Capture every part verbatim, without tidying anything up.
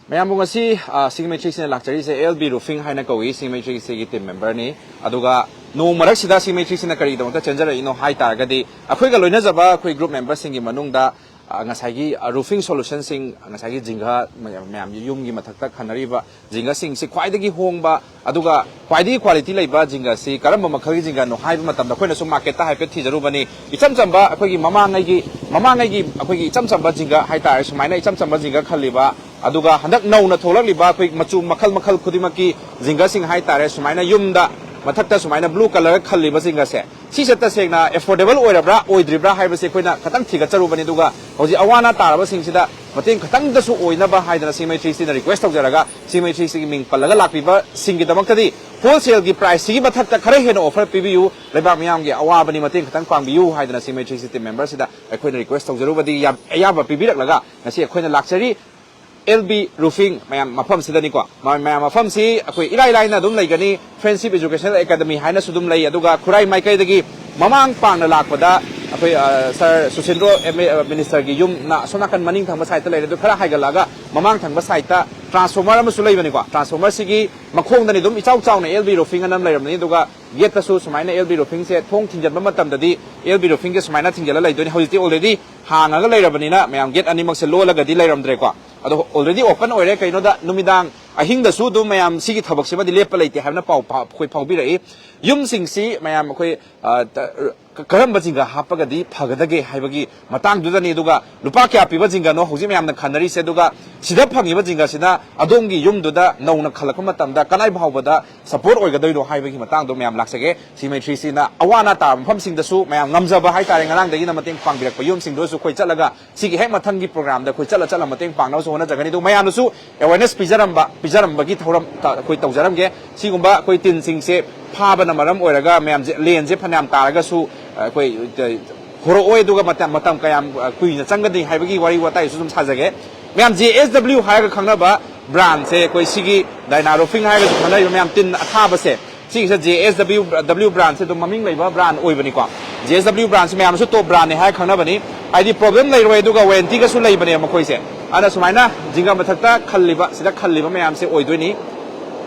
ꯃꯌꯥꯝꯕꯨ ꯉꯁꯤ, ꯑ, ꯁꯤꯒꯤ ꯃꯩꯇ꯭ꯔꯤꯁꯤꯅ ꯂꯥꯛꯆꯔꯤꯁꯦ ꯑꯦꯜ ꯕꯤ ꯔꯨꯐꯤꯡ ꯍꯥꯏꯅ ꯀꯧꯏ꯫ ꯁꯤꯒꯤ ꯃꯩꯇ꯭ꯔꯤꯁꯤꯒꯤ ꯇꯤꯝ ꯃꯦꯝꯕꯔꯅꯤ꯫ ꯑꯗꯨꯒ ꯅꯣꯡ ꯃꯔꯛꯁꯤꯗ ꯁꯤꯒꯤ ꯃꯩꯇ꯭ꯔꯤꯁꯤꯅ ꯀꯔꯤꯒꯤꯗꯃꯛꯇ ꯆꯦꯟꯖꯔꯛꯏꯅꯣ ꯍꯥꯏ ꯇꯥꯔꯒꯗꯤ, ꯑꯩꯈꯣꯏꯒ ꯂꯣꯏꯅꯖꯕ ꯑꯩꯈꯣꯏ ꯒ꯭ꯔꯨꯞ ꯃꯦꯝꯕꯔꯁꯤꯡꯒꯤ ꯃꯅꯨꯡꯗ, ꯑ, ꯉꯁꯥꯏꯒꯤ, ꯑ, ꯔꯨꯐꯤꯡ ꯁꯣꯂꯨꯁꯟꯁꯤꯡ, ꯉꯁꯥꯏꯒꯤ ꯖꯤꯡꯒ ꯃꯌꯥꯝ, ꯃꯌꯥꯝꯒꯤ ꯌꯨꯝꯒꯤ ꯃꯊꯛꯇ ꯈꯟꯅꯔꯤꯕ ꯖꯤꯡꯒꯁꯤꯡꯁꯤ ꯈ꯭ꯋꯥꯏꯗꯒꯤ ꯍꯣꯡꯕ, ꯑꯗꯨꯒ ꯈ꯭ꯋꯥꯏꯗꯒꯤ ꯀ꯭ꯋꯥꯂꯤꯇꯤ ꯂꯩꯕ ꯖꯤꯡꯒꯁꯤ ꯀꯔꯝꯕ ꯃꯈꯜꯒꯤ ꯖꯤꯡꯒꯅꯣ ꯍꯥꯏꯕ ꯃꯇꯝꯗ, ꯑꯩꯈꯣꯏꯅꯁꯨ ꯃꯥꯔꯀꯦꯠꯇ ꯍꯥꯏꯐꯦꯠ ꯊꯤꯖꯔꯨꯕꯅꯤ꯫ ꯏꯆꯝ ꯆꯝꯕ ꯑꯩꯈꯣꯏꯒꯤ ꯃꯃꯥꯡꯉꯩꯒꯤ, ꯃꯃꯥꯡꯉꯩꯒꯤ ꯑꯩꯈꯣꯏꯒꯤ ꯏꯆꯝ ꯆꯝꯕ ꯖꯤꯡꯒ ꯍꯥꯏꯇꯥꯔꯦ, ꯁꯨꯃꯥꯏꯅ ꯏꯆꯝ ꯆꯝꯕ ꯖꯤꯡꯒ ꯈꯜꯂꯤꯕ, ꯑꯗꯨꯒ ꯍꯟꯗꯛ ꯅꯧꯅ ꯊꯣꯛꯂꯛꯂꯤꯕ ꯑꯩꯈꯣꯏ ꯃꯆꯨ ꯃꯈꯜ ꯃꯈꯜ ꯈꯨꯗꯤꯡꯃꯛꯀꯤ ꯖꯤꯡꯒꯁꯤꯡ ꯍꯥꯏꯇꯥꯔꯦ, ꯁꯨꯃꯥꯏꯅ ꯌꯨꯝꯗ ꯃꯊꯛꯇ ꯁꯨꯃꯥꯏꯅ ꯕ꯭ꯂꯨ ꯀꯂꯔ ꯈꯜꯂꯤꯕ ꯖꯤꯡꯒꯁꯦ, ꯁꯤꯁꯦ ꯇꯁꯦꯡꯅ ꯑꯦꯐꯣꯔꯗꯦꯕꯜ ꯑꯣꯏꯔꯕ꯭ꯔꯥ ꯑꯣꯏꯗ꯭ꯔꯤꯕ꯭ꯔꯥ ꯍꯥꯏꯕꯁꯦ ꯑꯩꯈꯣꯏꯅ ꯈꯇꯪ ꯊꯤꯒꯠꯆꯔꯨꯕꯅꯤ꯫ ꯑꯗꯨꯒ ꯍꯧꯖꯤꯛ ꯑꯋꯥ ꯑꯅꯥ ꯇꯥꯔꯕꯁꯤꯡꯁꯤꯗ ꯃꯇꯦꯡ ꯈꯇꯪꯗꯁꯨ ꯑꯣꯏꯅꯕ ꯍꯥꯏꯗꯅ ꯁꯤꯃꯩꯇ꯭ꯔꯤꯁꯤꯅ ꯔꯤꯀ꯭ꯋꯦꯁ ꯇꯧꯖꯔꯒ, ꯁꯤꯃꯩꯇ꯭ꯔꯤꯁꯤꯒꯤ ꯃꯤꯡ ꯄꯜꯂꯒ ꯂꯥꯛꯄꯤꯕꯁꯤꯡꯒꯤꯗꯃꯛꯇꯗꯤ ꯍꯣꯜꯁꯦꯜꯒꯤ ꯄ꯭ꯔꯥꯏꯁꯁꯤꯒꯤ ꯃꯊꯛꯇ ꯈꯔ ꯍꯦꯟꯅ ꯑꯣꯐꯔ ꯄꯤꯕꯤꯌꯨ, ꯂꯩꯕꯥꯛ ꯃꯤꯌꯥꯝꯒꯤ ꯑꯋꯥꯕꯅꯤ, ꯃꯇꯦꯡ ꯈꯇꯪ ꯄꯥꯡꯕꯤꯌꯨ ꯍꯥꯏꯗꯅ ꯁꯤꯃꯩꯇ꯭ꯔꯤꯁꯤ ꯇꯤꯝ ꯃꯦꯝꯕꯔꯁꯤꯗ ꯑꯩꯈꯣꯏꯅ ꯔꯤꯀ꯭ꯋꯦꯁ ꯇꯧꯖꯔꯨꯕꯗꯤ ꯌꯥꯝ ꯑꯌꯥꯕ ꯄꯤꯕꯤꯔꯛꯂꯒ ꯉꯁꯤ ꯑꯩꯈꯣꯏꯅ ꯂꯥꯛꯆꯔꯤ꯫ ꯑꯦꯜ ꯕꯤ ꯔꯨꯐꯤꯡ ꯃꯌꯥꯝ ꯃꯐꯝꯁꯤꯗꯅꯤꯀꯣ꯫ ꯃ-, ꯃꯌꯥꯝ ꯃꯐꯝꯁꯤ ꯑꯩꯈꯣꯏ ꯏꯔꯥꯏ ꯂꯥꯏꯅ ꯑꯗꯨꯝ ꯂꯩꯒꯅꯤ꯫ ꯐ꯭ꯔꯦꯟꯁꯤꯞ ꯏꯖꯨꯀꯦꯁꯅꯦꯜ ꯑꯦꯀꯥꯗꯃꯤ ꯍꯥꯏꯅꯁꯨ ꯑꯗꯨꯝ ꯂꯩ꯫ ꯑꯗꯨꯒ ꯈꯨꯔꯥꯏ ꯃꯥꯏꯀꯩꯗꯒꯤ ꯃꯃꯥꯡ ꯄꯥꯡꯅ ꯂꯥꯛꯄꯗ ꯑꯩꯈꯣꯏ, ꯑ, ꯁꯥꯔ ꯁꯨꯁꯤꯟꯗ꯭ꯔꯣ ꯑꯦꯝ ꯑꯦ, ꯑ, ꯃꯤꯅꯤꯁꯇꯔꯒꯤ ꯌꯨꯝꯅ ꯑꯁꯣꯝ ꯅꯥꯀꯟ ꯃꯅꯤꯡ ꯊꯪꯕ ꯁꯥꯏꯠꯇ ꯂꯩꯔꯦ꯫ ꯑꯗꯨ ꯈꯔ ꯍꯥꯏꯒꯠꯂꯛꯑꯒ ꯃꯃꯥꯡ ꯊꯪꯕ ꯁꯥꯏꯠꯇ ꯇ꯭ꯔꯥꯟꯁꯐꯣꯔꯃꯔ ꯑꯃꯁꯨ ꯂꯩꯕꯅꯤꯀꯣ꯫ ꯇ꯭ꯔꯥꯟꯁꯐꯣꯔꯃꯔꯁꯤꯒꯤ ꯃꯈꯣꯡꯗꯅꯤ ꯑꯗꯨꯝ ꯏꯆꯥꯎ ꯆꯥꯎꯅ ꯑꯦꯜ ꯕꯤ ꯔꯨꯐꯤꯡ ꯑꯅ ꯑꯃ ꯂꯩꯔꯝꯕꯅꯤ꯫ ꯑꯗꯨꯒ ꯒꯦꯠꯇꯁꯨ ꯁꯨꯃꯥꯏꯅ ꯑꯦꯜ ꯕꯤ ꯔꯨꯐꯤꯡꯁꯦ ꯊꯣꯡ ꯊꯤꯡꯖꯤꯟꯕ ꯃꯇꯝꯗꯗꯤ ꯑꯦꯜ ꯕꯤ ꯔꯨꯐꯤꯡꯁꯦ ꯁꯨꯃꯥꯏꯅ ꯊꯤꯡꯖꯤꯜꯂ ꯂꯩꯗꯣꯏꯅꯤ꯫ ꯍꯧꯖꯤꯛꯇꯤ ꯑꯣꯜꯔꯦꯗꯤ ꯍꯥꯡꯉꯒ ꯂꯩꯔꯕꯅꯤꯅ ꯃꯌꯥꯝ ꯒꯦꯠ ꯑꯅꯤꯃꯛꯁꯦ ꯂꯣꯜꯂꯒꯗꯤ ꯂꯩꯔꯝꯗ꯭ꯔꯦꯀꯣ꯫ ꯑꯗꯣ ꯑꯣꯜꯔꯦꯗꯤ ꯑꯣꯄꯟ ꯑꯣꯏꯔꯦ꯫ ꯀꯩꯅꯣꯗ ꯅꯨꯃꯤꯗꯥꯡ ꯑꯍꯤꯡꯗꯁꯨ ꯑꯗꯨꯝ ꯃꯌꯥꯝ ꯁꯤꯒꯤ ꯊꯕꯛꯁꯤꯃꯗꯤ ꯂꯦꯞꯄ ꯂꯩꯇꯦ ꯍꯥꯏꯕꯅ ꯄꯥꯎ ꯐꯥ-, ꯑꯩꯈꯣꯏ ꯐꯥꯎꯕꯤꯔꯛꯏ꯫ ꯌꯨꯝꯁꯤꯡꯁꯤ ꯃꯌꯥꯝ ꯑꯩꯈꯣꯏ, ꯑ, ꯇ-, ꯀ-, ꯀꯔꯝꯕ ꯖꯤꯡꯒ ꯍꯥꯞꯄꯒꯗꯤ ꯐꯒꯗꯒꯦ ꯍꯥꯏꯕꯒꯤ ꯃꯇꯥꯡꯗꯨꯗꯅꯤ꯫ ꯑꯗꯨꯒ ꯂꯨꯄꯥ ꯀꯌꯥ ꯄꯤꯕ ꯖꯤꯡꯒꯅꯣ ꯍꯧꯖꯤꯛ ꯃꯌꯥꯝꯅ ꯈꯟꯅꯔꯤꯁꯦ꯫ ꯑꯗꯨꯒ ꯁꯤꯗ ꯐꯪꯉꯤꯕ ꯖꯤꯡꯒꯁꯤꯅ ꯑꯗꯣꯝꯒꯤ ꯌꯨꯝꯗꯨꯗ ꯅꯧꯅ ꯈꯜꯂꯛꯄ ꯃꯇꯝꯗ ꯀꯗꯥꯏ ꯐꯥꯎꯕꯗ ꯁꯄꯣꯔꯠ ꯑꯣꯏꯒꯗꯣꯏꯅꯣ ꯍꯥꯏꯕꯒꯤ ꯃꯇꯥꯡꯗꯣ ꯃꯌꯥꯝ ꯂꯥꯛꯆꯒꯦ꯫ ꯁꯤ ꯃꯩꯇ꯭ꯔꯤꯁꯤꯅ ꯑꯋꯥ ꯑꯅꯥ ꯇꯥꯕ ꯃꯐꯝꯁꯤꯡꯗꯁꯨ ꯃꯌꯥꯝ ꯉꯝꯖꯕ ꯍꯥꯏꯇꯥꯔꯦ, ꯉꯔꯥꯡꯗꯒꯤꯅ ꯃꯇꯦꯡ ꯄꯥꯡꯕꯤꯔꯛꯄ ꯌꯨꯝꯁꯤꯡꯗꯨꯁꯨ ꯑꯩꯈꯣꯏ ꯆꯠꯂꯒ ꯁꯤꯒꯤ ꯍꯦꯛ ꯃꯊꯪꯒꯤ ꯄ꯭ꯔꯣꯒ꯭ꯔꯥꯝꯗ ꯑꯩꯈꯣꯏ ꯆꯠꯂ ꯆꯠꯂ ꯃꯇꯦꯡ ꯄꯥꯡꯅꯕꯁꯨ ꯍꯣꯠꯅꯖꯒꯅꯤ꯫ ꯑꯗꯨ ꯃꯌꯥꯝꯗꯁꯨ ꯑꯦꯋꯦꯔꯅꯦꯁ ꯄꯤꯖꯔꯝꯕ, ꯄꯤꯖꯔꯝꯕꯒꯤ ꯊꯧꯔꯝ ꯇ-, ꯑꯩꯈꯣꯏ ꯇꯧꯖꯔꯝꯒꯦ꯫ ꯁꯤꯒꯨꯝꯕ ꯑꯩꯈꯣꯏ ꯇꯤꯟꯁꯤꯡꯁꯦ ꯐꯥꯕꯅ ꯃꯔꯝ ꯑꯣꯏꯔꯒ ꯃꯌꯥꯝꯁꯦ ꯂꯦꯟꯁꯦ ꯐꯅꯌꯥꯝ ꯇꯥꯔꯒꯁꯨ, ꯑ, ꯑꯩꯈꯣꯏ, ꯑ, ꯍꯣꯔꯛꯑꯣꯏ꯫ ꯑꯗꯨꯒ ꯃꯇꯝ, ꯃꯇꯝ ꯀꯌꯥꯝ, ꯑ, ꯀꯨꯏꯅ ꯆꯪꯒꯅꯤ ꯍꯥꯏꯕꯒꯤ ꯋꯥꯔꯤ ꯋꯥꯇꯥꯏꯁꯨ ꯑꯗꯨꯝ ꯁꯥꯖꯒꯦ꯫ ꯃꯌꯥꯝ ꯖꯦ ꯑꯦꯁ ꯗꯕ꯭ꯂꯤꯎ ꯍꯥꯏꯔꯒ ꯈꯪꯅꯕ ꯕ꯭ꯔꯥꯟꯁꯦ, ꯑꯩꯈꯣꯏ ꯁꯤꯒꯤ ꯗꯥꯏꯅꯥ ꯔꯨꯐꯤꯡ ꯍꯥꯏꯔꯒꯁꯨ ꯈꯪꯅꯔꯤꯕ ꯃꯌꯥꯝ ꯇꯤꯟ ꯑꯊꯥꯕꯁꯦ, ꯁꯤꯒꯤꯁꯦ ꯖꯦ ꯑꯦꯁ ꯗꯕ꯭ꯂꯤꯎ, ꯗꯕ꯭ꯂꯤꯎ ꯕ꯭ꯔꯥꯟꯁꯦ ꯑꯗꯨꯝ ꯃꯃꯤꯡ ꯂꯩꯕ ꯕ꯭ꯔꯥꯟ ꯑꯣꯏꯕꯅꯤꯀꯣ꯫ ꯖꯦ ꯑꯦꯁ ꯗꯕ꯭ꯂꯤꯎ ꯕ꯭ꯔꯥꯟꯁꯦ ꯃꯌꯥꯝꯅꯁꯨ ꯇꯣꯞ ꯕ꯭ꯔꯥꯟꯅꯦ ꯍꯥꯏꯔ ꯈꯪꯅꯕꯅꯤ꯫ ꯍꯥꯏꯗꯤ ꯄ꯭ꯔꯣꯕ꯭ꯂꯦꯝ ꯂꯩꯔꯣꯏ, ꯑꯗꯨꯒ ꯋꯥꯔꯦꯟꯇꯤꯒꯁꯨ ꯂꯩꯕꯅꯦꯕ ꯃꯈꯣꯏꯁꯦ꯫ ꯑꯗꯨꯅ ꯁꯨꯃꯥꯏꯅ ꯖꯤꯡꯒ ꯃꯊꯛꯇ ꯈꯜꯂꯤꯕ, ꯁꯤꯗ ꯈꯜꯂꯤꯕ ꯃꯌꯥꯝꯁꯦ ꯑꯣꯏꯗꯣꯏꯅꯤ꯫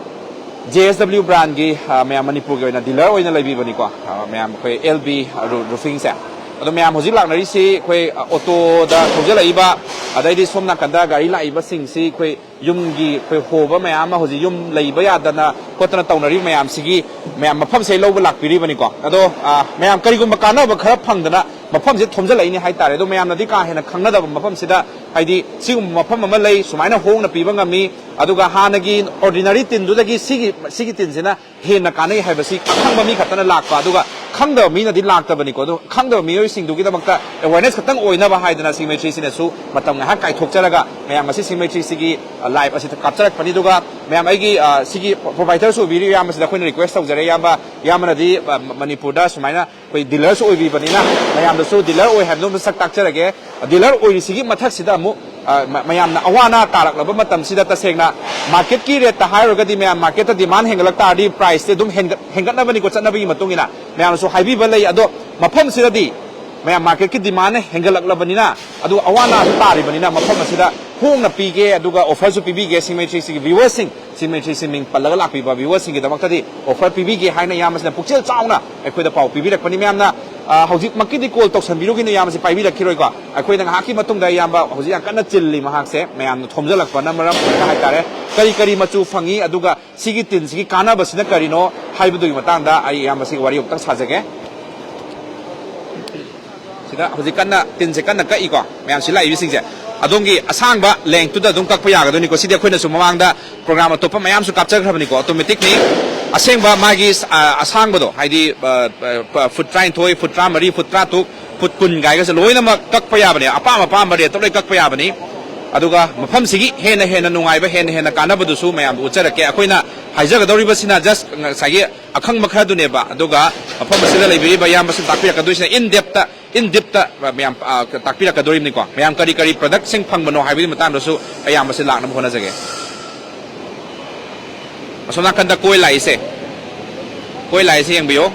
ꯖꯦ ꯑꯦꯁ ꯗꯕ꯭ꯂꯤꯎ ꯕ꯭ꯔꯥꯟꯒꯤ, ꯑ, ꯃꯌꯥꯝ ꯃꯅꯤꯄꯨꯔꯒꯤ ꯑꯣꯏꯅ ꯗꯤꯂꯔ ꯑꯣꯏꯅ ꯂꯩꯕꯤꯕꯅꯤꯀꯣ꯫ ꯑ, ꯃꯌꯥꯝ ꯑꯩꯈꯣꯏ ꯑꯦꯜ ꯕꯤ ꯔꯨ-, ꯔꯨꯐꯤꯡꯁꯦ꯫ ꯑꯗꯣ ꯃꯌꯥꯝ ꯍꯧꯖꯤꯛ ꯂꯥꯛꯅꯔꯤꯁꯤ ꯑꯩꯈꯣꯏ, ꯑ, ꯑꯣꯇꯣꯗ ꯊꯧꯖꯤꯜꯂꯛꯏꯕ, ꯑꯗꯩꯗꯤ ꯁꯣꯝ ꯅꯥꯀꯟꯗ ꯒꯥꯔꯤ ꯂꯥꯛꯏꯕꯁꯤꯡꯁꯤ ꯑꯩꯈꯣꯏ ꯌꯨꯝꯒꯤ ꯑꯩꯈꯣꯏ ꯍꯣꯕ ꯃꯌꯥꯝ ꯑꯃ ꯍꯧꯖꯤꯛ ꯌꯨꯝ ꯂꯩꯕ ꯌꯥꯗꯅ ꯈꯣꯠꯇꯅ ꯇꯧꯅꯔꯤꯕ ꯃꯌꯥꯝꯁꯤꯒꯤ ꯃꯌꯥꯝ ꯃꯐꯝꯁꯦ ꯂꯧꯕ ꯂꯥꯛꯄꯤꯔꯤꯕꯅꯤꯀꯣ꯫ ꯑꯗꯣ, ꯑ, ꯃꯌꯥꯝ ꯀꯔꯤꯒꯨꯝꯕ ꯀꯥꯟꯅꯕ ꯈꯔ ꯐꯪꯗꯅ ꯃꯐꯝꯁꯦ ꯊꯣꯝꯖꯤꯜꯂꯛꯏꯅꯤ ꯍꯥꯏꯇꯥꯔꯦ꯫ ꯑꯗꯣ ꯃꯌꯥꯝꯅꯗꯤ ꯀꯥ ꯍꯦꯟꯅ ꯈꯪꯅꯗꯕ ꯃꯐꯝꯁꯤꯗ, ꯍꯥꯏꯗꯤ ꯁꯤꯒꯨꯝꯕ ꯃꯐꯝ ꯑꯃ ꯂꯩ, ꯁꯨꯃꯥꯏꯅ ꯍꯣꯡꯅ ꯄꯤꯕ ꯉꯝꯃꯤ, ꯑꯗꯨꯒ ꯍꯥꯟꯅꯒꯤ ꯑꯣꯔꯗꯤꯅꯔꯤ ꯇꯤꯟꯗꯨꯗꯒꯤ ꯁꯤꯒꯤ, ꯁꯤꯒꯤ ꯇꯤꯟꯁꯤꯅ ꯍꯦꯟꯅ ꯀꯥꯟꯅꯩ ꯍꯥꯏꯕꯁꯤ ꯈꯪꯕ ꯃꯤ ꯈꯛꯇꯅ ꯂꯥꯛꯄ, ꯑꯗꯨꯒ ꯈꯪꯗꯕ ꯃꯤꯅꯗꯤ ꯂꯥꯛꯇꯕꯅꯤꯀꯣ꯫ ꯑꯗꯨ ꯈꯪꯗꯕ ꯃꯤꯑꯣꯏꯁꯤꯡꯗꯨꯒꯤꯗꯃꯛꯇ ꯑꯦꯋꯦꯔꯅꯦꯁ ꯈꯛꯇꯪ ꯑꯣꯏꯅꯕ ꯍꯥꯏꯗꯅ ꯁꯤꯃꯦꯇ꯭ꯔꯤꯁꯤꯅꯁꯨ ꯃꯇꯝ ꯉꯥꯏꯍꯥꯛ ꯀꯥꯏꯊꯣꯛꯆꯔꯒ ꯃꯌꯥꯝ ꯑꯁꯤ ꯁꯤꯃꯦꯇ꯭ꯔꯤꯁꯤꯒꯤ, ꯑ, ꯂꯥꯏꯚ ꯑꯁꯤꯗ ꯀꯥꯞꯆꯔꯛꯄꯅꯤ꯫ ꯑꯗꯨꯒ ꯃꯌꯥꯝ ꯑꯩꯒꯤ, ꯑ, ꯁꯤꯒꯤ ꯄ꯭ꯔꯣꯄꯥꯏꯇꯔꯁꯨ ꯑꯣꯏꯕꯤꯔꯤꯕ ꯏꯌꯥꯝꯕꯁꯤꯗ ꯑꯩꯈꯣꯏꯅ ꯔꯤꯀ꯭ꯋꯦꯁ ꯇꯧꯖꯔꯦ, ꯏꯌꯥꯝꯕ, ꯏꯌꯥꯝꯕꯅꯗꯤ, ꯑ, ꯃ-, ꯃꯅꯤꯄꯨꯔꯗ ꯁꯨꯃꯥꯏꯅ ꯑꯩꯈꯣꯏ ꯗꯤꯂꯔꯁꯨ ꯑꯣꯏꯕꯤꯕꯅꯤꯅ ꯃꯌꯥꯝꯗꯁꯨ ꯗꯤꯂꯔ ꯑꯣꯏ ꯍꯥꯏꯕꯗꯨ ꯑꯃ ꯁꯛ ꯇꯥꯛꯆꯔꯒꯦ꯫ ꯗꯤꯂꯔ ꯑꯣꯏꯔꯤꯁꯤꯒꯤ ꯃꯊꯛꯁꯤꯗ ꯑꯃꯨꯛ, ꯑ, ꯃ-, ꯃꯌꯥꯝꯅ ꯑꯋꯥ ꯑꯅꯥ ꯇꯥꯔꯛꯂꯕ ꯃꯇꯝꯁꯤꯗ ꯇꯁꯦꯡꯅ ꯃꯥꯔꯀꯦꯠꯀꯤ ꯔꯦꯠꯇ ꯍꯥꯏꯔꯨꯔꯒꯗꯤ ꯃꯌꯥꯝ ꯃꯥꯔꯀꯦꯠꯇ ꯗꯤꯃꯥꯟ ꯍꯦꯟꯒꯠꯂꯛ ꯇꯥꯔꯗꯤ ꯄ꯭ꯔꯥꯏꯁꯇꯤ ꯑꯗꯨꯝ ꯍꯦꯟꯒꯠ-, ꯍꯦꯟꯒꯠꯅꯕꯅꯤꯀꯣ, ꯆꯠꯅꯕꯒꯤ ꯃꯇꯨꯡ ꯏꯟꯅ ꯃꯌꯥꯝꯅꯁꯨ ꯍꯥꯏꯕꯤꯕ ꯂꯩ꯫ ꯑꯗꯣ ꯃꯐꯝꯁꯤꯗꯗꯤ ꯃꯌꯥꯝ ꯃꯥꯔꯀꯦꯠꯀꯤ ꯗꯤꯃꯥꯟꯅ ꯍꯦꯟꯒꯠꯂꯛꯂꯕꯅꯤꯅ, ꯑꯗꯨꯒ ꯑꯋꯥ ꯑꯅꯥꯁꯨ ꯇꯥꯔꯤꯕꯅꯤꯅ ꯃꯐꯝ ꯑꯁꯤꯗ ꯍꯣꯡꯅ ꯄꯤꯒꯦ, ꯑꯗꯨꯒ ꯑꯣꯐꯔꯁꯨ ꯄꯤꯕꯤꯒꯦ ꯁꯤꯃꯦꯇ꯭ꯔꯤꯁꯤꯒꯤ ꯚ꯭ꯌꯨꯋꯔꯁꯤꯡ, ꯁꯤꯃꯦꯇ꯭ꯔꯤꯁꯤ ꯃꯤꯡ ꯄꯜꯂꯒ ꯂꯥꯛꯄꯤꯕ ꯚ꯭ꯌꯨꯋꯔꯁꯤꯡꯒꯤꯗꯃꯛꯇꯗꯤ ꯑꯣꯐꯔ ꯄꯤꯕꯤꯒꯦ ꯍꯥꯏꯅ ꯏꯌꯥꯝꯕꯁꯤꯅ ꯄꯨꯛꯆꯦꯜ ꯆꯥꯎꯅ ꯑꯩꯈꯣꯏꯗ ꯄꯥꯎ ꯄꯤꯕꯤꯔꯛꯄꯅꯤ꯫ ꯃꯌꯥꯝꯅ, ꯑ, ꯍꯧꯖꯤꯛꯃꯛꯀꯤꯗꯤ ꯀꯣꯜ ꯇꯧꯁꯟꯕꯤꯔꯨꯒꯤꯅꯨ, ꯏꯌꯥꯝꯕꯁꯤ ꯄꯥꯏꯕꯤꯔꯛꯈꯤꯔꯣꯏꯀꯣ꯫ ꯑꯩꯈꯣꯏꯅ ꯉꯥꯏꯍꯥꯛꯀꯤ ꯃꯇꯨꯡꯗ ꯏꯌꯥꯝꯕ ꯍꯧꯖꯤꯛ ꯌꯥꯝ ꯀꯟꯅ ꯆꯤꯜꯂꯤ ꯃꯍꯥꯛꯁꯦ, ꯃꯌꯥꯝꯅ ꯊꯣꯝꯖꯤꯜꯂꯛꯄꯅ ꯃꯔꯝ ꯑꯣꯏꯔꯒ ꯍꯥꯏꯇꯥꯔꯦ꯫ ꯀꯔꯤ ꯀꯔꯤ ꯃꯆꯨ ꯐꯪꯉꯤ, ꯑꯗꯨꯒ ꯁꯤꯒꯤ ꯇꯤꯟꯁꯤꯒꯤ ꯀꯥꯟꯅꯕꯁꯤꯅ ꯀꯔꯤꯅꯣ ꯍꯥꯏꯕꯗꯨꯒꯤ ꯃꯇꯥꯡꯗ ꯑꯩ ꯏꯌꯥꯝꯕꯁꯤꯒ ꯋꯥꯔꯤ ꯑꯃꯨꯛꯇꯪ ꯁꯥꯖꯒꯦ꯫ ꯁꯤꯗ ꯍꯧꯖꯤꯛ ꯀꯟꯅ ꯇꯤꯟꯁꯦ ꯀꯟꯅ ꯀꯛꯏꯀꯣ, ꯃꯌꯥꯝ ꯁꯤ ꯂꯥꯛꯏꯕꯁꯤꯡꯁꯦ꯫ ꯑꯗꯣꯝꯒꯤ ꯑꯁꯥꯡꯕ ꯂꯦꯡꯇꯨꯗ ꯑꯗꯨꯝ ꯀꯛꯄ ꯌꯥꯒꯗꯣꯏꯅꯤꯀꯣ꯫ ꯁꯤꯗꯤ ꯑꯩꯈꯣꯏꯅꯁꯨ ꯃꯃꯥꯡꯗ ꯄ꯭ꯔꯣꯒ꯭ꯔꯥꯝ ꯑꯇꯣꯞꯄ ꯃꯌꯥꯝꯁꯨ ꯀꯥꯞꯆꯈ꯭ꯔꯕꯅꯤꯀꯣ, ꯑꯣꯇꯣꯃꯦꯇꯤꯛꯅꯤ꯫ ꯑꯁꯦꯡꯕ ꯃꯥꯒꯤ, ꯑ, ꯑꯁꯥꯡꯕꯗꯣ, ꯍꯥꯏꯗꯤ, ꯑ, ꯑ, ꯐꯨꯠ ꯇꯔꯥꯅꯤꯊꯣꯏ, ꯐꯨꯠ ꯇꯔꯥꯃꯔꯤ, ꯐꯨꯠ ꯇꯔꯥꯇꯔꯨꯛ, ꯐꯨꯠ ꯀꯨꯟ ꯀꯥꯏꯒꯁꯦ ꯂꯣꯏꯅꯃꯛ ꯀꯛꯄ ꯌꯥꯕꯅꯦ, ꯑꯄꯥꯝ ꯑꯄꯥꯝꯕ ꯔꯦꯠꯇ ꯂꯣꯏ ꯀꯛꯄ ꯌꯥꯕꯅꯤ꯫ ꯑꯗꯨꯒ ꯃꯐꯝꯁꯤꯒꯤ ꯍꯦꯟꯅ ꯍꯦꯟꯅ ꯅꯨꯡꯉꯥꯏꯕ, ꯍꯦꯟꯅ ꯍꯦꯟꯅ ꯀꯥꯟꯅꯕꯗꯨꯁꯨ ꯃꯌꯥꯝꯗ ꯎꯠꯆꯔꯛꯀꯦ꯫ ꯑꯩꯈꯣꯏꯅ ꯍꯥꯏꯖꯒꯗꯧꯔꯤꯕꯁꯤꯅ just ꯉꯁꯥꯏꯒꯤ ꯑꯈꯪꯕ ꯈꯔꯗꯨꯅꯦꯕ꯫ ꯑꯗꯨꯒ ꯃꯐꯝ ꯑꯁꯤꯗ ꯂꯩꯕꯤꯔꯤꯕ ꯏꯌꯥꯝꯕꯁꯤꯡ ꯇꯥꯛꯄꯤꯔꯛꯀꯗꯣꯏꯁꯤꯅ in depth, in depth ꯃꯌꯥꯝ, ꯑ, ꯇꯥꯛꯄꯤꯔꯛꯀꯗꯣꯔꯤꯕꯅꯤꯀꯣ꯫ ꯃꯌꯥꯝ ꯀꯔꯤ ꯀꯔꯤ product ꯁꯤꯡ ꯐꯪꯕꯅꯣ ꯍꯥꯏꯕꯒꯤ ꯃꯇꯥꯡꯗꯁꯨ ꯑꯌꯥꯝꯕꯁꯤ ꯂꯥꯛꯅꯕ ꯍꯣꯠꯅꯖꯒꯦ꯫ ꯑꯁꯣꯝ ꯅꯥꯀꯟꯗ ꯀꯣꯏ ꯂꯥꯛꯏꯁꯦ, ꯀꯣꯏ ꯂꯥꯛꯏꯁꯦ ꯌꯦꯡꯕꯤꯌꯣ꯫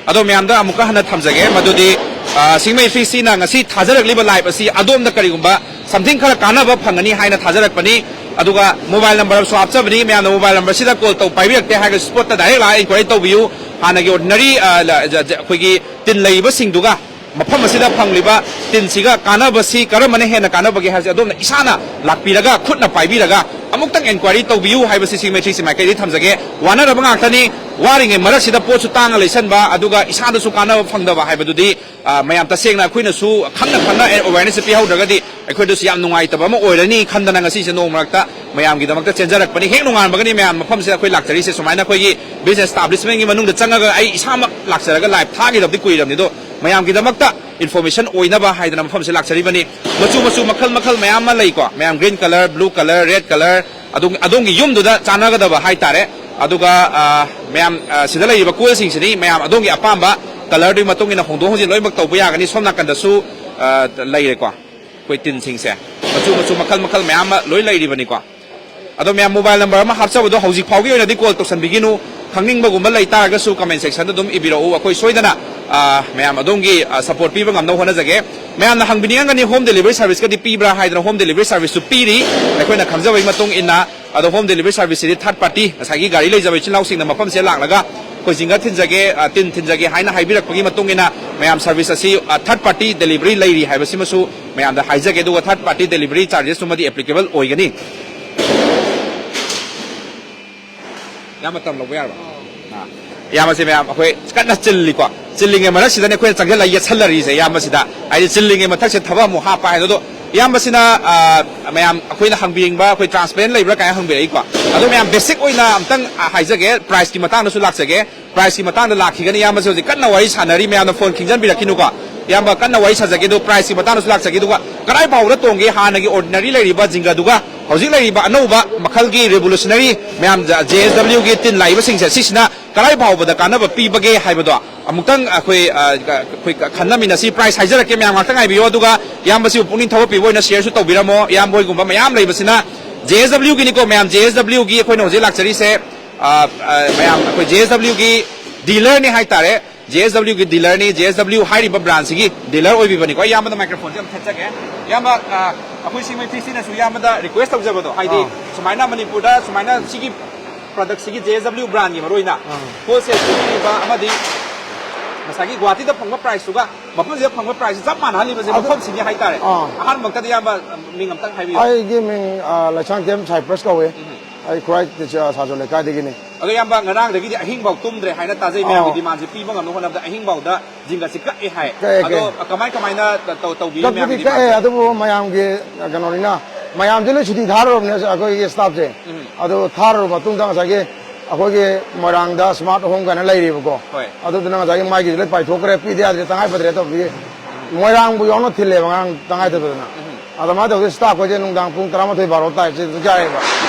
ꯑꯗꯣ ꯃꯌꯥꯝꯗ ꯑꯃꯨꯛꯀ ꯍꯟꯅ ꯊꯝꯖꯒꯦ, ꯃꯗꯨꯗꯤ ꯑ, ꯁꯤꯡꯃꯩ ꯐꯤꯁꯤꯅ ꯉꯁꯤ ꯊꯥꯖꯔꯛꯂꯤꯕ ꯂꯥꯏꯚ ꯑꯁꯤ ꯑꯗꯣꯝꯗ ꯀꯔꯤꯒꯨꯝꯕ something ꯈꯔ ꯀꯥꯟꯅꯕ ꯐꯪꯒꯅꯤ ꯍꯥꯏꯅ ꯊꯥꯖꯔꯛꯄꯅꯤ꯫ ꯑꯗꯨꯒ ꯃꯣꯕꯥꯏꯜ ꯅꯝꯕꯔꯁꯨ ꯍꯥꯞꯆꯕꯅꯤ, ꯃꯌꯥꯝꯅ ꯃꯣꯕꯥꯏꯜ ꯅꯝꯕꯔꯁꯤꯗ ꯀꯣꯜ ꯇꯧ ꯄꯥꯏꯕꯤꯔꯛꯇꯦ ꯍꯥꯏꯔꯒꯁꯨ ꯁ꯭ꯄꯣꯠꯇ ꯗꯥꯏꯔꯦꯛ ꯂꯥꯛꯑꯒ ꯏꯟꯀ꯭ꯋꯥꯏꯔꯤ ꯇꯧꯕꯤꯌꯨ꯫ ꯍꯥꯟꯅꯒꯤ ꯑꯣꯔꯗꯤꯅꯔꯤ, ꯑ, ꯂ-, ꯖ-, ꯖ-, ꯑꯩꯈꯣꯏꯒꯤ ꯇꯤꯟ ꯂꯩꯔꯤꯕꯁꯤꯡꯗꯨꯒ ꯃꯐꯝ ꯑꯁꯤꯗ ꯐꯪꯂꯤꯕ ꯇꯤꯟꯁꯤꯒ ꯀꯥꯟꯅꯕꯁꯤ ꯀꯔꯝꯕꯅ ꯍꯦꯟꯅ ꯀꯥꯟꯅꯕꯒꯦ ꯍꯥꯏꯕꯁꯤ ꯑꯗꯣꯝꯅ ꯏꯁꯥꯅ ꯂꯥꯛꯄꯤꯔꯒ ꯈꯨꯠꯅ ꯄꯥꯏꯕꯤꯔꯒ ꯑꯃꯨꯛꯇꯪ ꯏꯟꯀ꯭ꯋꯥꯏꯔꯤ ꯇꯧꯕꯤꯌꯨ ꯍꯥꯏꯕꯁꯤ ꯁꯤꯡꯃꯩ ꯊ꯭ꯔꯤꯁꯤ ꯃꯥꯏꯀꯩꯗꯒꯤ ꯊꯝꯖꯒꯦ꯫ ꯋꯥꯅꯔꯕ ꯉꯥꯛꯇꯅꯤ꯫ ꯋꯥꯔꯤꯉꯩ ꯃꯔꯛꯁꯤꯗ ꯄꯣꯠꯁꯨ ꯇꯥꯡꯅ ꯂꯩꯁꯟꯕ ꯑꯗꯨꯒ ꯏꯁꯥꯗꯁꯨ ꯀꯥꯟꯅꯕ ꯐꯪꯗꯕ ꯍꯥꯏꯕꯗꯨꯗꯤ, ꯑ, ꯃꯌꯥꯝ ꯇꯁꯦꯡꯅ ꯑꯩꯈꯣꯏꯅꯁꯨ ꯈꯪꯅ ꯈꯪꯅ ꯑꯦꯋꯦꯔꯅꯦꯁꯁꯦ ꯄꯤꯍꯧꯗ꯭ꯔꯒꯗꯤ ꯑꯩꯈꯣꯏꯗꯁꯨ ꯌꯥꯝ ꯅꯨꯡꯉꯥꯏꯇꯕ ꯑꯃ ꯑꯣꯏꯔꯅꯤ ꯈꯟꯗꯅ ꯉꯁꯤꯁꯦ ꯅꯣꯡꯃ ꯃꯔꯛꯇ ꯃꯌꯥꯝꯒꯤꯗꯃꯛꯇ ꯆꯦꯟꯖꯔꯛꯄꯅꯤ꯫ ꯍꯦꯛ ꯅꯣꯡꯉꯥꯟꯕꯒꯅꯤ ꯃꯌꯥꯝ ꯃꯐꯝꯁꯤꯗ ꯑꯩꯈꯣꯏ ꯂꯥꯛꯆꯔꯤꯁꯦ꯫ ꯁꯨꯃꯥꯏꯅ ꯑꯩꯈꯣꯏꯒꯤ ꯕꯤꯖꯤꯅꯦꯁ ꯑꯦꯁꯇꯥꯕ꯭ꯂꯤꯁꯃꯦꯟꯒꯤ ꯃꯅꯨꯡꯗ ꯆꯪꯉꯒ ꯑꯩ ꯏꯁꯥꯃꯛ ꯂꯥꯛꯆꯔꯒ ꯂꯥꯏꯚ ꯊꯥꯈꯤꯗꯕꯗꯤ ꯀꯨꯏꯔꯕꯅꯤ, ꯑꯗꯣ ꯃꯌꯥꯝꯒꯤꯗꯃꯛꯇ ꯏꯟꯐꯣꯔꯃꯦꯁꯟ ꯑꯣꯏꯅꯕ ꯍꯥꯏꯗꯅ ꯃꯐꯝꯁꯦ ꯂꯥꯛꯆꯔꯤꯕꯅꯤ꯫ ꯃꯆꯨ ꯃꯆꯨ ꯃꯈꯜ ꯃꯈꯜ ꯃꯌꯥꯝ ꯑꯃ ꯂꯩꯀꯣ, ꯃꯌꯥꯝ green colour, blue colour, red colour, ꯑꯗꯨꯝ ꯑꯗꯣꯝꯒꯤ ꯌꯨꯝꯗꯨꯗ ꯆꯥꯟꯅꯒꯗꯕ ꯍꯥꯏꯇꯥꯔꯦ꯫ ꯑꯗꯨꯒ, ꯑ, ꯃꯌꯥꯝ, ꯑ, ꯁꯤꯗ ꯂꯩꯔꯤꯕ ꯀꯣꯏꯜꯁꯤꯡꯁꯤꯅꯤ ꯃꯌꯥꯝ ꯑꯗꯣꯝꯒꯤ ꯑꯄꯥꯝꯕ ꯀꯂꯔꯗꯨꯒꯤ ꯃꯇꯨꯡ ꯏꯟꯅ ꯍꯣꯡꯗꯣꯛ ꯍꯣꯡꯖꯤꯟ ꯂꯣꯏꯅꯃꯛ ꯇꯧꯕ ꯌꯥꯒꯅꯤ꯫ ꯁꯣꯝ ꯅꯥꯀꯟꯗꯁꯨ, ꯑ, ꯂꯩꯔꯦꯀꯣ, ꯑꯩꯈꯣꯏ ꯇꯤꯟꯁꯤꯡꯁꯦ ꯃꯆꯨ ꯃꯆꯨ ꯃꯈꯜ ꯃꯈꯜ ꯃꯌꯥꯝ ꯑꯃ ꯂꯣꯏ ꯂꯩꯔꯤꯕꯅꯤꯀꯣ꯫ ꯑꯗꯣ ꯃꯌꯥꯝ ꯃꯣꯕꯥꯏꯜ ꯅꯝꯕꯔ ꯑꯃ ꯍꯥꯞꯆꯕꯗꯣ ꯍꯧꯖꯤꯛ ꯐꯥꯎꯒꯤ ꯑꯣꯏꯅꯗꯤ ꯀꯣꯜ ꯇꯧꯁꯟꯕꯤꯒꯤꯅꯨ꯫ ꯈꯪꯅꯤꯡꯕꯒꯨꯝꯕ ꯂꯩ ꯇꯥꯔꯒꯁꯨ ꯀꯃꯦꯟ ꯁꯦꯛꯁꯟꯗ ꯑꯗꯨꯝ ꯏꯕꯤꯔꯛꯎ꯫ ꯑꯩꯈꯣꯏ ꯁꯣꯏꯗꯅ, ꯑ, ꯃꯌꯥꯝ ꯑꯗꯣꯝꯒꯤ, ꯑ, ꯁꯄꯣꯔꯠ ꯄꯤꯕ ꯉꯝꯅꯕ ꯍꯣꯠꯅꯖꯒꯦ꯫ ꯃꯌꯥꯝꯅ ꯍꯪꯕꯤꯅꯤꯡꯉꯝꯒꯅꯤ, ꯍꯣꯝ ꯗꯦꯂꯤꯚꯔꯤ ꯁꯥꯔꯚꯤꯁꯀꯗꯤ ꯄꯤꯕ꯭ꯔꯥ ꯍꯥꯏꯗꯅ꯫ ꯍꯣꯝ ꯗꯦꯂꯤꯚꯔꯤ ꯁꯥꯔꯚꯤꯁꯁꯨ ꯄꯤꯔꯤ ꯑꯩꯈꯣꯏꯅ ꯈꯪꯖꯕꯒꯤ ꯃꯇꯨꯡ ꯏꯟꯅ꯫ ꯑꯗꯣ ꯍꯣꯝ ꯗꯦꯂꯤꯚꯔꯤ ꯁꯥꯔꯚꯤꯁꯁꯤꯗꯤ ꯊꯥꯔꯠ ꯄꯥꯔꯇꯤ, ꯉꯁꯥꯏꯒꯤ ꯒꯥꯔꯤ ꯂꯩꯖꯕ ꯏꯆꯤꯜ ꯏꯅꯥꯎꯁꯤꯡꯅ ꯃꯐꯝꯁꯤꯗ ꯂꯥꯛꯂꯒ ꯑꯩꯈꯣꯏ ꯖꯤꯡꯒ ꯊꯤꯟꯖꯒꯦ, ꯑ, ꯇꯤꯟ ꯊꯤꯟꯖꯒꯦ ꯍꯥꯏꯅ ꯍꯥꯏꯕꯤꯔꯛꯄꯒꯤ ꯃꯇꯨꯡ ꯏꯟꯅ ꯃꯌꯥꯝ ꯁꯥꯔꯚꯤꯁ ꯑꯁꯤ, ꯑ, ꯊꯥꯔꯠ ꯄꯥꯔꯇꯤ ꯗꯦꯂꯤꯚꯔꯤ ꯂꯩꯔꯤ ꯍꯥꯏꯕꯁꯤꯃꯁꯨ ꯃꯌꯥꯝꯗ ꯍꯥꯏꯖꯒꯦ꯫ ꯑꯗꯨꯒ ꯊꯥꯔꯠ ꯄꯥꯔꯇꯤ ꯗꯦꯂꯤꯚꯔꯤ ꯆꯥꯔꯖꯦꯁꯇꯨꯃꯗꯤ ꯑꯦꯄ꯭ꯂꯤꯀꯦꯕꯜ ꯑꯣꯏꯒꯅꯤ꯫ ꯌꯥꯝ ꯃꯇꯝ ꯂꯧꯕ ꯌꯥꯔꯕ? ꯑꯥ꯫ ꯏꯌꯥꯝꯕꯁꯦ ꯃꯌꯥꯝ ꯑꯩꯈꯣꯏ ꯀꯟꯅ ꯆꯤꯜꯂꯤꯀꯣ꯫ ꯆꯤꯜꯂꯤꯉꯩ ꯃꯔꯛꯁꯤꯗꯅꯦ ꯑꯩꯈꯣꯏꯅ ꯆꯪꯁꯤꯜꯂꯒ ꯌꯦꯠꯁꯜꯂꯔꯤꯁꯦ ꯏꯌꯥꯝꯕꯁꯤꯗ꯫ ꯍꯥꯏꯗꯤ ꯆꯤꯜꯂꯤꯉꯩ ꯃꯊꯛꯁꯦ ꯊꯕꯛ ꯑꯃꯨꯛ ꯍꯥꯞꯄ ꯍꯥꯏꯗꯣ꯫ ꯑꯗꯣ ꯏꯌꯥꯝꯕꯁꯤꯅ, ꯑꯥ, ꯃꯌꯥꯝ ꯑꯩꯈꯣꯏꯅ ꯍꯪꯕꯤꯅꯤꯡꯕ ꯑꯩꯈꯣꯏ ꯇ꯭ꯔꯥꯟꯁꯄꯦꯔꯦꯟ ꯂꯩꯕ꯭ꯔꯥ ꯀꯥꯏꯅ ꯍꯪꯕꯤꯔꯛꯏꯀꯣ꯫ ꯑꯗꯣ ꯃꯌꯥꯝ ꯕꯦꯁꯤꯛ ꯑꯣꯏꯅ ꯑꯝꯇꯪ, ꯑꯥ, ꯍꯥꯏꯖꯒꯦ, ꯄ꯭ꯔꯥꯏꯁꯀꯤ ꯃꯇꯥꯡꯗꯁꯨ ꯂꯥꯛꯆꯒꯦ꯫ ꯄ꯭ꯔꯥꯏꯁꯀꯤ ꯃꯇꯥꯡꯗ ꯂꯥꯛꯈꯤꯒꯅꯤ꯫ ꯏꯌꯥꯝꯕꯁꯦ ꯍꯧꯖꯤꯛ ꯀꯟꯅ ꯋꯥꯔꯤ ꯁꯥꯟꯅꯔꯤ, ꯃꯌꯥꯝꯅ ꯐꯣꯟ ꯈꯤꯡꯖꯤꯟꯕꯤꯔꯛꯈꯤꯅꯨꯀꯣ꯫ ꯏꯌꯥꯝꯕ ꯀꯟꯅ ꯋꯥꯔꯤ ꯁꯥꯖꯒꯦ, ꯑꯗꯣ ꯄ꯭ꯔꯥꯏꯁꯀꯤ ꯃꯇꯥꯡꯗꯁꯨ ꯂꯥꯛꯆꯒꯦ꯫ ꯑꯗꯨꯒ ꯀꯗꯥꯏ ꯐꯥꯎꯕꯗ ꯇꯣꯡꯒꯦ ꯍꯥꯟꯅꯒꯤ ꯑꯣꯔꯗꯤꯅꯔꯤ ꯂꯩꯔꯤꯕ ꯖꯤꯡꯒꯗꯨꯒ ꯍꯧꯖꯤꯛ ꯂꯩꯔꯤꯕ ꯑꯅꯧꯕ ꯃꯈꯜꯒꯤ ꯔꯤꯚꯣꯂꯨꯁꯅꯔꯤ ꯃꯌꯥꯝ ꯖꯦ ꯑꯦꯁ ꯗꯕ꯭ꯂꯤꯎꯒꯤ ꯇꯤꯟ ꯂꯥꯛꯏꯕꯁꯤꯡꯁꯦ ꯁꯤꯁꯤꯅ ꯀꯗꯥꯏ ꯐꯥꯎꯕꯗ ꯀꯥꯟꯅꯕ ꯄꯤꯕꯒꯦ ꯍꯥꯏꯕꯗꯣ ꯑꯃꯨꯛꯇꯪ ꯑꯩꯈꯣꯏ, ꯑ, ꯑꯩꯈꯣꯏ ꯈꯟꯅꯃꯤꯟꯅꯁꯤ꯫ ꯄ꯭ꯔꯥꯏꯁ ꯍꯥꯏꯖꯔꯛꯀꯦ, ꯃꯌꯥꯝ ꯉꯥꯛꯇ ꯉꯥꯏꯕꯤꯌꯣ꯫ ꯑꯗꯨꯒ ꯏꯌꯥꯝꯕꯁꯤꯕꯨ ꯄꯨꯛꯅꯤꯡ ꯊꯧꯒꯠꯄꯤꯕ ꯑꯣꯏꯅ ꯁꯤꯌꯔꯁꯨ ꯇꯧꯕꯤꯔꯝꯃꯣ꯫ ꯏꯌꯥꯝꯕ ꯍꯣꯏꯒꯨꯝꯕ ꯃꯌꯥꯝ ꯂꯩꯕꯁꯤꯅ ꯖꯦ ꯑꯦꯁ ꯗꯕ꯭ꯂꯤꯎꯒꯤꯅꯤꯀꯣ, ꯃꯌꯥꯝ ꯖꯦ ꯑꯦꯁ ꯗꯕ꯭ꯂꯤꯎꯒꯤ ꯑꯩꯈꯣꯏꯅ ꯍꯧꯖꯤꯛ ꯂꯥꯛꯆꯔꯤꯁꯦ, ꯑ, ꯑ, ꯃꯌꯥꯝ ꯑꯩꯈꯣꯏ ꯖꯦ ꯑꯦꯁ ꯗꯕ꯭ꯂꯤꯎꯒꯤ ꯗꯤꯂꯔꯅꯤ ꯍꯥꯏꯇꯥꯔꯦ꯫ ꯖꯦ ꯑꯦꯁ ꯗꯕ꯭ꯂꯤꯎꯒꯤ ꯗꯤꯂꯔꯅꯤ, ꯖꯦ ꯑꯦꯁ ꯗꯕ꯭ꯂꯤꯎ ꯍꯥꯏꯔꯤꯕ ꯕ꯭ꯔꯥꯟꯁꯤꯒꯤ ꯗꯤꯂꯔ ꯑꯣꯏꯕꯤꯕꯅꯤꯀꯣ꯫ ꯏꯌꯥꯝꯕꯗ ꯃꯥꯏꯀ꯭ꯔꯣꯐꯣꯟꯁꯦ ꯑꯃ ꯊꯠꯆꯒꯦ꯫ ꯏꯌꯥꯝꯕ, ꯑ, ꯑꯩꯈꯣꯏ ꯁꯤꯃꯩ ꯐꯤꯁꯤꯅꯁꯨ ꯏꯌꯥꯝꯕꯗ ꯔꯤꯀ꯭ꯋꯦꯁ ꯇꯧꯖꯕꯗꯣ, ꯍꯥꯏꯗꯤ, ꯑꯥ꯫ ꯁꯨꯃꯥꯏꯅ ꯃꯅꯤꯄꯨꯔꯗ ꯁꯨꯃꯥꯏꯅ ꯁꯤꯒꯤ ꯄ꯭ꯔꯗꯛꯁꯤꯒꯤ ꯖꯦ ꯑꯦꯁ ꯗꯕ꯭ꯂꯤꯎ ꯕ꯭ꯔꯥꯟꯒꯤ ꯃꯔꯨꯑꯣꯏꯅ ꯑꯥ꯫ ꯍꯣꯜꯁꯦꯜ ꯄꯤꯕꯤꯔꯤꯕ ꯑꯃꯗꯤ ꯉꯁꯥꯏꯒꯤ ꯒꯨꯍꯥꯇꯤꯗ ꯐꯪꯕ ꯄ꯭ꯔꯥꯏꯁꯇꯨꯒ ꯃꯐꯝꯁꯤꯗ ꯐꯪꯕ ꯄ꯭ꯔꯥꯏꯁꯁꯤ ꯆꯞ ꯃꯥꯟꯅꯍꯜꯂꯤꯕꯁꯦ ꯑꯗꯨ ꯃꯐꯝꯁꯤꯒꯤ ꯍꯥꯏꯇꯥꯔꯦ꯫ ꯑꯥ꯫ ꯑꯍꯥꯟꯕꯃꯛꯇꯗ ꯏꯌꯥꯝꯕ ꯃꯤꯡ ꯑꯝꯇꯪ ꯍꯥꯏꯕꯤꯌꯨ꯫ ꯑꯩꯒꯤ ꯃꯤꯡ, ꯑ, ꯂꯩꯁꯥꯡꯊꯦꯝ ꯁꯥꯏꯄ꯭ꯔꯁ ꯀꯧꯋꯦ꯫ ꯎꯝ꯫ ꯑꯩ ꯈꯨꯔꯥꯏ ꯁꯥꯖꯣ ꯂꯩꯀꯥꯏꯗꯒꯤꯅꯤ꯫ ꯑꯗꯣ ꯏꯌꯥꯝꯕ, ꯉꯔꯥꯡꯗꯒꯤꯗꯤ ꯑꯍꯤꯡꯐꯥꯎ ꯇꯨꯝꯗ꯭ꯔꯦ ꯍꯥꯏꯅ ꯇꯥꯖꯩ, ꯃꯌꯥꯝꯒꯤ ꯑꯥ꯫ ꯗꯤꯃꯥꯟꯁꯦ ꯄꯤꯕ ꯉꯝꯅꯕ ꯍꯣꯠꯅꯕꯗ ꯑꯍꯤꯡꯐꯥꯎꯗ ꯖꯤꯡꯒꯁꯤ ꯀꯛꯑꯦ ꯍꯥꯏ꯫ ꯀꯛꯑꯦ, ꯑꯗꯣ ꯀꯛꯑꯦ꯫ ꯀꯃꯥꯏ ꯀꯃꯥꯏꯅ ꯇꯧ-, ꯇꯧꯕꯤꯔꯤ ꯀꯛꯄꯨꯗꯤ ꯃꯌꯥꯝꯒꯤ ꯀꯛꯑꯦ, ꯗꯤꯃꯥꯟꯁꯦ? ꯑꯗꯨꯕꯨ ꯃꯌꯥꯝꯒꯤ ꯀꯩꯅꯣꯅꯤꯅ, ꯃꯌꯥꯝꯁꯦ ꯂꯣꯏ ꯁꯨꯇꯤ ꯊꯥꯔꯨꯔꯕꯅꯦ ꯑꯩꯈꯣꯏꯒꯤ ꯁ꯭ꯇꯥꯐꯁꯦ꯫ ꯎꯝ꯫ ꯑꯗꯨ ꯊꯥꯔꯨꯔꯕ ꯃꯇꯨꯡꯗ ꯉꯁꯥꯏꯒꯤ ꯑꯩꯈꯣꯏꯒꯤ ꯃꯣꯏꯔꯥꯡꯗ ꯁ꯭ꯃꯥꯔꯠ ꯍꯣꯝ ꯀꯥꯏꯅ ꯂꯩꯔꯤꯕꯀꯣ꯫ ꯍꯣꯏ꯫ ꯑꯗꯨꯗꯨꯅ ꯉꯁꯥꯏꯒꯤ ꯃꯥꯒꯤꯁꯨ ꯂꯣꯏ ꯄꯥꯏꯊꯣꯛꯈ꯭ꯔꯦ, ꯄꯤꯗ ꯌꯥꯗ꯭ꯔꯦ, ꯇꯉꯥꯏ ꯐꯗ꯭ꯔꯦ ꯇꯧꯕꯒꯤ ꯃꯣꯏꯔꯥꯡꯕꯨ ꯌꯥꯎꯅ ꯊꯤꯜꯂꯦꯕ ꯉꯔꯥꯡ ꯇꯉꯥꯏ ꯐꯗꯗꯅ꯫ ꯎꯝ꯫ ꯑꯗꯨꯃꯥꯏꯅ ꯇꯧꯗꯅ ꯁ꯭ꯇꯥꯐ ꯈꯣꯏꯁꯦ ꯅꯨꯡꯗꯥꯡ ꯄꯨꯡ ꯇꯔꯥꯃꯥꯊꯣꯏ ꯕꯥꯔꯣ ꯇꯥꯏ ꯁꯤ ꯑꯗꯨꯝ ꯆꯥꯏꯌꯦꯕ꯫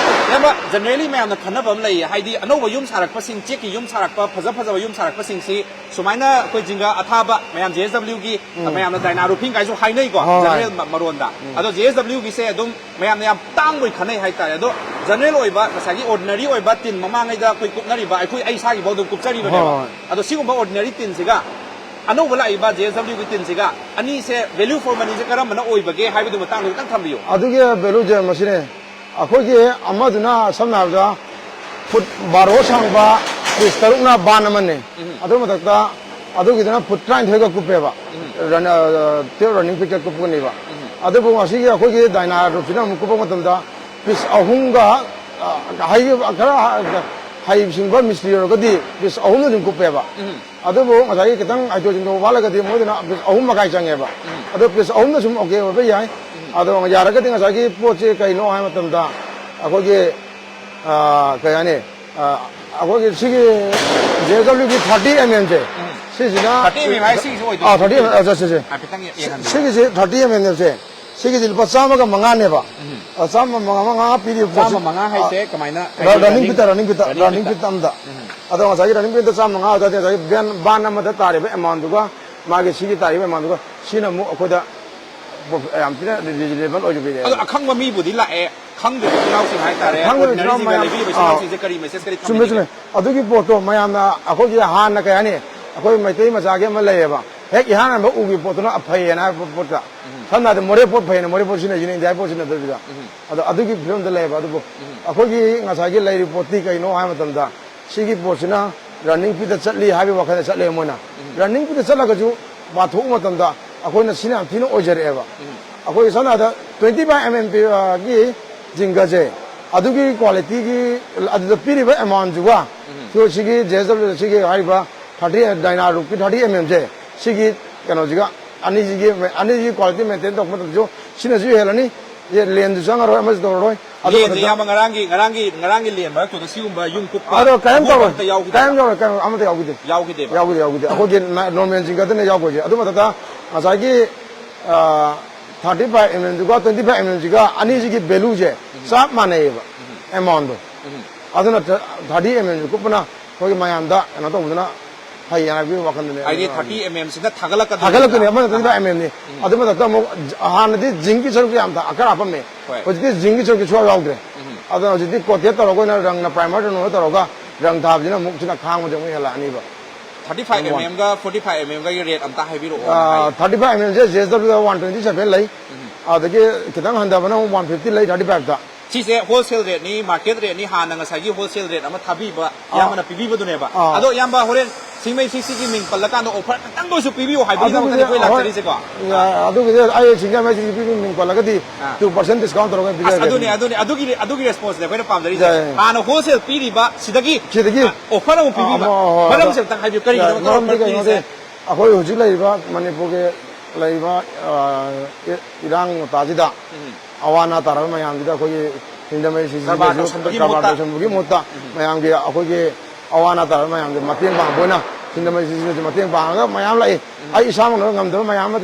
ꯏꯌꯥꯝꯕ, generally ꯃꯌꯥꯝꯅ ꯈꯟꯅꯕ ꯑꯃ ꯂꯩꯌꯦ, ꯍꯥꯏꯗꯤ ꯑꯅꯧꯕ ꯌꯨꯝ ꯁꯥꯔꯛꯄꯁꯤꯡ, ꯆꯦꯛꯀꯤ ꯌꯨꯝ ꯁꯥꯔꯛꯄ, ꯐꯖ ꯐꯖꯕ ꯌꯨꯝ ꯁꯥꯔꯛꯄꯁꯤꯡꯁꯤ ꯁꯨꯃꯥꯏꯅ ꯑꯩꯈꯣꯏ ꯖꯤꯡꯒ ꯑꯊꯥꯕ ꯃꯌꯥꯝ ꯖꯦ ꯑꯦꯁ ꯗꯕ꯭ꯂꯤꯎꯒꯤ, ꯎꯝ꯫ ꯃꯌꯥꯝꯅ ꯗꯥꯏꯅꯥ ꯔꯨꯐꯤꯡ ꯀꯥꯏꯁꯨ ꯍꯥꯏꯅꯩꯀꯣ, ꯍꯣꯏ꯫ ꯖꯦꯅꯔꯦꯜ ꯃ-, ꯃꯔꯣꯟꯗ꯫ ꯎꯝ꯫ ꯑꯗꯣ ꯖꯦ ꯑꯦꯁ ꯗꯕ꯭ꯂꯤꯎꯒꯤꯁꯦ ꯑꯗꯨꯝ ꯃꯌꯥꯝꯅ ꯌꯥꯝ ꯇꯥꯡꯕꯣꯏ ꯈꯟꯅꯩ ꯍꯥꯏꯇꯥꯔꯦ꯫ ꯑꯗꯣ ꯖꯦꯅꯔꯦꯜ ꯑꯣꯏꯕ ꯉꯁꯥꯏꯒꯤ ꯑꯣꯔꯗꯤꯅꯔꯤ ꯑꯣꯏꯕ ꯇꯤꯟ ꯃꯃꯥꯡꯉꯩꯗ ꯑꯩꯈꯣꯏ ꯀꯨꯞꯅꯔꯤꯕ, ꯑꯩꯈꯣꯏ, ꯑꯩ ꯏꯁꯥꯒꯤꯐꯥꯎ ꯑꯗꯨꯝ ꯀꯨꯞꯆꯔꯤꯕꯅꯦꯕ꯫ ꯍꯣꯏ꯫ ꯑꯗꯣ ꯁꯤꯒꯨꯝꯕ ꯑꯣꯔꯗꯤꯅꯔꯤ ꯇꯤꯟꯁꯤꯒ ꯑꯅꯧꯕ ꯂꯥꯛꯏꯕ ꯖꯦ ꯑꯦꯁ ꯗꯕ꯭ꯂꯤꯎꯒꯤ ꯇꯤꯟꯁꯤꯒ ꯑꯅꯤꯁꯦ value for moneyꯁꯦ ꯀꯔꯝꯕꯅ ꯑꯣꯏꯕꯒꯦ ꯍꯥꯏꯕꯗꯨ ꯃꯇꯥꯡꯗ ꯈꯤꯇꯪ ꯊꯝꯕꯤꯌꯨ꯫ ꯑꯗꯨꯒꯤ valueꯁꯦ ꯃꯁꯤꯅꯦ꯫ ꯑꯩꯈꯣꯏꯒꯤ ꯑꯃꯗꯨꯅ ꯁꯝꯅ ꯍꯥꯏꯔꯕꯗ ꯐꯨꯠ ꯕꯥꯔꯣ ꯁꯥꯡꯕ, ꯄꯤꯁ ꯇꯔꯨꯛꯅ ꯕꯥꯟ ꯑꯃꯅꯤ꯫ ꯎꯝ꯫ ꯑꯗꯨ ꯃꯊꯛꯇ ꯑꯗꯨꯒꯤꯗꯨꯅ ꯐꯨꯠ ꯇꯔꯥꯅꯤꯊꯣꯏꯒ ꯀꯨꯞꯄꯦꯕ꯫ ꯎꯝ꯫ ꯔꯟ-, ꯑ, ꯇꯨꯌꯦꯜꯞ ꯔꯟꯅꯤꯡ ꯐꯤꯠꯀ ꯀꯨꯞꯄꯅꯦꯕ꯫ ꯎꯝ꯫ ꯑꯗꯨꯕꯨ ꯉꯁꯤꯒꯤ ꯑꯩꯈꯣꯏꯒꯤ ꯗꯥꯏꯅꯥ ꯔꯨꯞꯁꯤꯅ ꯑꯃꯨꯛ ꯀꯨꯞꯄ ꯃꯇꯝꯗ ꯄꯤꯁ ꯑꯍꯨꯝꯒ, ꯑ, ꯍꯩ-, ꯈꯔ ꯍꯩꯁꯤꯡꯕ ꯃꯤꯁꯇ꯭ꯔꯤ ꯑꯣꯏꯔꯒꯗꯤ ꯄꯤꯁ ꯑꯍꯨꯝꯅ ꯑꯗꯨꯝ ꯀꯨꯞꯄꯦꯕ꯫ ꯎꯝ꯫ ꯑꯗꯨꯕꯨ ꯉꯁꯥꯏꯒꯤ ꯈꯤꯇꯪ ꯍꯩꯊꯣꯏ ꯁꯤꯡꯊꯣꯏ ꯋꯥꯠꯂꯒꯗꯤ ꯃꯣꯏꯗꯨꯅ ꯄꯤꯁ ꯑꯍꯨꯝ ꯃꯈꯥꯏ ꯆꯪꯉꯦꯕ꯫ ꯎꯝ꯫ ꯑꯗꯣ ꯄꯤꯁ ꯑꯍꯨꯝꯅ ꯁꯨꯝ ꯑꯣꯀꯦ ꯑꯣꯏꯕ ꯌꯥꯏ꯫ ꯎꯝ꯫ ꯑꯗꯣ ꯌꯥꯔꯒꯗꯤ ꯉꯁꯥꯏꯒꯤ ꯄꯣꯠꯁꯦ ꯀꯩꯅꯣ ꯍꯥꯏꯕ ꯃꯇꯝꯗ ꯑꯩꯈꯣꯏꯒꯤ, ꯑ, ꯀꯩ ꯍꯥꯏꯅꯤ, ꯑ, ꯑꯩꯈꯣꯏꯒꯤ ꯁꯤꯒꯤ ꯖꯦ ꯑꯦꯁ ꯗꯕ꯭ꯂꯤꯎꯒꯤ ꯊꯥꯔꯇꯤ ꯑꯦꯝ ꯑꯦꯝꯁꯦ, ꯎꯝ꯫ ꯁꯤꯁꯤꯅ ꯊꯥꯔꯇꯤ ꯑꯦꯝ ꯑꯦꯝ ꯍꯥꯏ ꯁꯤꯒꯤꯁꯦ ꯑꯣꯏꯗꯣꯏꯔꯣ? ꯑꯥ, ꯊꯥꯔꯇꯤ ꯑꯦꯝ ꯑꯦꯝ, ꯑ, ꯁꯦ, ꯁꯦ, ꯁꯦ꯫ ꯍꯥꯏꯐꯦꯠꯇꯪ ꯌꯦꯡꯍꯟꯕꯤꯌꯨ꯫ ꯁꯤꯒꯤꯁꯦ ꯊꯥꯔꯇꯤ ꯑꯦꯝ ꯑꯦꯝꯁꯦ, ꯁꯤꯒꯤꯁꯦ ꯂꯨꯄꯥ ꯆꯥꯝꯃꯒ ꯃꯉꯥꯅꯦꯕ꯫ ꯎꯝ꯫ ꯑ, ꯆꯥꯝꯃ ꯃꯉꯥ, ꯃꯉꯥ ꯄꯤꯔꯤꯕ ꯄꯣꯠꯁꯤ, ꯆꯥꯝꯃ ꯃꯉꯥ ꯍꯥꯏꯁꯦ ꯑ, ꯀꯃꯥꯏꯅ? ꯔ-, ꯍꯥꯏꯗꯤ ꯔꯟꯅꯤꯡ ꯔꯟꯅꯤꯡ, ꯐꯤꯠꯇ, ꯔꯟꯅꯤꯡ ꯐꯤꯠꯇ, ꯔꯟꯅꯤꯡ ꯔꯟꯅꯤꯡ ꯐꯤꯠꯇ ꯐꯤꯠꯇ꯫ ꯑꯝꯗ꯫ ꯎꯝ꯫ ꯑꯗꯣ ꯉꯁꯥꯏꯒꯤ ꯔꯟꯅꯤꯡ ꯐꯤꯠꯇ ꯆꯥꯝꯃ ꯃꯉꯥ ꯑꯣꯏ ꯇꯥꯔꯗꯤ ꯉꯁꯥꯏꯒꯤ ꯕꯦꯟ, ꯕꯥꯟ ꯑꯃꯗ ꯇꯥꯔꯤꯕ ꯑꯦꯃꯥꯎꯟꯗꯨꯒ ꯃꯥꯒꯤ ꯁꯤꯒꯤ ꯇꯥꯔꯤꯕ ꯑꯦꯃꯥꯎꯟꯗꯨꯒ ꯁꯤꯅ ꯑꯃꯨꯛ ꯑꯩꯈꯣꯏꯗ ꯌꯥꯝ ꯊꯤꯅ ꯔꯤꯖꯅꯦꯕꯜ ꯑꯣꯏꯕꯤꯔꯦ꯫ ꯑꯗꯣ ꯑꯈꯪꯕ ꯃꯤꯕꯨꯗꯤ ꯂꯥꯛꯑꯦ, ꯈꯪꯗ꯭ꯔꯤꯕ ꯏꯆꯤꯜ ꯏꯅꯥꯎꯁꯤꯡ ꯍꯥꯏꯇꯥꯔꯦ, ꯈꯪꯗ꯭ꯔꯤꯕ ꯏꯆꯤꯜ ꯏꯅꯥꯎ ꯑꯣꯔꯗꯤꯅꯔꯤ ꯖꯤꯡꯒ ꯃꯌꯥꯝ, ꯂꯩꯕꯤꯔꯤꯕ ꯏꯆꯤꯜ ꯑꯥ꯫ ꯏꯅꯥꯎꯁꯤꯡꯁꯦ ꯀꯔꯤ ꯃꯦꯁꯦꯖ, ꯀꯔꯤ ꯆꯨꯝꯃꯦ, ꯊꯝꯕꯤꯅꯤꯡꯉꯤ? ꯆꯨꯝꯃꯦ꯫ ꯑꯗꯨꯒꯤ ꯄꯣꯠꯇꯣ ꯃꯌꯥꯝꯅ ꯑꯩꯈꯣꯏꯒꯤ ꯍꯥꯟꯅ ꯀꯩ ꯍꯥꯏꯅꯤ, ꯑꯩꯈꯣꯏ ꯃꯩꯇꯩ ꯃꯆꯥꯒꯤ ꯑꯃ ꯂꯩꯌꯦꯕ, ꯍꯦꯛ ꯏꯍꯥꯟ ꯍꯥꯟꯕ ꯎꯒꯤ ꯄꯣꯠꯇꯨꯅ ꯑꯐꯩꯌꯦꯅ ꯍꯥꯏꯕ ꯄꯣꯠꯇ, ꯎꯝ꯫ ꯁꯝꯅ ꯍꯥꯏꯔꯕꯗ ꯃꯣꯔꯦ ꯄꯣꯠ ꯐꯩꯌꯦꯅ ꯃꯣꯔꯦ ꯄꯣꯠ ꯁꯤꯖꯤꯟꯅꯩꯁꯤꯅ ꯏꯟꯗꯤꯌꯥꯒꯤ ꯄꯣꯠ ꯁꯤꯖꯤꯟꯅꯗꯕꯤꯗ꯫ ꯎꯝ꯫ ꯑꯗꯣ ꯑꯗꯨꯒꯤ ꯐꯤꯕꯝꯗ ꯂꯩꯌꯦꯕ꯫ ꯑꯗꯨꯕꯨ ꯎꯝ꯫ ꯑꯩꯈꯣꯏꯒꯤ ꯉꯁꯥꯏꯒꯤ ꯂꯩꯔꯤꯕ ꯄꯣꯠꯇꯤ ꯀꯩꯅꯣ ꯍꯥꯏꯕ ꯃꯇꯝꯗ, ꯁꯤꯒꯤ ꯄꯣꯠꯁꯤꯅ ꯔꯟꯅꯤꯡ ꯐꯤꯗ ꯆꯠꯂꯤ ꯍꯥꯏꯕꯒꯤ ꯋꯥꯈꯜꯗ ꯆꯠꯂꯦ ꯃꯣꯏꯅ꯫ ꯎꯝ꯫ ꯔꯟꯅꯤꯡ ꯐꯤꯗ ꯆꯠꯂꯒꯁꯨ ꯄꯥꯊꯣꯛꯄ ꯃꯇꯝꯗ ꯑꯩꯈꯣꯏꯅ ꯁꯤꯅ ꯌꯥꯝ ꯊꯤꯅ ꯑꯣꯏꯖꯔꯛꯑꯦꯕ꯫ ꯎꯝ꯫ ꯑꯩꯈꯣꯏ ꯁꯝꯅ ꯍꯥꯏꯔꯕꯗ twenty five M M ꯒꯤ ꯖꯤꯡꯒꯁꯦ, ꯑꯗꯨꯒꯤ ꯀ꯭ꯋꯥꯂꯤꯇꯤꯒꯤ, ꯑꯗꯨꯗ ꯄꯤꯔꯤꯕ ꯑꯦꯃꯥꯎꯟꯁꯤꯒ, ꯎꯝ꯫ ꯁꯤꯒꯤ J S W ꯁꯤꯒꯤ ꯍꯥꯏꯔꯤꯕ thirty Dynaroot ꯀꯤ thirty M M ꯁꯦ, ꯁꯤꯒꯤ ꯀꯩꯅꯣꯁꯤꯒ, ꯑꯅꯤꯁꯤꯒꯤ, ꯑꯅꯤꯁꯤꯒꯤ ꯀ꯭ꯋꯥꯂꯤꯇꯤ ꯃꯦꯟꯇꯦꯟ ꯇꯧꯔꯛꯄ ꯃꯇꯝꯗꯁꯨ ꯁꯤꯅꯁꯨ ꯍꯦꯜꯂꯅꯤ, ꯂꯦꯟꯁꯨ ꯆꯪꯉꯔꯣꯏ, ꯑꯃꯁꯨ ꯇꯧꯔꯔꯣꯏ꯫ ꯑꯗꯨ ꯌꯦꯟꯁꯦ ꯃꯊꯛꯇ ꯏꯌꯥꯝꯕ ꯉꯔꯥꯡꯒꯤ, ꯉꯔꯥꯡꯒꯤ, ꯉꯔꯥꯡꯒꯤ ꯂꯦꯟ ꯃꯔꯛꯇꯨꯗ ꯁꯤꯒꯨꯝꯕ ꯌꯨꯝ ꯀꯨꯞꯄ ꯑꯗꯣ ꯀꯔꯤꯝ ꯑꯍꯣꯕ ꯇꯧꯔꯣꯏ, ꯑꯝꯇ ꯌꯥꯎꯈꯤꯗꯦꯕ? ꯀꯔꯤꯝ ꯌꯥꯎꯔꯣꯏ, ꯀꯔꯤꯝ ꯑꯃꯠꯇ ꯌꯥꯎꯈꯤꯗꯦ꯫ ꯌꯥꯎꯈꯤꯗꯦꯕ? ꯌꯥꯎꯈꯤꯗꯦ, ꯌꯥꯎꯈꯤꯗꯦ꯫ ꯑꯩꯈꯣꯏꯒꯤ ꯅ-, ꯅꯣꯔꯃꯦꯜ ꯖꯤꯡꯒꯗꯅ ꯌꯥꯎꯈꯣꯏꯁꯦ꯫ ꯑꯗꯨ ꯃꯊꯛꯇ ꯉꯁꯥꯏꯒꯤ, ꯑ, thirty five M M ꯁꯤꯒ twenty five M M ꯁꯤꯒ ꯑꯅꯤꯁꯤꯒꯤ ꯚꯦꯂꯨꯁꯦ ꯎꯝ꯫ ꯆꯞ ꯃꯥꯟꯅꯩꯌꯦꯕ, ꯎꯝ꯫ ꯑꯦꯃꯥꯎꯟꯗꯣ꯫ ꯎꯝ꯫ ꯑꯗꯨꯅ thirty M M ꯁꯤ ꯀꯨꯞꯄꯅ ꯑꯩꯈꯣꯏꯒꯤ ꯃꯌꯥꯝꯗ ꯀꯩꯅꯣ ꯇꯧꯕꯗꯨꯅ ꯐꯩ ꯍꯥꯏꯕꯒꯤ ꯋꯥꯈꯜꯗꯅꯦ ꯍꯥꯏꯗꯤ ꯑꯩꯅ thirty M M ꯁꯤꯅ ꯊꯥꯒꯠꯂꯛꯀꯗꯣꯏꯅꯤ꯫ ꯊꯥꯒꯠꯂꯛꯇꯣꯏꯅꯦ, ꯑꯃꯅ ꯑꯥ꯫ M M ꯅꯤ꯫ ꯎꯝ꯫ ꯑꯗꯨ ꯃꯊꯛꯇ ꯑꯃꯨꯛ ꯍꯥꯟꯅꯗꯤ ꯖꯤꯡꯒꯤ ꯁꯔꯨꯛꯁꯦ ꯌꯥꯝ ꯑꯀꯔ ꯍꯥꯞꯄꯝꯃꯦ꯫ ꯍꯣꯏ꯫ ꯍꯧꯖꯤꯛꯇꯤ ꯖꯤꯡꯒꯤ ꯁꯔꯨꯛꯁꯦ ꯁꯨꯡꯌꯥꯎ ꯌꯥꯎꯗ꯭ꯔꯦ꯫ ꯎꯝ꯫ ꯑꯗꯨꯅ ꯍꯧꯖꯤꯛꯇꯤ ꯀꯣꯇꯦꯠ ꯇꯧꯔꯒ ꯑꯣꯏꯅ ꯔꯪꯅ ꯄ꯭ꯔꯥꯏꯃꯔ ꯅꯨꯡꯅ ꯇꯧꯔꯒ ꯔꯪ ꯊꯥꯕꯁꯤꯅ ꯑꯃꯨꯛ ꯁꯤꯅ ꯈꯥꯡꯕꯁꯦ ꯑꯃꯨꯛ ꯍꯦꯜꯂꯛꯑꯅꯤꯕ꯫ Thirty five M M ꯒ forty five M M ꯒꯒꯤ ꯔꯦꯠ ꯑꯝꯇ ꯍꯥꯏꯕꯤꯔꯛꯑꯣ꯫ ꯑꯥ, thirty five M M ꯁꯦ J S W ꯗ one twenty seven ꯂꯩ꯫ ꯎꯝ꯫ ꯑꯗꯒꯤ ꯈꯤꯇꯪ ꯍꯟꯊꯕꯅ ꯑꯃꯨꯛ one fifty ꯂꯩ thirty five ꯇ꯫ ꯁꯤꯁꯦ ꯍꯣꯜꯁꯦꯜ ꯔꯦꯠꯅꯤ, ꯃꯥꯔꯀꯦꯠ ꯔꯦꯠꯅꯤ, ꯍꯥꯟꯅ ꯉꯁꯥꯏꯒꯤ ꯍꯣꯜꯁꯦꯜ ꯔꯦꯠ ꯑꯃ ꯊꯥꯕꯤꯕ ꯑꯥ꯫ ꯏꯌꯥꯝꯕꯅ ꯄꯤꯕꯤꯕꯗꯨꯅꯦꯕ꯫ ꯑꯥ꯫ ꯑꯗꯣ ꯏꯌꯥꯝꯕ, ꯍꯣꯔꯦꯟ ꯁꯤꯡꯃꯩ ꯁꯤꯛꯁꯤꯒꯤ ꯃꯤꯡ ꯄꯜꯂꯀꯥꯟꯗ ꯑꯣꯐꯔ ꯈꯤꯇꯪꯗ ꯑꯣꯏꯁꯨ ꯄꯤꯕꯤꯌꯨ ꯍꯥꯏꯕꯒꯤꯗꯃꯛꯇꯅꯤ ꯑꯗꯨꯒꯤꯗꯤ ꯑꯩꯈꯣꯏ ꯍꯣꯏ, ꯂꯥꯛꯆꯔꯤꯁꯦꯀꯣ꯫ ꯌꯥ-, ꯑꯗꯨꯒꯤꯗꯤ ꯑꯩ ꯁꯤꯡꯃꯩ ꯁꯤꯛꯁꯤ ꯄꯤꯕꯤ ꯃꯤꯡ ꯄꯜꯂꯒꯗꯤ ꯑꯥ꯫ Two percent discount ꯇꯧꯔꯒ ꯑꯁ, ꯄꯤꯖꯒꯦ꯫ ꯑꯗꯨꯅꯦ, ꯑꯗꯨꯅꯦ, ꯑꯗꯨꯒꯤ, ꯑꯗꯨꯒꯤ ꯔꯦꯁꯄꯣꯟꯁꯅꯦ ꯑꯩꯈꯣꯏꯅ ꯄꯥꯝꯖꯔꯤꯁꯦ꯫ ꯌꯥꯏ꯫ ꯍꯥꯟꯅ ꯍꯣꯜꯁꯦꯜ ꯄꯤꯔꯤꯕ ꯁꯤꯗꯒꯤ ꯁꯤꯗꯒꯤ ꯑꯥ, ꯑꯣꯐꯔ ꯑꯃꯨꯛ ꯑꯥ, ꯄꯤꯕꯤꯕ꯫ ꯑꯃ, ꯍꯣꯏ, ꯍꯣꯏ, ꯃꯔꯝꯁꯦ ꯑꯗꯣ ꯑꯝꯇꯪ ꯍꯥꯏꯕꯤꯌꯨ, ꯀꯔꯤꯒꯤꯅꯣ ꯌꯥꯏ, ꯑꯣꯐꯔ ꯃꯔꯝꯗꯤ ꯀꯩꯅꯣꯗꯤ ꯄꯤꯔꯤꯁꯦ? ꯑꯩꯈꯣꯏ ꯍꯧꯖꯤꯛ ꯂꯩꯔꯤꯕ ꯃꯅꯤꯄꯨꯔꯒꯤ ꯂꯩꯔꯤꯕ, ꯑ, ꯏ-, ꯏꯔꯥꯡ ꯃꯇꯥꯁꯤꯗ ꯎꯝ꯫ ꯑꯋꯥ ꯑꯅꯥ ꯇꯥꯔꯕ ꯃꯌꯥꯝꯁꯤꯗ ꯑꯩꯈꯣꯏꯒꯤ ꯁꯤꯡꯖꯃꯩ ꯁꯤꯁꯤꯅꯁꯨ ꯀꯔꯕꯥꯔ ꯇꯧꯁꯟꯕꯒꯤ ꯀꯔꯕꯥꯔ ꯃꯍꯨꯠꯇ꯫ ꯇꯧꯁꯟꯕꯒꯤ ꯃꯍꯨꯠꯇ ꯎꯝ꯫ ꯃꯌꯥꯝꯒꯤ ꯑꯩꯈꯣꯏꯒꯤ ꯑꯋꯥ ꯑꯅꯥ ꯇꯥꯔꯕ ꯃꯌꯥꯝꯁꯦ ꯃꯇꯦꯡ ꯄꯥꯡꯕ ꯑꯣꯏꯅ, ꯁꯤꯡꯖꯃꯩ ꯁꯤꯁꯤꯅꯁꯨ ꯃꯇꯦꯡ ꯄꯥꯡꯉꯒ ꯃꯌꯥꯝ ꯂꯥꯛꯏ꯫ ꯎꯝ꯫ ꯑꯩ ꯏꯁꯥꯃꯛꯅ ꯉꯝꯗꯕ ꯃꯌꯥꯝ ꯑꯃ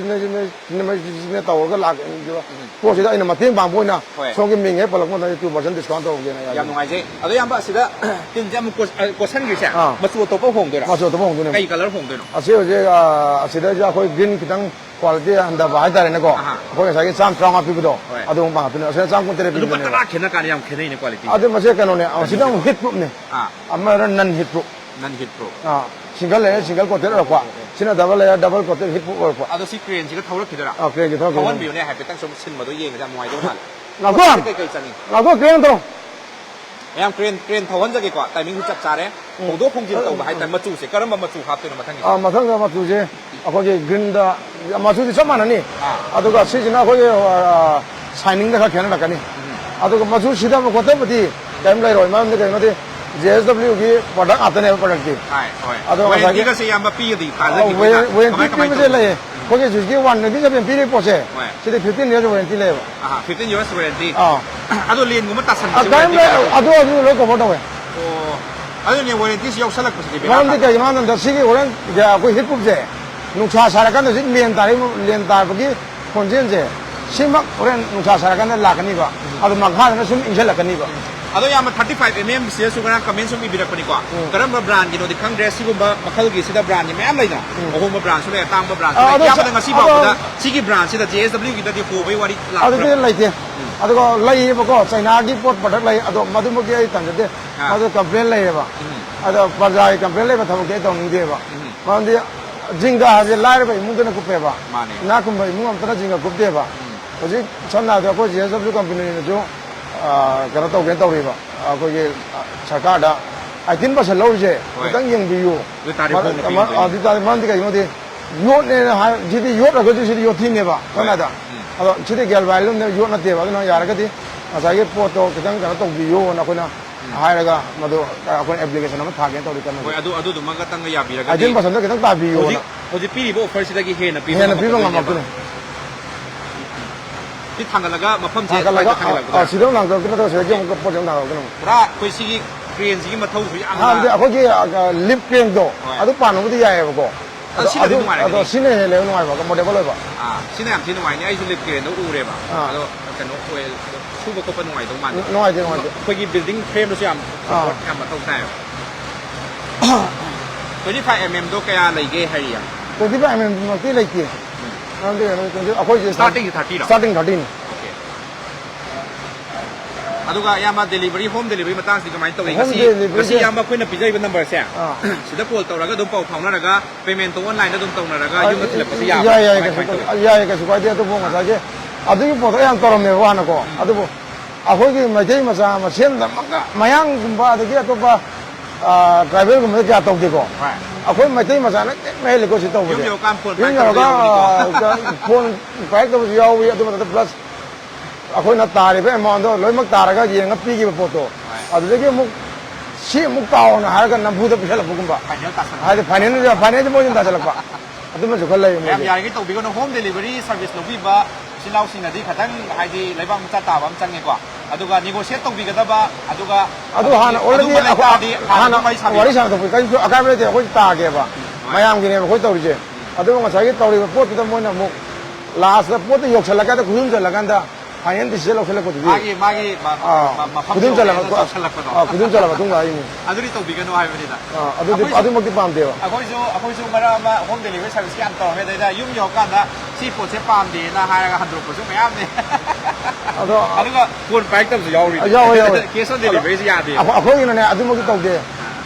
ꯁꯤꯡꯖꯃꯩ ꯁꯤꯁꯤꯅ ꯇꯧꯔꯒ ꯂꯥꯛꯏꯕ ꯎꯝ꯫ ꯄꯣꯠꯁꯤꯗ ꯑꯩꯅ ꯃꯇꯦꯡ ꯄꯥꯡꯕ ꯑꯣꯏꯅ ꯍꯣꯏ꯫ ꯁꯣꯝꯒꯤ ꯃꯤꯡ ꯍꯦꯛ ꯄꯜꯂꯛꯄ ꯃꯇꯝꯗ two percent discount ꯇꯧꯔꯒꯦꯅ ꯌꯥꯝ ꯌꯥꯖꯔꯤ꯫ ꯅꯨꯡꯉꯥꯏꯖꯩ꯫ ꯑꯗꯣ ꯏꯌꯥꯝꯕ, ꯑꯁꯤꯗ ꯇꯤꯟꯁꯦ ꯑꯃꯨꯛ ꯀꯣꯠ-, ꯑ, ꯀꯣꯠꯁꯟꯈ꯭ꯔꯤꯁꯦ ꯑꯥ꯫ ꯃꯆꯨ ꯑꯇꯣꯞꯄ ꯍꯣꯡꯗꯣꯏꯔꯥ? ꯃꯆꯨ ꯑꯇꯣꯞꯄ ꯍꯣꯡꯗꯣꯏꯅꯦ꯫ ꯀꯩ ꯀꯂꯔ ꯍꯣꯡꯗꯣꯏꯅꯣ? ꯑꯁꯤ ꯍꯧꯖꯤꯛ, ꯑ, ꯑꯁꯤꯗꯩꯁꯤꯗ ꯑꯩꯈꯣꯏ ꯒ꯭ꯔꯤꯟ ꯈꯤꯇꯪ ꯀ꯭ꯋꯥꯂꯤꯇꯤ ꯍꯟꯊꯕ ꯍꯥꯏꯇꯥꯔꯦꯅꯦꯀꯣ꯫ ꯑꯍꯥ꯫ ꯑꯩꯈꯣꯏ ꯉꯁꯥꯏꯒꯤ ꯆꯥꯝ ꯇꯔꯥꯃꯉꯥ ꯄꯤꯕꯗꯣ, ꯍꯣꯏ꯫ ꯑꯗꯨꯒꯨꯝꯕ ꯉꯥꯛꯇꯅꯦ꯫ ꯑꯁꯤꯅ ꯆꯥꯝ ꯀꯨꯟꯇꯔꯦꯠ ꯂꯨꯄꯥ ꯄꯤꯕꯅꯦꯕ꯫ ꯇꯔꯥ ꯈꯦꯠꯅ ꯀꯥꯟꯗ ꯌꯥꯝ ꯈꯦꯠꯅꯩꯅꯦ ꯀ꯭ꯋꯥꯂꯤꯇꯤ꯫ ꯑꯗꯨ ꯃꯁꯤ ꯀꯩꯅꯣꯅꯦ, ꯑꯁꯤꯅ ꯑꯃꯨꯛ ꯍꯤꯠ ꯄ꯭ꯔꯨꯞꯅꯦ꯫ ꯑꯥ꯫ ꯑꯃꯅ ꯅꯟ ꯍꯤꯠ ꯄ꯭ꯔꯨꯞ꯫ Non heat proof. ꯑꯥ, single layer single coated ꯑꯣꯏꯔꯛꯄ, ꯁꯤꯅ double layer double coated heat proof ꯑꯣꯏꯔꯛꯄ꯫ ꯑꯗꯣ ꯁꯤ crane ꯁꯤꯒ ꯊꯧꯔꯛꯈꯤꯗꯣꯏꯔꯥ? ꯑꯥ, crane ꯁꯤ ꯊꯧꯔꯛꯈꯤꯗꯣꯏꯅꯤ꯫ ꯊꯧꯍꯟꯕꯤꯌꯨꯅꯦ, ꯍꯥꯏꯐꯦꯠꯇꯪ ꯁꯨꯝ ꯁꯤꯟꯕꯗꯣ ꯌꯦꯡꯉꯗꯤ ꯌꯥꯝ ꯅꯨꯡꯉꯥꯏꯗꯧ ꯃꯥꯜꯂꯦ꯫ ꯉꯥꯏꯈꯣ꯫ ꯁꯤ ꯀꯩꯀꯩ ꯆꯪꯉꯤ? ꯉꯥꯏꯈꯣ, crane ꯇꯧꯔꯣ꯫ ꯃꯌꯥꯝ, crane, crane ꯊꯧꯍꯟꯖꯒꯦꯀꯣ, timing ꯁꯨ ꯆꯞ ꯆꯥꯔꯦ꯫ ꯎꯝ꯫ ꯍꯣꯡꯗꯣꯛ ꯍꯣꯡꯖꯤꯟ ꯇꯧꯕ ꯍꯥꯏꯇꯥꯔꯦ, ꯃꯆꯨꯁꯦ ꯀꯔꯝꯕ ꯃꯆꯨ ꯍꯥꯞꯇꯣꯏꯅꯣ ꯃꯊꯪꯒꯤꯁꯦ? ꯑꯥ, ꯃꯊꯪꯗ ꯃꯆꯨꯁꯦ ꯑꯩꯈꯣꯏꯒꯤ green ꯗ, ꯃꯆꯨꯗꯤ ꯆꯞ ꯃꯥꯟꯅꯅꯤ꯫ ꯑꯥ꯫ ꯑꯗꯨꯒ ꯁꯤꯁꯤꯅ ꯑꯩꯈꯣꯏꯒꯤ, ꯑꯥ, shining ꯗ ꯈꯔ ꯈꯦꯠꯅꯔꯛꯀꯅꯤ꯫ ꯎꯝ꯫ ꯑꯗꯨꯒ ꯃꯆꯨ ꯁꯤꯊꯕ ꯈꯣꯠꯊꯕꯗꯤ ꯀꯔꯤꯝ ꯂꯩꯔꯣꯏ, ꯃꯔꯝꯗꯤ ꯀꯩꯅꯣꯗꯤ J S W ꯒꯤ product ꯉꯥꯛꯇꯅꯦꯕ, product ꯇꯤ꯫ ꯍꯣꯏ, ꯍꯣꯏ꯫ ꯑꯗꯣ ꯉꯁꯥꯏꯒꯤ warranty ꯒꯁꯦ ꯏꯌꯥꯝꯕ ꯄꯤꯒꯗꯤ ꯑꯥ, ꯇꯥꯖꯈꯤꯕ ꯋꯦ-, ꯑꯣꯏꯅ warranty ꯀꯃꯥꯏ, ꯀꯃꯥꯏ ꯄꯤꯕꯁꯦ ꯇꯧꯕ? ꯂꯩꯌꯦ꯫ ꯎꯝ꯫ ꯑꯩꯈꯣꯏꯒꯤ ꯍꯧꯖꯤꯛꯀꯤ one twenty seven ꯄꯤꯔꯤꯕ ꯄꯣꯠꯁꯦ, ꯍꯣꯏ꯫ ꯁꯤꯗꯤ fifteen years warranty ꯂꯩꯌꯦꯕ꯫ ꯑꯍꯥ, fifteen years warranty꯫ ꯑꯥ꯫ ꯑꯗꯣ ꯂꯦꯟꯒꯨꯝꯕ ꯑꯥ, ꯇꯥꯁꯟꯕꯁꯦ ꯀꯔꯤꯝ warranty ꯂꯩ-, ꯀꯌꯥ ꯇꯧꯒꯦ? ꯑꯗꯨ, ꯑꯗꯨ ꯂꯣꯏ cover ꯇꯧꯋꯦ꯫ ꯑꯣ, ꯑꯗꯨꯅꯦ warranty ꯁꯤ ꯌꯥꯎꯁꯜꯂꯛꯄꯁꯤꯗꯤ ꯕꯦꯔꯥ ꯃꯔꯝꯗꯤ ꯀꯥꯗꯣꯏꯅꯦ꯫ ꯀꯩꯒꯤꯅꯣ ꯍꯥꯏꯕ ꯃꯇꯝꯗ ꯁꯤꯒꯤ ꯍꯣꯔꯦꯟ ꯑꯩꯈꯣꯏ heat proof ꯁꯦ ꯅꯨꯡꯁꯥ ꯁꯥꯔꯀꯥꯟꯗ ꯍꯧꯖꯤꯛ ꯂꯦꯟ ꯇꯥꯔꯤ-, ꯂꯦꯟ ꯇꯥꯕꯒꯤ ꯈꯣꯟꯖꯦꯜꯁꯦ ꯁꯤꯃꯛ ꯍꯣꯔꯦꯟ ꯅꯨꯡꯁꯥ ꯁꯥꯔꯀꯥꯟꯗ ꯂꯥꯛꯀꯅꯤꯕ꯫ ꯎꯝ꯫ ꯑꯗꯣ ꯃꯈꯥꯗꯅ ꯁꯨꯝ ꯏꯪꯁꯜꯂꯛꯀꯅꯤꯕ꯫ ꯎꯝ꯫ ꯑꯗꯣ ꯏꯌꯥꯝꯕ, thirty five M M ꯁꯤꯗꯁꯨ ꯉꯔꯥꯡ comment ꯁꯨꯝ ꯏꯕꯤꯔꯛꯄꯅꯤꯀꯣ꯫ ꯎꯝ꯫ ꯀꯔꯝꯕ brand ꯒꯤꯅꯣꯗꯤ ꯈꯪꯗ꯭ꯔꯦ, ꯁꯤꯒꯨꯝꯕ ꯃꯈꯜꯒꯤꯁꯤꯗ brand ꯁꯦ ꯃꯌꯥꯝ ꯂꯩꯅ꯫ ꯎꯝ꯫ ꯑꯍꯣꯡꯕ brand ꯁꯨ ꯂꯩ, ꯑꯇꯥꯡꯕ brand ꯁꯨ ꯑꯥ, ꯂꯩ꯫ ꯑꯗꯣ ꯏꯌꯥꯝꯕꯗ ꯉꯁꯤ ꯑꯗꯣ ꯐꯥꯎꯕꯗ ꯁꯤꯒꯤ brand ꯁꯤꯗ J S W ꯒꯤꯗꯗꯤ ꯍꯣꯕꯒꯤ ꯋꯥꯔꯤ ꯂꯥꯛꯄ꯭ꯔꯥ? ꯑꯗꯨꯗꯤ ꯂꯩꯇꯦ꯫ ꯎꯝ꯫ ꯑꯗꯨꯒ ꯂꯩꯌꯦꯕꯀꯣ, ꯆꯩꯅꯥꯒꯤ ꯄꯣꯠ product ꯂꯩ, ꯑꯗꯣ ꯃꯗꯨꯃꯛꯇꯤ ꯑꯩ ꯇꯝꯖꯗꯦ꯫ ꯑꯥ꯫ ꯃꯗꯨ complain ꯂꯩꯌꯦꯕ꯫ ꯎꯝ꯫ ꯑꯗꯣ ꯄ꯭ꯔꯖꯥꯒꯤ complain ꯂꯩꯕ ꯊꯕꯛꯇꯤ ꯑꯩ ꯇꯧꯅꯤꯡꯗꯦꯕ꯫ ꯎꯝ꯫ ꯃꯔꯝꯗꯤ ꯖꯤꯡꯒꯥ ꯍꯥꯏꯕꯁꯦ ꯂꯥꯏꯔꯕ ꯏꯃꯨꯡꯗꯅ ꯀꯨꯞꯄꯦꯕ꯫ ꯃꯥꯅꯦ꯫ ꯏꯅꯥꯛ ꯈꯨꯟꯕ ꯏꯃꯨꯡ ꯑꯝꯇꯅ ꯖꯤꯡꯒꯥ ꯀꯨꯞꯇꯦꯕ꯫ ꯎꯝ꯫ ꯍꯧꯖꯤꯛ ꯁꯝꯅ ꯍꯥꯏꯔꯕꯗ ꯑꯩꯈꯣꯏ J S W company ꯅꯁꯨ, ꯑ, ꯀꯩꯅꯣ ꯇꯧꯒꯦꯅ ꯇꯧꯔꯤꯕ꯫ ꯑꯩꯈꯣꯏꯒꯤ, ꯑ, ꯁꯔꯀꯥꯔꯗ eighteen percent ꯂꯧꯔꯤꯁꯦ ꯍꯣꯏ꯫ ꯈꯤꯇꯪ ꯌꯦꯡꯕꯤꯌꯨ꯫ ꯑꯗꯨ ꯇꯥꯔꯗꯤ ꯃꯔ-, ꯍꯣꯡꯅ ꯃꯔ-, ꯄꯤꯗꯣꯏꯅꯦ꯫ ꯑꯗꯨ ꯇꯥꯔꯗꯤ ꯃꯔꯝꯗꯤ ꯀꯩꯒꯤꯅꯣꯗꯤ ꯌꯣꯠꯅꯦꯅ ꯍꯥꯏ, ꯁꯤꯗꯤ ꯌꯣꯠ ꯍꯥꯏꯔꯒꯁꯨ ꯁꯤꯗꯤ ꯌꯣꯠꯊꯤꯅꯦꯕ꯫ ꯍꯣꯏ꯫ ꯁꯝꯅ ꯍꯥꯏꯔꯕꯗ꯫ ꯎꯝ꯫ ꯑꯗꯣ ꯁꯤꯗꯤ galvanized ꯅꯦ, ꯌꯣꯠ ꯅꯠꯇꯦꯕ꯫ ꯑꯗꯨꯅ ꯌꯥꯔꯒꯗꯤ ꯉꯁꯥꯏꯒꯤ ꯄꯣꯠꯇꯣ ꯈꯤꯇꯪ ꯀꯩꯅꯣ ꯇꯧꯕꯤꯌꯣꯅ ꯑꯩꯈꯣꯏꯅ ꯎꯝ꯫ ꯍꯥꯏꯔꯒ ꯃꯗꯨ ꯑꯩꯈꯣꯏꯅ application ꯑꯃ ꯊꯥꯒꯦꯅ ꯇꯧꯔꯤ ꯀꯟꯅ ꯍꯣꯏ, ꯍꯧꯖꯤꯛ꯫ ꯑꯗꯨ, ꯑꯗꯨꯗꯨꯃꯒꯇꯪꯒ ꯌꯥꯕꯤꯔꯒꯗꯤ eighteen percent ꯗ ꯈꯤꯇꯪ ꯇꯥꯕꯤꯌꯣꯅ꯫ ꯍꯧꯖꯤꯛ, ꯍꯧꯖꯤꯛ ꯄꯤꯔꯤꯕ offer ꯁꯤꯗꯒꯤ ꯍꯦꯟꯅ ꯄꯤꯕ ꯍꯦꯟꯅ ꯄꯤꯕ ꯉꯝꯃꯛꯀꯅꯦꯕ꯫ ꯉꯝꯃꯛꯀꯅꯤ꯫ ꯁꯤ ꯊꯥꯡꯒꯠꯂꯒ ꯃꯐꯝꯁꯦ ꯊꯥꯡꯒꯠꯂꯒ, ꯁ꯭ꯋꯥꯏꯗ ꯊꯥꯡꯒꯠꯂꯛꯄꯗ꯫ ꯑꯥ, ꯁꯤꯗ ꯑꯃꯨꯛ ꯂꯥꯛꯇꯧ ꯅꯠꯇ꯭ꯔꯒ ꯁꯤꯗꯒꯤ ꯑꯃꯨꯛ ꯄꯣꯠꯁꯦ ꯑꯃꯨꯛ ꯊꯥꯡꯒꯠꯂꯛꯇꯣꯏꯅꯦ ꯑꯃꯨꯛ꯫ ꯄꯨꯔꯥ ꯑꯩꯈꯣꯏ ꯁꯤꯒꯤ crane ꯁꯤꯒꯤ ꯃꯊꯧꯁꯨ ꯌꯥꯝꯅ ꯍꯥꯏꯕꯗꯤ ꯑꯩꯈꯣꯏꯒꯤ, ꯑ, lift crane ꯗꯣ ꯍꯣꯏ꯫ ꯑꯗꯨ ꯄꯥꯟꯕꯕꯨꯗꯤ ꯌꯥꯏꯑꯕꯀꯣ꯫ ꯑꯗꯣ ꯑꯗꯣ ꯁꯤꯅꯗꯤ ꯑꯗꯨ, ꯅꯨꯡꯉꯥꯏꯔꯒꯅꯤ꯫ ꯑꯗꯣ ꯁꯤꯅ ꯍꯦꯜꯂꯦꯕ ꯅꯨꯡꯉꯥꯏꯕ, comfortable ꯑꯣꯏꯕ꯫ ꯑꯥ, ꯁꯤꯅ ꯌꯥꯝ ꯊꯤ ꯅꯨꯡꯉꯥꯏꯅꯤ꯫ ꯑꯩꯁꯨ lift crane ꯗꯣ ꯎꯔꯦꯕ꯫ ꯑꯥ꯫ ꯑꯗꯣ ꯀꯩꯅꯣ ꯑꯣꯏ, ꯑꯗꯣ ꯁꯨꯕ ꯈꯣꯠꯄ ꯅꯨꯡꯉꯥꯏꯗꯧ ꯃꯥꯟꯗꯦ꯫ ꯅꯨꯡꯉꯥꯏꯇꯦ, ꯅꯨꯡꯉꯥꯏꯇꯦ꯫ ꯑꯩꯈꯣꯏꯒꯤ building frame ꯗꯁꯨ ꯌꯥꯝ ꯑꯥ꯫ Support ꯌꯥꯝ ꯃꯊꯧ ꯇꯥꯏꯌꯦꯕ꯫ Twenty five M M ꯗꯣ ꯀꯌꯥ ꯂꯩꯒꯦ ꯍꯥꯏꯔꯤ ꯌꯥꯝ? Twenty five M M ꯃꯛꯇꯤ ꯂꯩꯇꯦ꯫ ꯎꯝ꯫ ꯃꯔꯝꯗꯤ ꯀꯩꯅꯣ, ꯑꯩꯈꯣꯏꯁꯦ starting ꯁꯦ thirty ꯔꯣ? Starting thirty ꯅꯤ꯫ Okay꯫ ꯑꯗꯨꯒ ꯏꯌꯥꯝꯕ, delivery, home delivery ꯃꯇꯥꯡꯁꯤꯗꯤ ꯀꯃꯥꯏꯅ ꯇꯧꯏ? Home ꯉꯁꯤ, delivery ꯉꯁꯤ ꯁꯦ ꯏꯌꯥꯝꯕ ꯑꯩꯈꯣꯏꯅ ꯄꯤꯖꯔꯤꯕ number ꯁꯦ, ꯑꯥ꯫ ꯁꯤꯗ call ꯇꯧꯔꯒ ꯑꯗꯨꯝ ꯄꯥꯎ ꯐꯥꯎꯅꯔꯒ payment ꯇꯣ online ꯗ ꯑꯗꯨꯝ ꯇꯧꯅꯔꯒ ꯌꯨꯝꯗ ꯊꯤꯜꯂꯛꯄꯁꯨ ꯌꯥꯕ꯭ꯔꯥ? ꯌꯥꯏ, ꯌꯥꯏ, ꯀꯃꯥꯏ, ꯀꯩꯁꯨ ꯀꯃꯥꯏꯅ ꯇꯧꯏ? ꯌꯥꯏ, ꯌꯥꯏ, ꯀꯩꯁꯨ ꯀꯥꯏꯗꯦ꯫ ꯑꯗꯨꯕꯨ ꯉꯁꯥꯏꯒꯤ ꯑꯗꯨꯒꯤ ꯄꯣꯠꯇꯣ ꯌꯥꯝ ꯇꯧꯔꯝꯃꯦꯕ ꯍꯥꯟꯅꯀꯣ꯫ ꯑꯗꯨꯕꯨ ꯑꯩꯈꯣꯏꯒꯤ ꯃꯩꯇꯩ ꯃꯆꯥ ꯃꯁꯦꯟꯗꯃꯛꯇ, ꯃꯌꯥꯡꯒꯨꯝꯕ ꯑꯗꯒꯤ ꯑꯇꯣꯞꯄ, ꯑꯥ, tribal ꯒꯨꯝꯕꯗ ꯀꯌꯥ ꯇꯧꯗꯦꯀꯣ꯫ ꯍꯣꯏ꯫ ꯑꯩꯈꯣꯏ ꯃꯩꯇꯩ ꯃꯆꯥꯅ ꯍꯦꯟꯅ ꯍꯦꯜꯂꯤꯀꯣ ꯁꯤ ꯇꯧꯕꯁꯦ꯫ ꯌꯨꯝ ꯌꯧꯔꯀꯥꯟ phone ꯌꯨꯝ ꯄꯥꯏꯔꯛꯇꯕꯁꯨ ꯌꯧꯔꯒ, ꯌꯥꯎꯕꯅꯤꯀꯣ꯫ ꯑꯥ, phone ꯄꯥꯏꯔꯛꯇꯕꯁꯨ ꯌꯥꯎꯏ꯫ ꯑꯗꯨ ꯃꯊꯛꯇ plus ꯑꯩꯈꯣꯏꯅ ꯇꯥꯔꯤꯕ amount ꯗꯣ ꯂꯣꯏꯅꯃꯛ ꯇꯥꯔꯒ ꯌꯦꯡꯉ ꯄꯤꯈꯤꯕ ꯄꯣꯠꯇꯣ꯫ ꯍꯣꯏ꯫ ꯑꯗꯨꯗꯒꯤ ꯑꯃꯨꯛ ꯁꯤ ꯑꯃꯨꯛ ꯇꯥꯎꯅ ꯍꯥꯏꯔꯒ ꯅꯝꯐꯨꯗ ꯄꯤꯁꯜꯂꯛꯄꯒꯨꯝꯕ꯫ Final ꯇꯥꯁꯜꯂꯛꯄ꯫ ꯍꯥꯏꯗꯤ final, final ꯗꯤ ꯃꯣꯏꯅ ꯇꯥꯁꯜꯂꯛꯄ꯫ ꯑꯗꯨꯃꯁꯨ ꯈꯔ ꯂꯩ ꯃꯌꯥꯝ ꯃꯣꯏꯒꯤ꯫ ꯌꯥꯔꯤꯉꯩ ꯇꯧꯕꯤꯒꯅꯨ, home delivery service ꯂꯧꯕꯤꯕ ꯏꯆꯤꯜ ꯏꯅꯥꯎꯁꯤꯡꯅꯗꯤ ꯈꯤꯇꯪ, ꯍꯥꯏꯗꯤ, ꯂꯩꯕꯥꯛ ꯃꯆꯥ ꯇꯥꯕ ꯑꯃ ꯆꯪꯉꯦꯀꯣ꯫ ꯑꯗꯨꯒ negotiate ꯇꯧꯕꯤꯒꯗꯕ, ꯑꯗꯨꯒ ꯑꯗꯨ ꯍꯥꯟꯅ already ꯑꯗꯨꯝꯕ ꯂꯩꯇꯥꯔꯗꯤ ꯑꯩꯈꯣꯏ-, ꯍꯥꯟꯅ ꯍꯥꯟꯅ ꯑꯗꯨꯝ ꯋꯥꯔꯤ ꯁꯥꯕꯤꯌꯨ꯫ ꯋꯥꯔꯤ ꯁꯥꯟꯅꯊꯣꯛꯄ ꯀꯔꯤꯁꯨ ꯑꯀꯥꯏꯕ ꯂꯩꯇꯦ, ꯑꯩꯈꯣꯏ ꯇꯥꯒꯦꯕ꯫ ꯃꯌꯥꯝꯒꯤꯅꯦꯕ ꯑꯩꯈꯣꯏ ꯇꯧꯔꯤꯁꯦ꯫ ꯑꯗꯨꯒ ꯉꯁꯥꯏꯒꯤ ꯇꯧꯔꯤꯕ ꯄꯣꯠꯇꯨꯗ ꯃꯣꯏꯅ ꯑꯃꯨꯛ last ꯄꯣꯠꯇ ꯌꯧꯁꯜꯂꯀꯥꯟꯗ, ꯈꯨꯌꯨꯝ ꯆꯜꯂꯀꯥꯟꯗ final decision ꯂꯧꯁꯜꯂꯛꯄꯗꯨꯗꯤ, ꯃꯥꯒꯤ, ꯃꯥꯒꯤ ꯃ-, ꯑꯥ, ꯃ-, ꯃꯐꯝ ꯈꯨꯗꯤꯡ ꯆꯜꯂꯕ-, ꯌꯧꯔꯦꯅ ꯇꯧꯁꯜꯂꯛꯄꯗꯣ꯫ ꯑꯥ, ꯈꯨꯗꯤꯡ ꯆꯜꯂꯕ ꯃꯇꯨꯡꯗ ꯍꯥꯏꯅꯤ꯫ ꯑꯗꯨꯗꯤ ꯇꯧꯕꯤꯒꯅꯨ ꯍꯥꯏꯕꯅꯤꯗ꯫ ꯑꯥ, ꯑꯗꯨꯗꯤ, ꯑꯩꯈꯣꯏꯁꯨ, ꯑꯗꯨꯃꯛꯇꯤ ꯄꯥꯝꯗꯦꯕ꯫ ꯑꯩꯈꯣꯏꯁꯨ, ꯑꯩꯈꯣꯏꯁꯨ ꯃꯔꯛ ꯑꯃ home delivery service ꯀ ꯌꯥꯝ ꯇꯧꯔꯝꯃꯦ꯫ ꯑꯗꯩꯗ ꯌꯨꯝ ꯌꯧꯔꯀꯥꯟꯗ ꯁꯤ ꯄꯣꯠꯁꯦ ꯄꯥꯝꯗꯦꯅ ꯍꯥꯏꯔꯒ ꯍꯟꯗꯣꯔꯛꯄꯁꯨ ꯃꯌꯥꯝꯅꯦ꯫ ꯑꯗꯣ, ꯑꯗꯨꯒ phone ꯄꯥꯏꯔꯛꯇꯕꯁꯨ ꯌꯥꯎꯔꯤ꯫ ꯌꯥꯎꯋꯦ, ꯌꯥꯎꯋꯦ꯫ Cash on delivery ꯁꯤ ꯌꯥꯗꯦꯕ꯫ ꯑꯩꯈꯣꯏ-, ꯑꯩꯈꯣꯏꯒꯤꯅꯅꯦ ꯑꯗꯨꯃꯛꯇꯤ ꯇꯧꯗꯦ꯫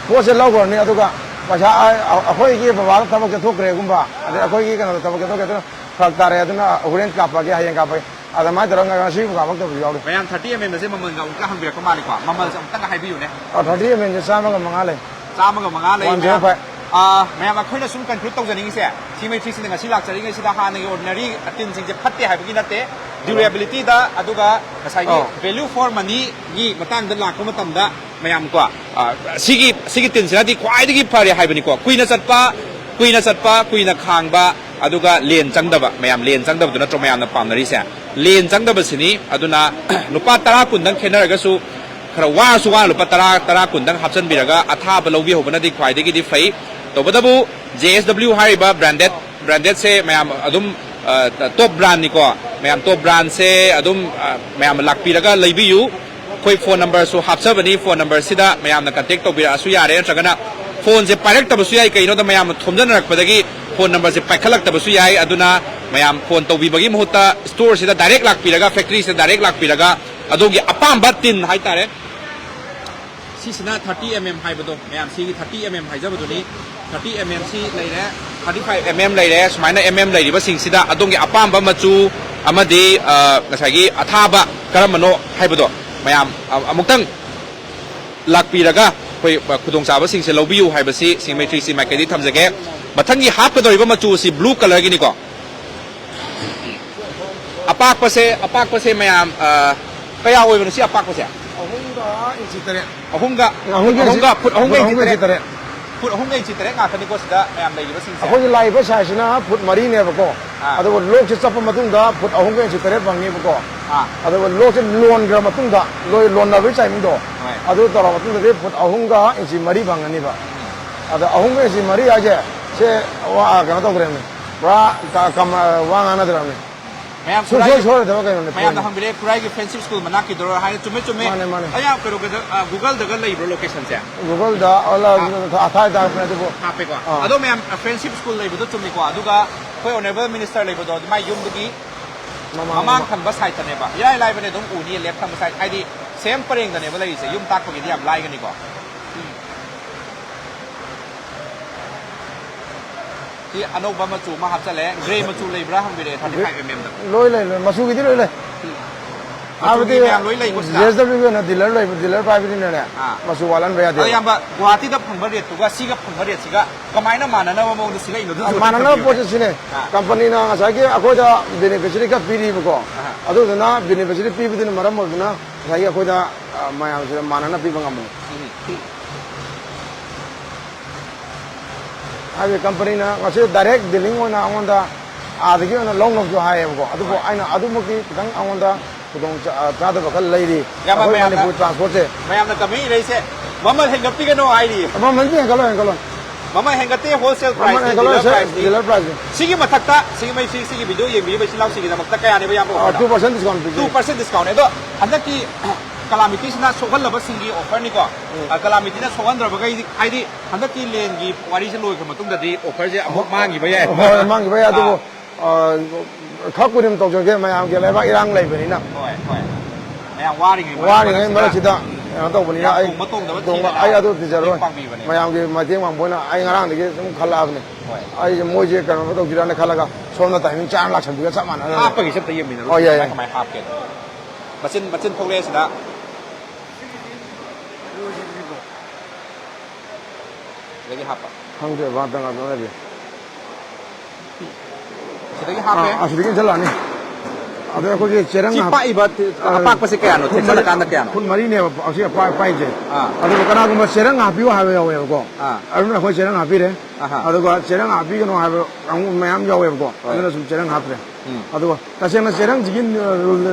ꯄꯣꯠꯁꯦ ꯂꯧꯈ꯭ꯔꯅꯤ, ꯑꯗꯨꯒ ꯄꯩꯁꯥ ꯑ-, ꯑ-, ꯑꯩꯈꯣꯏꯒꯤ ꯕꯕꯥꯗ ꯊꯕꯛ ꯆꯠꯊꯣꯛꯈ꯭ꯔꯦꯒꯨꯝꯕ, ꯑꯗꯩ ꯑꯩꯈꯣꯏꯒꯤ ꯀꯩꯅꯣꯗ ꯊꯕꯛ ꯆꯠꯊꯣꯛꯈ꯭ꯔꯦ, ꯑꯗꯨꯅ ꯐꯔꯛ ꯇꯥꯔꯦ, ꯑꯗꯨꯅ ꯍꯣꯔꯦꯟ ꯀꯥꯞꯄꯒꯦ, ꯍꯌꯦꯡ ꯀꯥꯞꯄꯒꯦ, ꯑꯗꯨꯃꯥꯏꯅ ꯇꯧꯔꯒ ꯉꯁꯤꯕꯨ ꯀꯥꯞꯄꯛꯇꯕꯁꯨ ꯌꯥꯎꯔꯤ꯫ ꯃꯌꯥꯝ, thirty M M ꯁꯦ ꯃꯃꯜꯒ ꯑꯃꯨꯛꯀ ꯍꯪꯕꯤꯔꯛꯄ ꯃꯥꯜꯂꯤꯀꯣ꯫ ꯃꯃꯜꯁꯦ ꯑꯃꯨꯛꯇꯪꯒ ꯍꯥꯏꯕꯤꯌꯨꯅꯦ꯫ ꯑ, thirty M M ꯁꯦ ꯆꯥꯝꯃꯒ ꯃꯉꯥ ꯂꯩ꯫ ꯆꯥꯝꯃꯒ ꯃꯉꯥ ꯂꯩ, One zero ꯃꯌꯥꯝ꯫ five꯫ ꯑꯥ, ꯃꯌꯥꯝ, ꯑꯩꯈꯣꯏꯅ ꯁꯨꯝ conclude ꯇꯧꯖꯅꯤꯡꯉꯤꯁꯦ, ꯁꯤ ꯃꯩꯊ꯭ꯔꯤꯁꯤꯅ ꯉꯁꯤ ꯂꯥꯛꯆꯔꯤꯉꯩꯁꯤꯗ ꯍꯥꯟꯅꯒꯤ ordinary ꯇꯤꯟꯁꯤꯡꯁꯦ ꯐꯠꯇꯦ ꯍꯥꯏꯕꯒꯤ ꯅꯠꯇꯦ, durability ꯗ, ꯑꯗꯨꯒ ꯉꯁꯥꯏꯒꯤ ꯑꯧ꯫ value for money ꯒꯤ ꯃꯇꯥꯡꯗ ꯂꯥꯛꯄ ꯃꯇꯝꯗ, ꯃꯌꯥꯝ ꯀꯣ, ꯑꯥ, ꯁꯤꯒꯤ, ꯁꯤꯒꯤ ꯇꯤꯟꯁꯤꯅꯗꯤ ꯈ꯭ꯋꯥꯏꯗꯒꯤ ꯐꯔꯦ ꯍꯥꯏꯕꯅꯤꯀꯣ꯫ ꯀꯨꯏꯅ ꯆꯠꯄ, ꯀꯨꯏꯅ ꯆꯠꯄ, ꯀꯨꯏꯅ ꯈꯥꯡꯕ, ꯑꯗꯨꯒ ꯂꯦꯟ ꯆꯪꯗꯕ, ꯃꯌꯥꯝ, ꯂꯦꯟ ꯆꯪꯗꯕꯗꯨ ꯅꯠꯇ꯭ꯔꯣ ꯃꯌꯥꯝꯅ ꯄꯥꯝꯅꯔꯤꯁꯦ? ꯂꯦꯟ ꯆꯪꯗꯕꯁꯤꯅꯤ꯫ ꯑꯗꯨꯅ ꯂꯨꯄꯥ ꯇꯔꯥ ꯀꯨꯟꯗꯪ ꯈꯦꯠꯅꯔꯒꯁꯨ, ꯈꯔ ꯋꯥꯔꯁꯨ ꯋꯥꯅ ꯂꯨꯄꯥ ꯇꯔꯥ, ꯇꯔꯥ ꯀꯨꯟꯗꯪ ꯍꯥꯞꯆꯤꯟꯕꯤꯔꯒ ꯑꯊꯥꯕ ꯂꯧꯕꯤꯍꯧꯕꯅꯗꯤ ꯈ꯭ꯋꯥꯏꯗꯒꯤꯗꯤ ꯐꯩ꯫ ꯇꯧꯕꯇꯕꯨ J S W ꯍꯥꯏꯔꯤꯕ branded, branded ꯁꯦ ꯃꯌꯥꯝ ꯑꯗꯨꯝ, ꯑ, top brand ꯅꯤꯀꯣ꯫ ꯃꯌꯥꯝ, top brand ꯁꯦ ꯑꯗꯨꯝ, ꯑ, ꯃꯌꯥꯝ ꯂꯥꯛꯄꯤꯔꯒ ꯂꯩꯕꯤꯌꯨ꯫ ꯑꯩꯈꯣꯏ phone number ꯁꯨ ꯍꯥꯞꯆꯕꯅꯤ, phone number ꯁꯤꯗ ꯃꯌꯥꯝꯅ contact ꯇꯧꯕꯤꯔꯛꯑꯁꯨ ꯌꯥꯔꯦ, ꯅꯠꯇ꯭ꯔꯒꯅ phone ꯁꯦ ꯄꯥꯏꯔꯛꯇꯕꯁꯨ ꯌꯥꯏ, ꯀꯩꯒꯤꯅꯣꯗ ꯃꯌꯥꯝꯅ ꯊꯣꯝꯖꯤꯟꯅꯔꯛꯄꯗꯒꯤ phone number ꯁꯦ ꯄꯥꯏꯈꯠꯂꯛꯇꯕꯁꯨ ꯌꯥꯏ꯫ ꯑꯗꯨꯅ ꯃꯌꯥꯝ phone ꯇꯧꯕꯤꯕꯒꯤ ꯃꯍꯨꯠꯇ store ꯁꯤꯗ direct ꯂꯥꯛꯄꯤꯔꯒ, factory ꯁꯤꯗ direct ꯂꯥꯛꯄꯤꯔꯒ ꯑꯗꯣꯝꯒꯤ ꯑꯄꯥꯝꯕ ꯇꯤꯟ ꯍꯥꯏꯇꯥꯔꯦ꯫ ꯁꯤꯁꯤꯅ ꯊꯥꯔꯇꯤ ꯑꯦꯝ ꯑꯦꯝ ꯍꯥꯏꯕꯗꯣ, ꯃꯌꯥꯝ ꯁꯤꯒꯤ ꯊꯥꯔꯇꯤ ꯑꯦꯝ ꯑꯦꯝ ꯍꯥꯏꯖꯕꯗꯨꯅꯤ꯫ ꯊꯥꯔꯇꯤ ꯑꯦꯝ ꯑꯦꯝ ꯁꯤ ꯂꯩꯔꯦ, ꯊꯥꯔꯇꯤ ꯐꯥꯏꯚ ꯑꯦꯝ ꯑꯦꯝ ꯂꯩꯔꯦ, ꯁꯨꯃꯥꯏꯅ ꯑꯦꯝ ꯑꯦꯝ ꯂꯩꯔꯤꯕꯁꯤꯡꯁꯤꯗ ꯑꯗꯣꯝꯒꯤ ꯑꯄꯥꯝꯕ ꯃꯆꯨ ꯑꯃꯗꯤ, ꯑ, ꯉꯁꯥꯏꯒꯤ ꯑꯊꯥꯕ ꯀꯔꯝꯕꯅꯣ ꯍꯥꯏꯕꯗꯣ ꯃꯌꯥꯝ, ꯑ, ꯑꯃꯨꯛꯇꯪ ꯂꯥꯛꯄꯤꯔꯒ ꯑꯩꯈꯣꯏ, ꯑ, ꯈꯨꯗꯣꯡꯆꯥꯕꯁꯤꯡꯁꯦ ꯂꯧꯕꯤꯌꯨ ꯍꯥꯏꯕꯁꯤ ꯁꯤꯡꯃꯩ ꯊ꯭ꯔꯤ ꯁꯤ ꯃꯥꯏꯀꯩꯗꯒꯤ ꯊꯝꯖꯒꯦ꯫ ꯃꯊꯪꯒꯤ ꯍꯥꯞꯀꯗꯧꯔꯤꯕ ꯃꯆꯨ ꯑꯁꯤ ꯕ꯭ꯂꯨ ꯀꯂꯔꯒꯤꯅꯤꯀꯣ꯫ ꯑꯄꯥꯛꯄꯁꯦ, ꯑꯄꯥꯛꯄꯁꯦ ꯃꯌꯥꯝ, ꯑ, ꯀꯌꯥ ꯑꯣꯏꯕꯅꯣ ꯁꯤ ꯑꯄꯥꯛꯄꯁꯦ? ꯑꯍꯨꯝꯒ ꯏꯟꯆꯤ ꯇꯔꯦꯠ꯫ ꯑꯍꯨꯝꯒ, ꯑꯍꯨꯝꯒ ꯐꯨꯠ ꯏꯟꯆꯤ, ꯑꯍꯨꯝꯒ, ꯐꯨꯠ ꯑꯍꯨꯝꯒ ꯐꯨꯠ ꯏꯟꯆꯤ ꯑꯍꯨꯝꯒ ꯏꯟꯆꯤ ꯇꯔꯦꯠ꯫ ꯇꯔꯦꯠ꯫ ꯐꯨꯠ ꯑꯍꯨꯝꯒ ꯏꯟꯆꯤ ꯇꯔꯦꯠ ꯉꯥꯛꯇꯅꯤꯀꯣ ꯁꯤꯗ ꯃꯌꯥꯝ ꯂꯩꯔꯤꯕꯁꯤꯡꯁꯦ꯫ ꯑꯩꯈꯣꯏꯒꯤ ꯂꯥꯛꯏꯕ ꯁꯥꯏꯖꯁꯤꯅ ꯐꯨꯠ ꯃꯔꯤꯅꯦꯕꯀꯣ꯫ ꯑꯥ꯫ ꯑꯗꯨꯒ ꯂꯣꯛꯁꯦ ꯆꯞꯄ ꯃꯇꯨꯡꯗ ꯐꯨꯠ ꯑꯍꯨꯝꯒ ꯏꯟꯆꯤ ꯇꯔꯦꯠ ꯐꯪꯅꯤꯕꯀꯣ꯫ ꯑꯥ꯫ ꯑꯗꯨꯒ ꯂꯣꯛꯁꯦ ꯂꯣꯟꯈ꯭ꯔ ꯃꯇꯨꯡꯗ, ꯂꯣꯏ ꯂꯣꯟꯅꯕꯒꯤ ꯇꯥꯏꯃꯤꯡꯗꯣ, ꯍꯣꯏ꯫ ꯑꯗꯨ ꯇꯧꯔ ꯃꯇꯨꯡꯗꯗꯤ ꯐꯨꯠ ꯑꯍꯨꯝꯒ ꯏꯟꯆꯤ ꯃꯔꯤ ꯐꯪꯒꯅꯤꯕ꯫ ꯎꯝ꯫ ꯑꯗ ꯑꯍꯨꯝꯒ ꯏꯟꯆꯤ ꯃꯔꯤ ꯍꯥꯏꯁꯦ, ꯁꯦ ꯋꯥ-, ꯀꯩꯅꯣ ꯇꯧꯗ꯭ꯔꯦꯅꯦ, ꯄꯨꯔꯥ ꯀ-, ꯀꯃ-, ꯋꯥ ꯉꯥꯡꯅꯗ꯭ꯔꯕꯅꯦ꯫ ꯃꯌꯥꯝ ꯁꯨꯡꯁꯣꯏ ꯈꯨꯔꯥꯏꯒꯤ, ꯁꯣꯏꯔꯣꯏꯗꯕ ꯀꯩꯅꯣꯅꯦ, ꯃꯌꯥꯝꯅ ꯄꯣꯠꯅꯤ꯫ ꯍꯪꯕꯤꯔꯦ, ꯈꯨꯔꯥꯏꯒꯤ ꯐ꯭ꯔꯦꯟꯁꯤꯞ ꯁ꯭ꯀꯨꯜ ꯃꯅꯥꯛꯀꯤꯗꯨꯔꯣ ꯍꯥꯏꯅ? ꯆꯨꯝꯃꯦ, ꯆꯨꯝꯃꯦ꯫ ꯃꯥꯅꯦ, ꯃꯥꯅꯦ꯫ ꯑꯩ ꯀꯩꯅꯣꯒꯤꯗ, ꯑ, Google-ꯗꯒ ꯂꯩꯕ꯭ꯔꯣ location-ꯁꯦ? Google-ꯗ, ꯑꯣ, ꯂ-, ꯑꯥ꯫ ꯊꯥ-, ꯊꯥꯏ, ꯊꯥꯒꯠꯄꯅꯦ ꯑꯗꯨꯕꯨ꯫ ꯍꯥꯞꯄꯦꯀꯣ꯫ ꯑꯥ꯫ ꯑꯗꯣ ꯃꯌꯥꯝ, ꯑ, ꯐ꯭ꯔꯦꯟꯁꯤꯞ ꯁ꯭ꯀꯨꯜ ꯂꯩꯕꯗꯣ ꯆꯨꯝꯃꯤꯀꯣ? ꯑꯗꯨꯒ ꯑꯩꯈꯣꯏ Honourable Minister ꯂꯩꯕꯗꯣ, ꯑꯗꯨ ꯃꯥꯏ ꯌꯨꯝꯗꯨꯒꯤ ꯃꯃꯥꯡ, ꯃꯃꯥꯡ ꯃꯃꯥꯡ꯫ ꯊꯪꯕ side-ꯇꯅꯦꯕ꯫ ꯏꯔꯥꯏ ꯂꯥꯏꯕꯅꯦ, ꯑꯗꯨꯝ ꯎꯅꯤ, left ꯊꯪꯕ side꯫ ꯍꯥꯏꯗꯤ, same ꯄꯔꯦꯡꯗꯅꯦꯕ ꯂꯩꯔꯤꯁꯦ꯫ ꯌꯨꯝ ꯇꯥꯛꯄꯒꯤꯗꯤ ꯌꯥꯝ ꯂꯥꯏꯒꯅꯤꯀꯣ꯫ ꯎꯝ꯫ ꯁꯤ ꯑꯅꯧꯕ ꯃꯆꯨ ꯑꯃ ꯍꯥꯞꯆꯜꯂꯦ꯫ Grey ꯃꯆꯨ ꯂꯩꯕ꯭ꯔꯥ ꯍꯪꯕꯤꯔꯛꯑꯦ, thirty five M M-ꯗ꯫ ꯂꯣꯏ ꯂꯩ, ꯂꯣꯏ꯫ ꯃꯆꯨꯒꯤꯗꯤ ꯂꯣꯏ ꯂꯩ꯫ ꯎꯝ꯫ ꯍꯥꯏꯕꯗꯤ ꯃꯆꯨꯒꯤ ꯃꯌꯥꯝ ꯂꯣꯏ ꯂꯩꯀꯣ ꯁꯤꯗ? ꯖꯦ ꯑꯦꯁ ꯗꯕ꯭ꯂꯤꯎꯒꯤ ꯑꯣꯏꯅ dealer ꯂꯩꯕ, dealer ꯄꯥꯏꯕꯅꯤꯅꯅꯦ, ꯑꯥ꯫ ꯃꯆꯨ ꯋꯥꯠꯍꯟꯕ ꯌꯥꯗꯦ꯫ ꯑꯗꯣ ꯏꯌꯥꯝꯕ, ꯒꯨꯋꯥꯍꯥꯇꯤꯗ ꯐꯪꯕ rate-ꯇꯨꯒ ꯁꯤꯒ ꯐꯪꯕ rate-ꯁꯤꯒ ꯀꯃꯥꯏꯅ ꯃꯥꯟꯅꯅꯕ ꯃꯑꯣꯡꯗ ꯁꯤꯜꯂꯛꯏꯅꯣ? ꯑꯗꯨꯁꯨ ꯑ, ꯃꯥꯟꯅꯅꯕ ꯊꯝꯕꯤꯌꯨꯅꯦ꯫ ꯄꯣꯠꯁꯦ ꯁꯤꯅꯦ꯫ ꯑꯥ꯫ Company-ꯅ ꯉꯁꯥꯏꯒꯤ ꯑꯩꯈꯣꯏꯗ beneficiary ꯈꯔ ꯄꯤꯔꯤꯕꯀꯣ꯫ ꯑꯍꯥ꯫ ꯑꯗꯨꯗꯨꯅ beneficiary ꯄꯤꯕꯗꯨꯅ ꯃꯔꯝ ꯑꯣꯏꯗꯨꯅ ꯉꯁꯥꯏꯒꯤ ꯑꯩꯈꯣꯏꯗ, ꯑ, ꯃꯌꯥꯝꯁꯤꯗ ꯃꯥꯟꯅꯅ ꯄꯤꯕ ꯉꯝꯕꯅꯤ꯫ ꯎꯝ꯫ ꯍꯥꯏꯕꯗꯤ company-ꯅ ꯉꯁꯤ direct dealing ꯑꯣꯏꯅ ꯑꯩꯉꯣꯟꯗ ꯑꯥꯗꯒꯤ ꯑꯣꯏꯅ ꯂꯧꯅꯕꯁꯨ ꯍꯥꯏꯌꯦꯕꯀꯣ꯫ ꯑꯗꯨꯕꯨ ꯍꯣꯏ꯫ ꯑꯩꯅ ꯑꯗꯨꯃꯛꯇꯤ ꯈꯤꯇꯪ ꯑꯩꯉꯣꯟꯗ ꯈꯨꯗꯣꯡ ꯆꯥ-, ꯆꯥꯗꯕ ꯈꯔ ꯂꯩꯔꯤ꯫ ꯏꯌꯥꯝꯕ, ꯑꯩꯈꯣꯏ ꯃꯌꯥꯝꯅ, ꯃꯅꯤꯄꯨꯔ transport-ꯁꯦ꯫ ꯃꯌꯥꯝꯅ comment ꯏꯔꯛꯏꯁꯦ, "ꯃꯃꯜ ꯍꯦꯟꯒꯠꯄꯤꯒꯅꯣ" ꯍꯥꯏꯔꯤ꯫ ꯃꯃꯜꯗꯤ ꯍꯦꯟꯒꯠꯂꯣꯏ, ꯍꯦꯟꯒꯠꯂꯣꯏ꯫ ꯃꯃꯜ ꯍꯦꯟꯒꯠꯇꯦ, wholesale ꯃꯃꯜ price-ꯅꯤ, ꯍꯦꯟꯒꯠꯂꯣꯏ, dealer ꯁꯦ, price-ꯅꯤ꯫ Dealer price-ꯅꯤ꯫ ꯁꯤꯒꯤ ꯃꯊꯛꯇ, ꯁꯤꯒꯤ ꯃꯩ, ꯁꯤ-, ꯁꯤꯒꯤ video ꯌꯦꯡꯕꯤꯔꯤꯕ ꯏꯆꯤꯜ ꯏꯅꯥꯎꯁꯤꯡꯒꯤꯗꯃꯛꯇ ꯀꯌꯥꯅꯦꯕ, ꯏꯌꯥꯝꯕ, ꯑꯥ, offer-ꯅ? Two percent discount ꯄꯤꯖꯩ꯫ Two percent discount-ꯅꯦ꯫ ꯑꯗꯣ ꯍꯟꯗꯛꯀꯤ calamity-ꯁꯤꯅ ꯁꯣꯛꯍꯜꯂꯕꯁꯤꯡꯒꯤ offer-ꯅꯤꯀꯣ꯫ ꯎꯝ꯫ ꯑ, calamity-ꯅ ꯁꯣꯛꯍꯟꯗ꯭ꯔꯕꯈꯩꯗꯤ, ꯍꯥꯏꯗꯤ, ꯍꯟꯗꯛꯀꯤ ꯂꯦꯟꯒꯤ ꯋꯥꯔꯤꯁꯦ ꯂꯣꯏꯈ꯭ꯔ ꯃꯇꯨꯡꯗꯗꯤ offer-ꯁꯦ ꯑꯃꯨꯛ ꯍꯣꯏ, ꯃꯥꯡꯈꯤꯕ ꯌꯥꯏ꯫ ꯍꯣꯏ, ꯃꯥꯡꯈꯤꯕ ꯌꯥꯏ, ꯑꯗꯨꯕꯨ, ꯑꯥ꯫ ꯑ, ꯈꯔ ꯀꯨꯏꯅ ꯇꯧꯖꯒꯦ, ꯃꯌꯥꯝꯒꯤ ꯂꯩꯕꯥꯛ ꯏꯔꯥꯡ ꯂꯩꯕꯅꯤꯅ꯫ ꯍꯣꯏ, ꯍꯣꯏ꯫ ꯃꯌꯥꯝ ꯋꯥꯔꯤꯉꯩ ꯃꯔꯛ ꯋꯥꯔꯤꯉꯩ ꯃꯔꯛꯁꯤꯗ ꯃꯔꯛꯁꯤꯗ ꯀꯩꯅꯣ ꯇꯧꯕꯅꯤꯅ ꯌꯥꯝ ꯑꯩ ꯇꯣꯡꯕ ꯇꯣꯡꯗꯕ ꯇꯣꯡꯕ ꯊꯤꯗꯅ ꯑꯩ ꯑꯗꯨ ꯊꯤꯖꯔꯣꯏ꯫ ꯃꯇꯦꯡ ꯄꯥꯡꯕꯤꯕꯅꯦꯕ꯫ ꯃꯌꯥꯝꯒꯤ ꯃꯇꯦꯡ ꯄꯥꯡꯕ ꯑꯣꯏꯅ ꯑꯩ ꯉꯔꯥꯡꯗꯒꯤ ꯁꯨꯝ ꯈꯜꯂꯛꯑꯕꯅꯤ꯫ ꯍꯣꯏ꯫ ꯑꯩꯁꯦ ꯃꯣꯏꯁꯦ ꯀꯩꯅꯣ ꯇꯧꯁꯤꯔꯥꯅ ꯈꯜꯂꯒ ꯁꯣꯝꯗ ꯇꯥꯏꯃꯤꯡ ꯆꯥꯅ ꯂꯥꯛꯁꯟꯕꯤꯒ ꯆꯞ ꯃꯥꯟꯅꯔꯦ꯫ ꯍꯥꯞꯄꯒꯤꯁꯦ ꯑꯝꯇ ꯌꯦꯡꯃꯤꯟꯅꯔꯨ꯫ ꯍꯣꯏ, ꯌꯥꯏ, ꯀꯃꯥꯏ ꯌꯥꯏ꯫ ꯀꯃꯥꯏ ꯍꯥꯞꯀꯦꯗꯣ꯫ ꯃꯆꯤꯟ, ꯃꯆꯤꯟ ꯊꯣꯛꯂꯛꯑꯦ ꯁꯤꯗ꯫ ꯁꯤꯗꯒꯤ ꯍꯥꯞꯄ꯫ ꯈꯪꯗꯦ, ꯚꯥꯞ ꯇꯥ ꯉꯥꯛꯇ ꯂꯩꯔꯦ꯫ ꯁꯤꯗꯒꯤ ꯍꯥꯞꯄꯦ꯫ ꯑꯥ, ꯑꯁꯤꯗꯒꯤ ꯏꯟꯁꯤꯜꯂꯛꯑꯅꯤ꯫ ꯑꯗ ꯑꯩꯈꯣꯏꯒꯤ ꯆꯦꯔꯪ ꯁꯤ ꯍꯥꯞ-, ꯄꯥꯛꯏꯕ ꯇꯤ-, ꯑꯥ, ꯑꯄꯥꯛꯄꯁꯦ ꯀꯌꯥꯅꯣ? ꯐꯨꯠ ꯃꯔꯤ, ꯊꯦꯛꯆꯜꯂꯀꯥꯟꯗ ꯀꯌꯥꯅꯣ? ꯐꯨꯠ ꯃꯔꯤꯅꯦꯕ ꯑꯁꯤ ꯑꯄꯥꯛ-, ꯄꯥꯛꯏꯁꯦ꯫ ꯑꯥ꯫ ꯑꯗꯨꯒ ꯀꯅꯥꯒꯨꯝꯕ ꯆꯦꯔꯪ ꯍꯥꯞꯄꯤꯌꯨ ꯍꯥꯏꯕ ꯌꯥꯎꯋꯦꯕꯀꯣ꯫ ꯑꯥ꯫ ꯑꯗꯨꯅ ꯑꯩꯈꯣꯏ ꯆꯦꯔꯪ ꯍꯥꯞꯄꯤꯔꯦ꯫ ꯑꯍꯥ꯫ ꯑꯗꯨꯒ ꯆꯦꯔꯪ ꯍꯥꯞꯄꯤꯒꯅꯨ ꯍꯥꯏꯕ ꯀꯥꯡꯕꯨ ꯃꯌꯥꯝ ꯌꯥꯎꯋꯦꯕꯀꯣ꯫ ꯍꯣꯏ꯫ ꯑꯗꯨꯅ ꯁꯨꯝ ꯆꯦꯔꯪ ꯍꯥꯞꯇ꯭ꯔꯦ꯫ ꯎꯝ꯫ ꯑꯗꯨꯒ ꯇꯁꯦꯡꯅ ꯆꯦꯔꯪꯁꯤꯒꯤ ꯔꯨꯜ,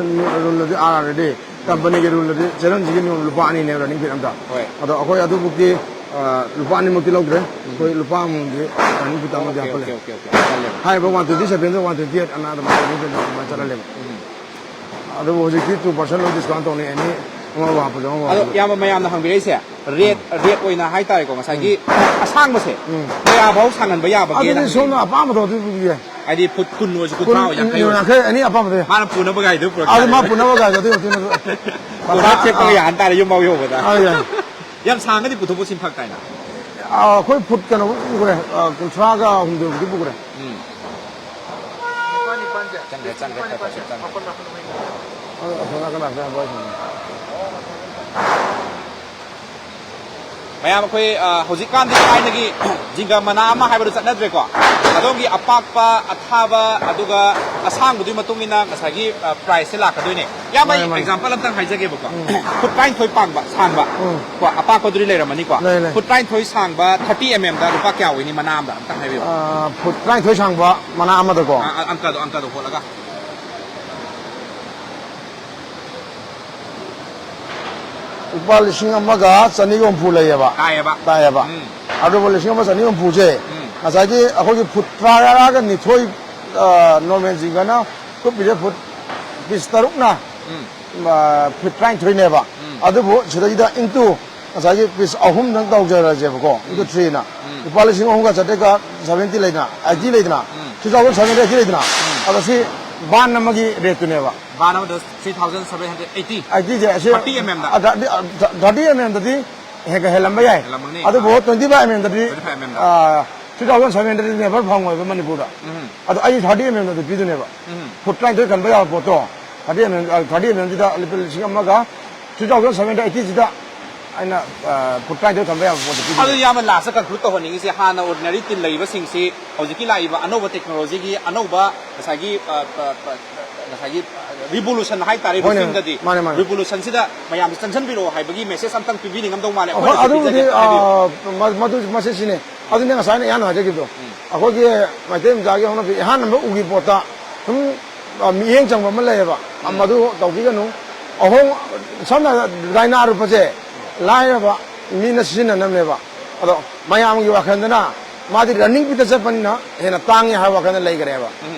ꯔꯨꯜꯗꯗꯤ, ꯑꯥꯔ ꯑꯥꯔꯗꯗꯤ, ꯎꯝ꯫ ꯀꯝꯄꯅꯤꯒꯤ ꯔꯨꯜꯗꯗꯤ ꯆꯦꯔꯪꯁꯤꯒꯤ ꯅꯤꯌꯣꯝ ꯂꯨꯄꯥ ꯑꯅꯤꯅꯦꯕ ꯔꯟꯅꯤꯡ ꯐꯤꯠ ꯑꯝꯗ꯫ ꯍꯣꯏ꯫ ꯑꯗꯣ ꯑꯩꯈꯣꯏ ꯑꯗꯨꯕꯨꯛꯇꯤ, ꯑ, ꯂꯨꯄꯥ ꯑꯅꯤꯃꯛꯇꯤ ꯂꯧꯗ꯭ꯔꯦ꯫ ꯎꯝ꯫ ꯑꯩꯈꯣꯏ ꯂꯨꯄꯥ ꯑꯃꯃꯝꯒꯤ ꯔꯟꯅꯤꯡ ꯐꯤꯠ ꯑꯃꯗꯤ ꯑꯣꯀꯦ, ꯍꯥꯞꯄꯜꯂꯦ꯫ Okay, okay, okay. ꯆꯜꯂꯦꯕ꯫ ꯍꯥꯏꯔꯤꯕ ꯋꯥꯟ ꯇ꯭ꯋꯦꯟꯇꯤ ꯁꯚꯦꯟꯗ ꯋꯥꯟ ꯇ꯭ꯋꯦꯟꯇꯤ ꯑꯩꯠ ꯑꯅ ꯑꯗꯨꯃꯥꯏꯅ ꯔꯟꯅꯤꯡ ꯐꯤꯠ ꯑꯗꯨꯃꯥꯏꯅ ꯆꯠꯍꯜꯂꯦꯕ꯫ ꯎꯝ꯫ ꯑꯗꯨꯕꯨ ꯍꯧꯖꯤꯛꯇꯤ ꯇꯨ ꯄꯥꯔꯁꯦꯟ ꯂꯣꯏ ꯗꯤꯁꯀꯥꯎꯟ ꯇꯧꯅꯤ, ꯑꯦꯅꯤ ꯑꯃꯕꯨ ꯍꯥꯞꯄꯁꯨ ꯑꯃꯕꯨ ꯑꯗꯣ ꯍꯥꯞꯄꯁꯨ꯫ ꯏꯌꯥꯝꯕ ꯃꯌꯥꯝꯅ ꯍꯪꯕꯤꯔꯛꯏꯁꯦ, ꯔꯦꯠ, ꯎꯝ꯫ ꯔꯦꯠ ꯑꯣꯏꯅ ꯍꯥꯏꯇꯥꯔꯦꯀꯣ, ꯉꯁꯥꯏꯒꯤ ꯎꯝ꯫ ꯑꯁꯥꯡꯕꯁꯦ, ꯎꯝ꯫ ꯀꯌꯥꯐꯥꯎ ꯁꯥꯡꯍꯟꯕ ꯌꯥꯕꯒꯦꯅ ꯑꯗꯨꯗꯤ ꯁꯣꯝꯅ ꯍꯪꯕꯤꯔꯛꯏꯁꯦ꯫ ꯑꯄꯥꯝꯕꯗꯣ ꯑꯗꯨ ꯌꯥꯏ꯫ ꯍꯥꯏꯗꯤ ꯐꯨꯠ ꯀꯨꯟ ꯑꯣꯏꯔꯁꯨ, ꯀꯨꯟꯊ꯭ꯔꯥ ꯀꯨꯟ, ꯑꯣꯏꯔꯁꯨ, ꯌꯥꯡꯈꯩ ꯑꯣꯏꯔꯁꯨ꯫ ꯌꯥꯡꯈꯩ, ꯑꯅꯤ ꯑꯄꯥꯝꯕꯗ ꯌꯥꯏ꯫ ꯃꯥꯅ ꯄꯨꯅꯕ ꯒꯥꯔꯤꯗꯨ ꯄꯨꯔꯛ ꯑꯗꯨ ꯃꯥ ꯇꯥꯔꯦ꯫ ꯄꯨꯅꯕ ꯒꯥꯔꯤꯗꯣ ꯑꯗꯨꯒꯤ ꯃꯇꯨꯡ ꯏꯟꯅ ꯀꯣꯟꯅ ꯊꯦꯛꯄꯒ ꯑꯥ꯫ ꯌꯥꯍꯟ ꯇꯥꯔꯦ ꯌꯨꯝꯐꯥꯎ ꯌꯧꯕꯗ꯫ ꯑꯥ, ꯌꯥꯏ꯫ ꯌꯥꯝ ꯁꯥꯡꯉꯗꯤ ꯄꯨꯊꯣꯛ ꯄꯨꯁꯤꯟ ꯐꯔꯛ ꯇꯥꯏꯅ꯫ ꯑꯥ, ꯑꯩꯈꯣꯏ ꯐꯨꯠ ꯀꯩꯅꯣ ꯄꯨꯈ꯭ꯔꯦ, ꯑꯥ, ꯀꯨꯟꯊ꯭ꯔꯥꯒ ꯍꯨꯝꯗꯣꯏꯃꯨꯛꯇꯤ ꯄꯨꯈ꯭ꯔꯦ꯫ ꯎꯝ꯫ ꯆꯪꯈ꯭ꯔꯦ, ꯆꯪꯈ꯭ꯔꯦ, ꯈꯔ ꯈꯔ ꯆꯪꯈ꯭ꯔꯦ꯫ ꯑ-, ꯑꯁꯣꯝ ꯅꯥꯀꯟ ꯂꯥꯛꯄ ꯌꯥꯕ ꯑꯣꯏꯁꯅꯨ꯫ ꯃꯌꯥꯝ ꯑꯩꯈꯣꯏ, ꯑ, ꯍꯧꯖꯤꯛꯀꯥꯟꯗꯤ ꯊꯥꯏꯅꯒꯤ ꯖꯤꯡꯒ ꯃꯅꯥ ꯑꯃ ꯍꯥꯏꯕꯗꯨ ꯆꯠꯅꯗ꯭ꯔꯦꯀꯣ꯫ ꯑꯗꯣꯝꯒꯤ ꯑꯄꯥꯛꯄ, ꯑꯊꯥꯕ, ꯑꯗꯨꯒ ꯑꯁꯥꯡꯕꯗꯨꯒꯤ ꯃꯇꯨꯡ ꯏꯟꯅ ꯉꯁꯥꯏꯒꯤ, ꯑ, ꯄ꯭ꯔꯥꯏꯁꯁꯦ ꯂꯥꯛꯀꯗꯣꯏꯅꯦ꯫ ꯏꯌꯥꯝꯕ, ꯑꯩ ꯃꯥꯅꯦ, ꯃꯥꯅꯦ꯫ ꯑꯦꯛꯖꯥꯝꯄꯜ ꯑꯝꯇꯪ ꯍꯥꯏꯖꯒꯦꯕꯀꯣ꯫ ꯎꯝ꯫ ꯐꯨꯠ ꯇꯔꯥꯅꯤꯊꯣꯏ ꯄꯥꯡꯕ, ꯁꯥꯡꯕ꯫ ꯎꯝ꯫ ꯀꯣ, ꯑꯄꯥꯛꯄꯗꯨꯗꯤ ꯂꯩꯔꯝꯃꯅꯤꯀꯣ꯫ ꯂꯩ, ꯂꯩ꯫ ꯐꯨꯠ ꯇꯔꯥꯅꯤꯊꯣꯏ ꯁꯥꯡꯕ ꯊꯥꯔꯇꯤ ꯑꯦꯝ ꯑꯦꯝꯗ ꯂꯨꯄꯥ ꯀꯌꯥ ꯑꯣꯏꯅꯤ ꯃꯅꯥ ꯑꯝꯗ? ꯑꯝꯇꯪ ꯍꯥꯏꯕꯤꯌꯨ꯫ ꯑ, ꯐꯨꯠ ꯇꯔꯥꯅꯤꯊꯣꯏ ꯁꯥꯡꯕ ꯃꯅꯥ ꯑꯃꯗꯀꯣ꯫ ꯑ, ꯑ, ꯑꯪꯀꯗꯣ, ꯑꯪꯀꯗꯣ ꯍꯣꯠꯂꯒ꯫ ꯂꯨꯄꯥ ꯂꯤꯁꯤꯡ ꯑꯃꯒ ꯆꯅꯤꯒ ꯍꯨꯝꯐꯨ ꯂꯩꯌꯦꯕ꯫ ꯇꯥꯏꯌꯦꯕ꯫ ꯇꯥꯏꯌꯦꯕ꯫ ꯎꯝ꯫ ꯑꯗꯨꯕꯨ ꯂꯤꯁꯤꯡ ꯑꯃ ꯆꯅꯤ ꯍꯨꯝꯐꯨꯁꯦ ꯎꯝ꯫ ꯉꯁꯥꯏꯒꯤ ꯑꯩꯈꯣꯏꯒꯤ ꯐꯨꯠ ꯇꯔꯥꯒ ꯅꯤꯊꯣꯏ, ꯑ, ꯅꯣꯔꯃꯦꯜ ꯖꯤꯡꯒꯅ ꯀꯨꯞꯄꯤꯁꯦ ꯐꯨꯠ ꯄꯤꯁ ꯇꯔꯨꯛꯅ, ꯎꯝ꯫ ꯑ, ꯐꯨꯠ ꯇꯔꯥꯅꯤꯊꯣꯏꯅꯦꯕ꯫ ꯎꯝ꯫ ꯑꯗꯨꯕꯨ ꯁꯤꯗꯩꯗ ꯏꯟꯇꯨ ꯉꯁꯥꯏꯒꯤ ꯄꯤꯁ ꯑꯍꯨꯝꯗꯪ ꯇꯧꯖꯔꯁꯦꯕꯀꯣ, ꯏꯟꯇꯨ ꯎꯝ꯫ ꯊ꯭ꯔꯤꯅ꯫ ꯎꯝ꯫ ꯂꯨꯄꯥ ꯂꯤꯁꯤꯡ ꯑꯍꯨꯝꯒ ꯆꯥꯇ꯭ꯔꯦꯠꯀ ꯁꯚꯦꯟꯇꯤ ꯂꯩꯗꯅ, ꯑꯥꯏꯇꯤ ꯂꯩꯗꯅ, ꯎꯝ꯫ Three thousand seven hundred eighty ꯂꯩꯗꯅ, ꯎꯝ꯫ ꯑꯗꯣ ꯁꯤ ꯕꯥꯟ ꯑꯃꯒꯤ ꯔꯦꯠꯇꯨꯅꯦꯕ꯫ ꯕꯥꯟ ꯑꯃꯗ three thousand seven hundred eighty꯫ ꯑꯩꯇꯤꯁꯦ ꯑꯁꯤ Thirty mm ꯗ꯫ ꯊꯥꯔꯇꯤ ꯑꯦꯝ ꯑꯦꯝꯗꯗꯤ ꯍꯦꯟꯒꯠꯍꯦꯜꯂꯝꯕ ꯌꯥꯏ꯫ ꯍꯦꯜꯂꯝꯒꯅꯤ꯫ ꯑꯗꯨꯕꯨ twenty five mm ꯗꯗꯤ Twenty five mm ꯗ꯫ Three thousand seven hundred never ꯐꯪꯉꯣꯏꯕ ꯃꯅꯤꯄꯨꯔꯗ꯫ ꯎꯝ꯫ ꯑꯗꯣ ꯑꯩ ꯊꯥꯔꯇꯤ ꯑꯦꯝ ꯑꯦꯝꯗꯗꯤ ꯄꯤꯗꯣꯏꯅꯦꯕ꯫ ꯎꯝ꯫ ꯐꯨꯠ ꯇꯔꯥꯅꯤꯊꯣꯏ ꯈꯟꯕ ꯌꯥꯕ ꯄꯣꯠꯇꯣ thirty M M thirty M ꯑꯦꯝꯁꯤꯗ ꯂꯨꯄꯥ ꯂꯤꯁꯤꯡ ꯑꯃꯒ ꯊ꯭ꯔꯤ ꯊꯥꯎꯖꯟ ꯁꯚꯦꯟ ꯍꯟꯗ꯭ꯔꯦꯗ ꯑꯩꯠꯇꯤꯁꯤꯗ ꯑꯩꯅ ꯐꯨꯠ ꯇꯔꯥꯅꯤꯊꯣꯏ ꯈꯟꯕ ꯌꯥꯕ ꯄꯣꯠꯇꯣ ꯑꯗꯨ ꯄꯤꯗꯣꯏꯅꯦꯕ꯫ ꯏꯌꯥꯝꯕ ꯂꯥꯁꯇ ꯀꯟꯀ꯭ꯂꯨꯗ ꯇꯧꯍꯟꯅꯤꯡꯉꯤꯁꯦ, ꯍꯥꯟꯅ ꯑꯣꯔꯗꯤꯅꯔꯤ ꯇꯤꯟ ꯂꯩꯔꯤꯕꯁꯤꯡꯁꯤ ꯍꯧꯖꯤꯛꯀꯤ ꯂꯥꯛꯏꯕ ꯑꯅꯧꯕ ꯇꯦꯛꯅꯣꯂꯣꯖꯤꯒꯤ ꯑꯅꯧꯕ ꯉꯁꯥꯏꯒꯤ ꯑ, ꯄ- ꯄ- ꯉꯁꯥꯏꯒꯤ ꯔꯤꯚꯣꯂꯨꯁꯟ ꯍꯥꯏꯇꯥꯔꯦ ꯍꯣꯏꯅꯦ, ꯔꯨꯐꯤꯡꯗꯗꯤ ꯃꯥꯅꯦ, ꯃꯥꯅꯦ꯫ ꯔꯤꯚꯣꯂꯨꯁꯟꯁꯤꯗ ꯃꯌꯥꯝꯁꯦ ꯆꯪꯁꯤꯟꯕꯤꯔꯛꯑꯣ ꯍꯥꯏꯕꯒꯤ ꯃꯦꯁꯦꯖ ꯑꯝꯇꯪ ꯄꯤꯕꯤꯅꯤꯡꯉꯝꯗꯧ ꯃꯥꯜꯂꯦ꯫ ꯍꯣꯏ, ꯑꯩꯈꯣꯏꯅꯁꯨ ꯑꯗꯨꯕꯨꯗꯤ ꯄꯤꯖꯒꯦ꯫ ꯍꯥꯏꯕꯤꯌꯨ꯫ ꯑ, ꯃ- ꯃꯗꯨ ꯃꯁꯤꯁꯤꯅꯦ꯫ ꯑꯗꯨꯅꯦ ꯉꯁꯥꯏꯅ ꯏꯍꯥꯟ ꯍꯥꯏꯖꯈꯤꯕꯗꯣ꯫ ꯑꯩꯈꯣꯏꯒꯤ ꯃꯩꯇꯩ ꯃꯆꯥꯒꯤ ꯍꯧꯅꯕꯤ ꯏꯍꯥꯟ ꯍꯥꯟꯕ ꯎꯒꯤ ꯄꯣꯠꯇ ꯁꯨꯝ ꯑ, ꯃꯤꯠꯌꯦꯡ ꯆꯪꯕ ꯑꯃ ꯂꯩꯌꯦꯕ꯫ ꯑ, ꯃꯗꯨ ꯇꯧꯕꯤꯒꯅꯨ꯫ ꯑꯍꯣꯡ ꯁꯝꯅ ꯍꯥꯏꯔꯕꯗ ꯗꯥꯏꯅꯥ ꯔꯨꯄꯁꯦ ꯂꯥꯏꯔꯕ ꯃꯤꯅ ꯁꯤꯖꯤꯟꯅꯅꯕꯅꯦꯕ꯫ ꯑꯗꯣ ꯃꯌꯥꯝꯒꯤ ꯋꯥꯈꯜꯗꯅ ꯃꯥꯗꯤ ꯔꯟꯅꯤꯡ ꯕꯤꯠꯇ ꯆꯠꯄꯅꯤꯅ ꯍꯦꯟꯅ ꯇꯥꯡꯉꯤ ꯍꯥꯏꯕ ꯋꯥꯈꯜꯗ ꯂꯩꯈ꯭ꯔꯦꯕ꯫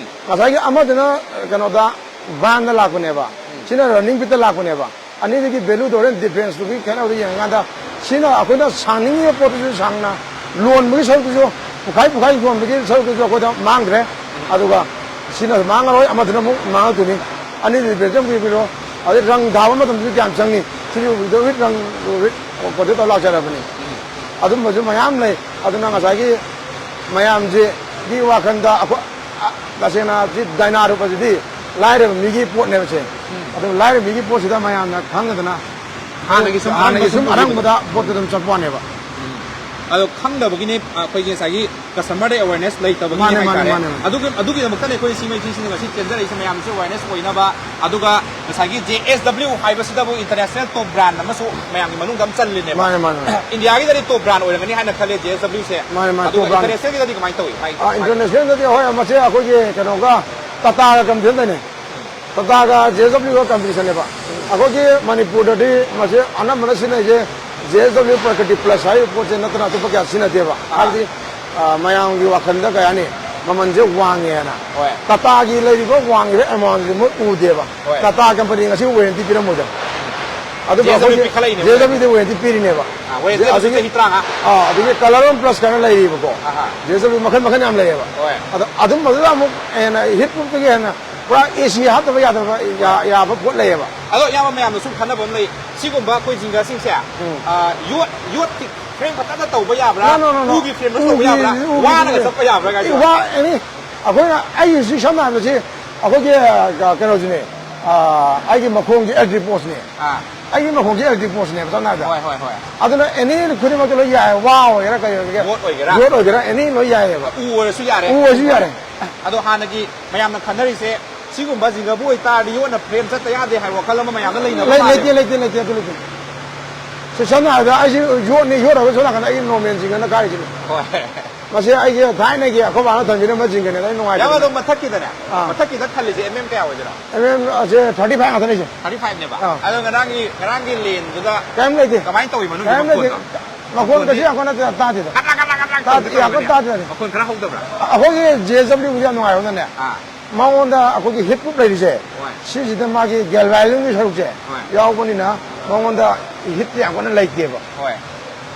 ꯉꯁꯥꯏꯒꯤ ꯑꯃꯗꯨꯅ ꯀꯩꯅꯣꯗ ꯕꯥꯟꯗ ꯂꯥꯛꯄꯅꯦꯕ, ꯁꯤꯅ ꯔꯟꯅꯤꯡ ꯕꯤꯠꯇ ꯂꯥꯛꯄꯅꯦꯕ꯫ ꯑꯅꯤꯗꯨꯒꯤ ꯚꯦꯂꯨꯗ ꯍꯣꯔꯦꯟ ꯗꯤꯐ꯭ꯔꯦꯟꯁꯇꯨꯒꯤ ꯈꯦꯠꯅꯕꯗ ꯌꯦꯡꯉꯀꯥꯟꯗ ꯁꯤꯅ ꯑꯩꯈꯣꯏꯅ ꯁꯥꯡꯅꯤꯡꯉꯤꯕ ꯄꯣꯠꯇꯨꯁꯨ ꯁꯥꯡꯅ, ꯂꯣꯟꯕꯒꯤ ꯁꯔꯨꯛꯇꯨꯁꯨ, ꯄꯨꯈꯥꯏ ꯄꯨꯈꯥꯏ ꯌꯣꯟꯕꯒꯤ ꯁꯔꯨꯛꯇꯨꯁꯨ ꯑꯩꯈꯣꯏꯗ ꯃꯥꯡꯗ꯭ꯔꯦ꯫ ꯑꯗꯨꯒ ꯁꯤꯅ ꯃꯥꯡꯉꯔꯣꯏ, ꯑꯃꯗꯨꯅ ꯑꯃꯨꯛ ꯃꯥꯡꯉꯛꯇꯣꯏꯅꯤ꯫ ꯑꯅꯤꯗꯨꯗꯤ ꯕꯦꯜꯖꯤꯌꯝꯒꯤ ꯄꯤꯔꯣ꯫ ꯑꯗꯩ ꯔꯪ ꯊꯥꯕ ꯃꯇꯝꯗꯁꯨ ꯀꯌꯥꯝ ꯆꯪꯅꯤ? ꯁꯤꯁꯨ with ꯔꯪ, with ꯀꯣꯟꯇꯦꯛ ꯇꯧꯔ ꯂꯥꯛꯆꯔꯕꯅꯤ꯫ ꯑꯗꯨꯝꯕꯁꯨ ꯃꯌꯥꯝ ꯂꯩ꯫ ꯑꯗꯨꯅ ꯉꯁꯥꯏꯒꯤ ꯃꯌꯥꯝꯁꯤꯒꯤ ꯋꯥꯈꯜꯗ ꯑꯩꯈꯣꯏ, ꯑ, ꯇꯁꯦꯡꯅ ꯁꯤ ꯗꯥꯏꯅꯥ ꯔꯨꯞ ꯑꯁꯤꯗꯤ ꯂꯥꯏꯔꯕ ꯃꯤꯒꯤ ꯄꯣꯠꯅꯦꯕ ꯁꯦ꯫ ꯑꯗꯨ ꯂꯥꯏꯔꯕ ꯃꯤꯒꯤ ꯄꯣꯠꯁꯤꯗ ꯃꯌꯥꯝꯅ ꯈꯪꯉꯗꯅ ꯍꯥꯟꯅꯒꯤ ꯁꯨꯝ ꯍꯥꯟꯅꯒꯤ ꯑꯔꯝꯕ ꯁꯨꯝ ꯁꯨꯝ ꯑꯔꯪꯕꯗ ꯄꯣꯠꯇꯨ ꯑꯗꯨꯝ ꯆꯠꯄ ꯋꯥꯅꯦꯕ꯫ ꯑꯗꯣ ꯈꯪꯗꯕꯒꯤꯅꯦ, ꯑ, ꯑꯩꯈꯣꯏꯒꯤ ꯉꯁꯥꯏꯒꯤ ꯀꯁꯇꯃꯔꯗ ꯑꯦꯋꯦꯔꯅꯦꯁ ꯂꯩꯇꯕꯒꯤꯅꯦ ꯃꯥꯅꯦ, ꯃꯥꯅꯦ, ꯍꯥꯏꯇꯥꯔꯦ꯫ ꯃꯥꯅꯦ, ꯃꯥꯅꯦ꯫ ꯑꯗꯨꯒꯤ-, ꯑꯗꯨꯒꯤꯗꯃꯛꯇꯅꯦ ꯑꯩꯈꯣꯏ ꯁꯤ ꯃꯩꯁꯤꯁꯤꯅ ꯉꯁꯤ ꯆꯦꯟꯖꯔꯛꯏꯁꯦ, ꯃꯌꯥꯝꯁꯦ ꯑꯦꯋꯦꯔꯅꯦꯁ ꯑꯣꯏꯅꯕ꯫ ꯑꯗꯨꯒ ꯉꯁꯥꯏꯒꯤ J S W ꯍꯥꯏꯕꯁꯤꯗꯕꯨ ꯏꯟꯇꯔꯅꯦꯁꯅꯦꯜ ꯇꯣꯞ ꯕ꯭ꯔꯥꯟ ꯑꯃꯁꯨ ꯃꯌꯥꯝꯒꯤ ꯃꯅꯨꯡꯗ ꯑꯃ ꯆꯜꯂꯤꯅꯦꯕ꯫ ꯃꯥꯅꯦ, ꯃꯥꯅꯦ, ꯃꯥꯅꯦ꯫ ꯏꯟꯗꯤꯌꯥꯒꯤꯗꯗꯤ ꯇꯣꯞ ꯕ꯭ꯔꯥꯟ ꯑꯣꯏꯔꯝꯒꯅꯤ ꯍꯥꯏꯅ ꯈꯜꯂꯦ J S W ꯁꯦ꯫ ꯃꯥꯅꯦ, ꯃꯥꯅꯦ, ꯑꯗꯨꯒ ꯇꯣꯞ ꯕ꯭ꯔꯥꯟ꯫ ꯏꯟꯇꯔꯅꯦꯁꯅꯦꯜꯒꯤꯗꯗꯤ ꯀꯃꯥꯏꯅ ꯇꯧꯏ? ꯃꯥꯒꯤ ꯑ, ꯏꯟꯇꯔꯅꯦꯁꯅꯦꯜꯗꯗꯤ ꯍꯣꯏ, ꯃꯁꯦ ꯑꯩꯈꯣꯏꯒꯤ ꯀꯩꯅꯣꯒ ꯇꯥꯇꯥꯒ ꯀꯝꯄꯤꯇꯤꯁꯟ ꯇꯧꯅꯦ꯫ ꯇꯥꯇꯥꯒ J S W ꯒ ꯀꯝꯄꯤꯇꯤꯁꯟꯅꯦꯕ꯫ ꯑꯩꯈꯣꯏꯒꯤ ꯃꯅꯤꯄꯨꯔꯗꯗꯤ ꯃꯁꯦ ꯑꯅꯝꯕꯅ ꯁꯤꯖꯤꯟꯅꯩꯁꯦ J S W ꯄ꯭ꯔꯀ꯭ꯔꯇꯤ ꯄ꯭ꯂꯁ ꯍꯥꯏꯔꯤꯕ ꯄꯣꯠꯁꯦ ꯅꯠꯇꯅ ꯑꯇꯣꯞꯄ ꯀꯌꯥ ꯁꯤꯖꯤꯟꯅꯗꯦꯕ꯫ ꯍꯥꯏꯕꯗꯤ, ꯑ, ꯃꯌꯥꯝꯒꯤ ꯋꯥꯈꯜꯗ ꯀꯩ ꯍꯥꯏꯅꯤ, ꯃꯃꯜꯁꯦ ꯋꯥꯡꯉꯦꯅ꯫ ꯍꯣꯏ꯫ ꯇꯥꯇꯥꯒꯤ ꯂꯩꯔꯤꯕ ꯋꯥꯡꯉꯤꯕ ꯑꯦꯃꯥꯎꯟꯁꯦ ꯃꯣꯏ ꯎꯗꯦꯕ꯫ ꯍꯣꯏ꯫ ꯇꯥꯇꯥ ꯀꯝꯄꯅꯤ ꯉꯁꯤ ꯋꯥꯔꯦꯟꯇꯤ ꯄꯤꯔꯝꯃꯣꯏꯗ꯫ ꯑꯗꯨꯕꯨ J S W ꯑꯩꯈꯣꯏꯒꯤ ꯄꯤꯈꯠꯂꯛꯏꯅꯦꯕ꯫ J S W ꯗꯤ ꯋꯥꯔꯦꯟꯇꯤ ꯄꯤꯔꯤꯅꯦꯕ꯫ ꯑꯥ, ꯋꯥꯔꯦꯟꯇꯤ ꯑꯃꯁꯨ ꯑꯗꯨꯒꯤ, ꯆꯍꯤ ꯇꯔꯥꯃꯉꯥ꯫ ꯑꯥ, ꯑꯗꯨꯒꯤ ꯀꯂꯔ ꯋꯥꯟ ꯄ꯭ꯂꯁ ꯀꯥꯏꯅ ꯂꯩꯔꯤꯕꯀꯣ꯫ ꯑꯍꯥ꯫ J S W ꯃꯈꯜ ꯃꯈꯜ ꯌꯥꯝ ꯂꯩꯌꯦꯕ꯫ ꯍꯣꯏ꯫ ꯑꯗꯣ ꯑꯗꯨꯝꯕꯗꯨꯗ ꯑꯃꯨꯛ ꯍꯦꯟꯅ ꯍꯤꯠ ꯄ꯭ꯔꯨꯐꯇꯒꯤ ꯍꯦꯟꯅ ꯄꯨꯔꯥ ꯑꯦꯁꯤ ꯍꯥꯞꯇꯕ ꯌꯥꯗꯕ, ꯌꯥ-, ꯌꯥꯕ ꯄꯣꯠ ꯂꯩꯌꯦꯕ꯫ ꯑꯗꯣ ꯏꯌꯥꯝꯕ, ꯃꯌꯥꯝꯅ ꯁꯨꯝ ꯈꯟꯅꯕ ꯑꯃ ꯂꯩ, ꯁꯤꯒꯨꯝꯕ ꯑꯩꯈꯣꯏ ꯖꯤꯡꯒꯔꯁꯤꯡꯁꯦ, ꯎꯝ꯫ ꯑ, ꯌꯣꯠ ꯌꯣꯠꯀꯤ ꯐ꯭ꯔꯦꯝ ꯈꯛꯇꯗ ꯇꯧꯕ ꯌꯥꯕ꯭ꯔꯥ? No, no, no, no. ꯎꯒꯤ ꯐ꯭ꯔꯦꯝꯗ ꯇꯧꯕ ꯎꯒꯤ- ꯌꯥꯕ꯭ꯔꯥ? ꯎꯒꯤ- ꯋꯥꯅꯒ ꯆꯠꯄ ꯌꯥꯕ꯭ꯔꯥ ꯀꯥꯏꯁꯦ? ꯋꯥ ꯑꯦꯅꯤ ꯑꯩꯈꯣꯏꯅ, ꯑꯩꯒꯤ ꯍꯧꯖꯤꯛ ꯁꯝꯅ ꯍꯥꯏꯔꯕꯗ ꯁꯤ ꯑꯩꯈꯣꯏꯒꯤ, ꯑ, ꯀꯩꯅꯣꯁꯤꯅꯦ, ꯑ, ꯑꯩꯒꯤ ꯃꯈꯣꯡꯒꯤ electric post ꯅꯦ꯫ ꯑꯥ꯫ ꯑꯩꯒꯤ ꯃꯈꯣꯡꯒꯤ electric post ꯅꯦꯕ ꯁꯝꯅ ꯍꯥꯏꯔꯕꯗ꯫ ꯍꯣꯏ, ꯍꯣꯏ, ꯍꯣꯏ꯫ ꯑꯗꯨꯅ ꯑꯦꯅꯤ ꯈꯨꯗꯤꯡꯃꯛꯇ ꯂꯣꯏ ꯌꯥꯏ, ꯋꯥ ꯑꯣꯏꯒꯦꯔꯥ ꯀꯩ ꯑꯣꯏꯒꯦꯔꯥ, ꯌꯣꯠ ꯑꯣꯏꯒꯦꯔꯥ? ꯌꯣꯠ ꯑꯣꯏꯒꯦꯔꯥ ꯑꯦꯅꯤ ꯂꯣꯏ ꯌꯥꯏꯌꯦꯕ꯫ ꯎ ꯑꯣꯏꯔꯁꯨ ꯌꯥꯔꯦ꯫ ꯎ ꯑꯣꯏꯔꯁꯨ ꯌꯥꯔꯦ꯫ ꯑꯗꯣ ꯍꯥꯟꯅꯒꯤ ꯃꯌꯥꯝꯅ ꯈꯟꯅꯔꯤꯁꯦ, ꯁꯤꯒꯨꯝꯕ ꯖꯤꯡꯒꯕꯨ ꯑꯣꯏꯇꯥꯔꯗꯤ ꯌꯣꯠꯅ ꯐ꯭ꯔꯦꯝ ꯆꯠꯇ ꯌꯥꯗꯦ ꯍꯥꯏꯕ ꯋꯥꯈꯜ ꯑꯃ ꯃꯌꯥꯝꯅ ꯂꯩꯅꯕ ꯂꯩ-, ꯃꯥꯜꯂꯦ꯫ ꯂꯩꯇꯦ, ꯂꯩꯇꯦ, ꯂꯩꯇꯦ, ꯑꯗꯨ ꯂꯩꯇꯦ꯫ ꯁꯤ ꯁꯝꯅ ꯍꯥꯏꯔꯕꯗ ꯑꯩꯁꯤ ꯌꯣꯠꯅꯤ, ꯌꯣꯠ ꯍꯥꯏꯕ ꯁꯣꯝ ꯅꯥꯀꯟꯗ ꯑꯩ ꯅꯣꯔꯃꯦꯜ ꯖꯤꯡꯒꯅ ꯀꯥꯏꯔꯤꯁꯤꯅꯤ꯫ ꯍꯣꯏ꯫ ꯃꯁꯤ ꯑꯩꯒꯤ ꯊꯥꯏꯅꯒꯤ ꯑꯩꯈꯣꯏ ꯕꯥꯅ ꯊꯝꯕꯤꯔꯝꯕ ꯖꯤꯡꯒꯅꯦ, ꯑꯩ ꯅꯨꯡꯉꯥꯏꯇꯦ꯫ ꯌꯥꯝ ꯑꯗꯣ ꯃꯊꯛꯀꯤꯗꯅꯦ, ꯑꯥ꯫ ꯃꯊꯛꯀꯤꯗ ꯈꯜꯂꯤꯁꯦ ꯑꯦꯝ ꯑꯦꯝ ꯀꯌꯥ ꯑꯣꯏꯗꯣꯏꯅꯣ? ꯑꯦꯝ ꯑꯦꯝ ꯑꯁꯦ thirty five ꯉꯥꯛꯇꯅꯦ ꯑꯩꯁꯦ꯫ Thirty five ꯅꯦꯕ꯫ ꯑꯥ꯫ ꯑꯗꯣ ꯉꯔꯥꯡꯒꯤ, ꯉꯔꯥꯡꯒꯤ ꯂꯦꯟꯗꯨꯗ ꯀꯔꯤꯝ ꯂꯩꯇꯦ꯫ ꯀꯃꯥꯏꯅ ꯇꯧꯏ ꯃꯅꯨꯡꯒꯤ ꯀꯔꯤꯝ ꯂꯩꯇꯦ꯫ ꯃꯈꯣꯟꯗꯣ? ꯃꯈꯣꯟ ꯀꯩꯁꯨ ꯌꯥꯝ ꯀꯟꯅ ꯇꯥꯗꯦꯗ꯫ ꯀꯗ꯭ꯔꯛ, ꯀꯗ꯭ꯔꯛ, ꯀꯗ꯭ꯔꯛ ꯇꯥꯗꯦ, ꯇꯧꯕꯗꯣ ꯌꯥꯝ ꯀꯟꯅ ꯇꯧꯕꯅꯦ꯫ ꯇꯥꯗꯦ꯫ ꯃꯈꯣꯟ ꯈꯔ ꯍꯧꯗꯕ꯭ꯔꯥ? ꯑꯩꯈꯣꯏꯒꯤ ꯖꯦ ꯑꯦꯁ ꯗꯕ꯭ꯂꯤꯎ ꯕꯨꯗꯤ ꯌꯥꯝ ꯅꯨꯡꯉꯥꯏꯕꯅꯅꯦ, ꯑꯥ꯫ ꯃꯉꯣꯟꯗ ꯑꯩꯈꯣꯏꯒꯤ heat proof ꯂꯩꯔꯤꯁꯦ, ꯍꯣꯏ꯫ ꯁꯤꯁꯤꯗ ꯃꯥꯒꯤ galvanizing ꯒꯤ ꯁꯔꯨꯛꯁꯦ ꯍꯣꯏ꯫ ꯌꯥꯎꯕꯅꯤꯅ ꯃꯉꯣꯟꯗ heat ꯇꯤ ꯌꯥꯝ ꯀꯟꯅ ꯂꯩꯇꯦꯕ꯫ ꯍꯣꯏ꯫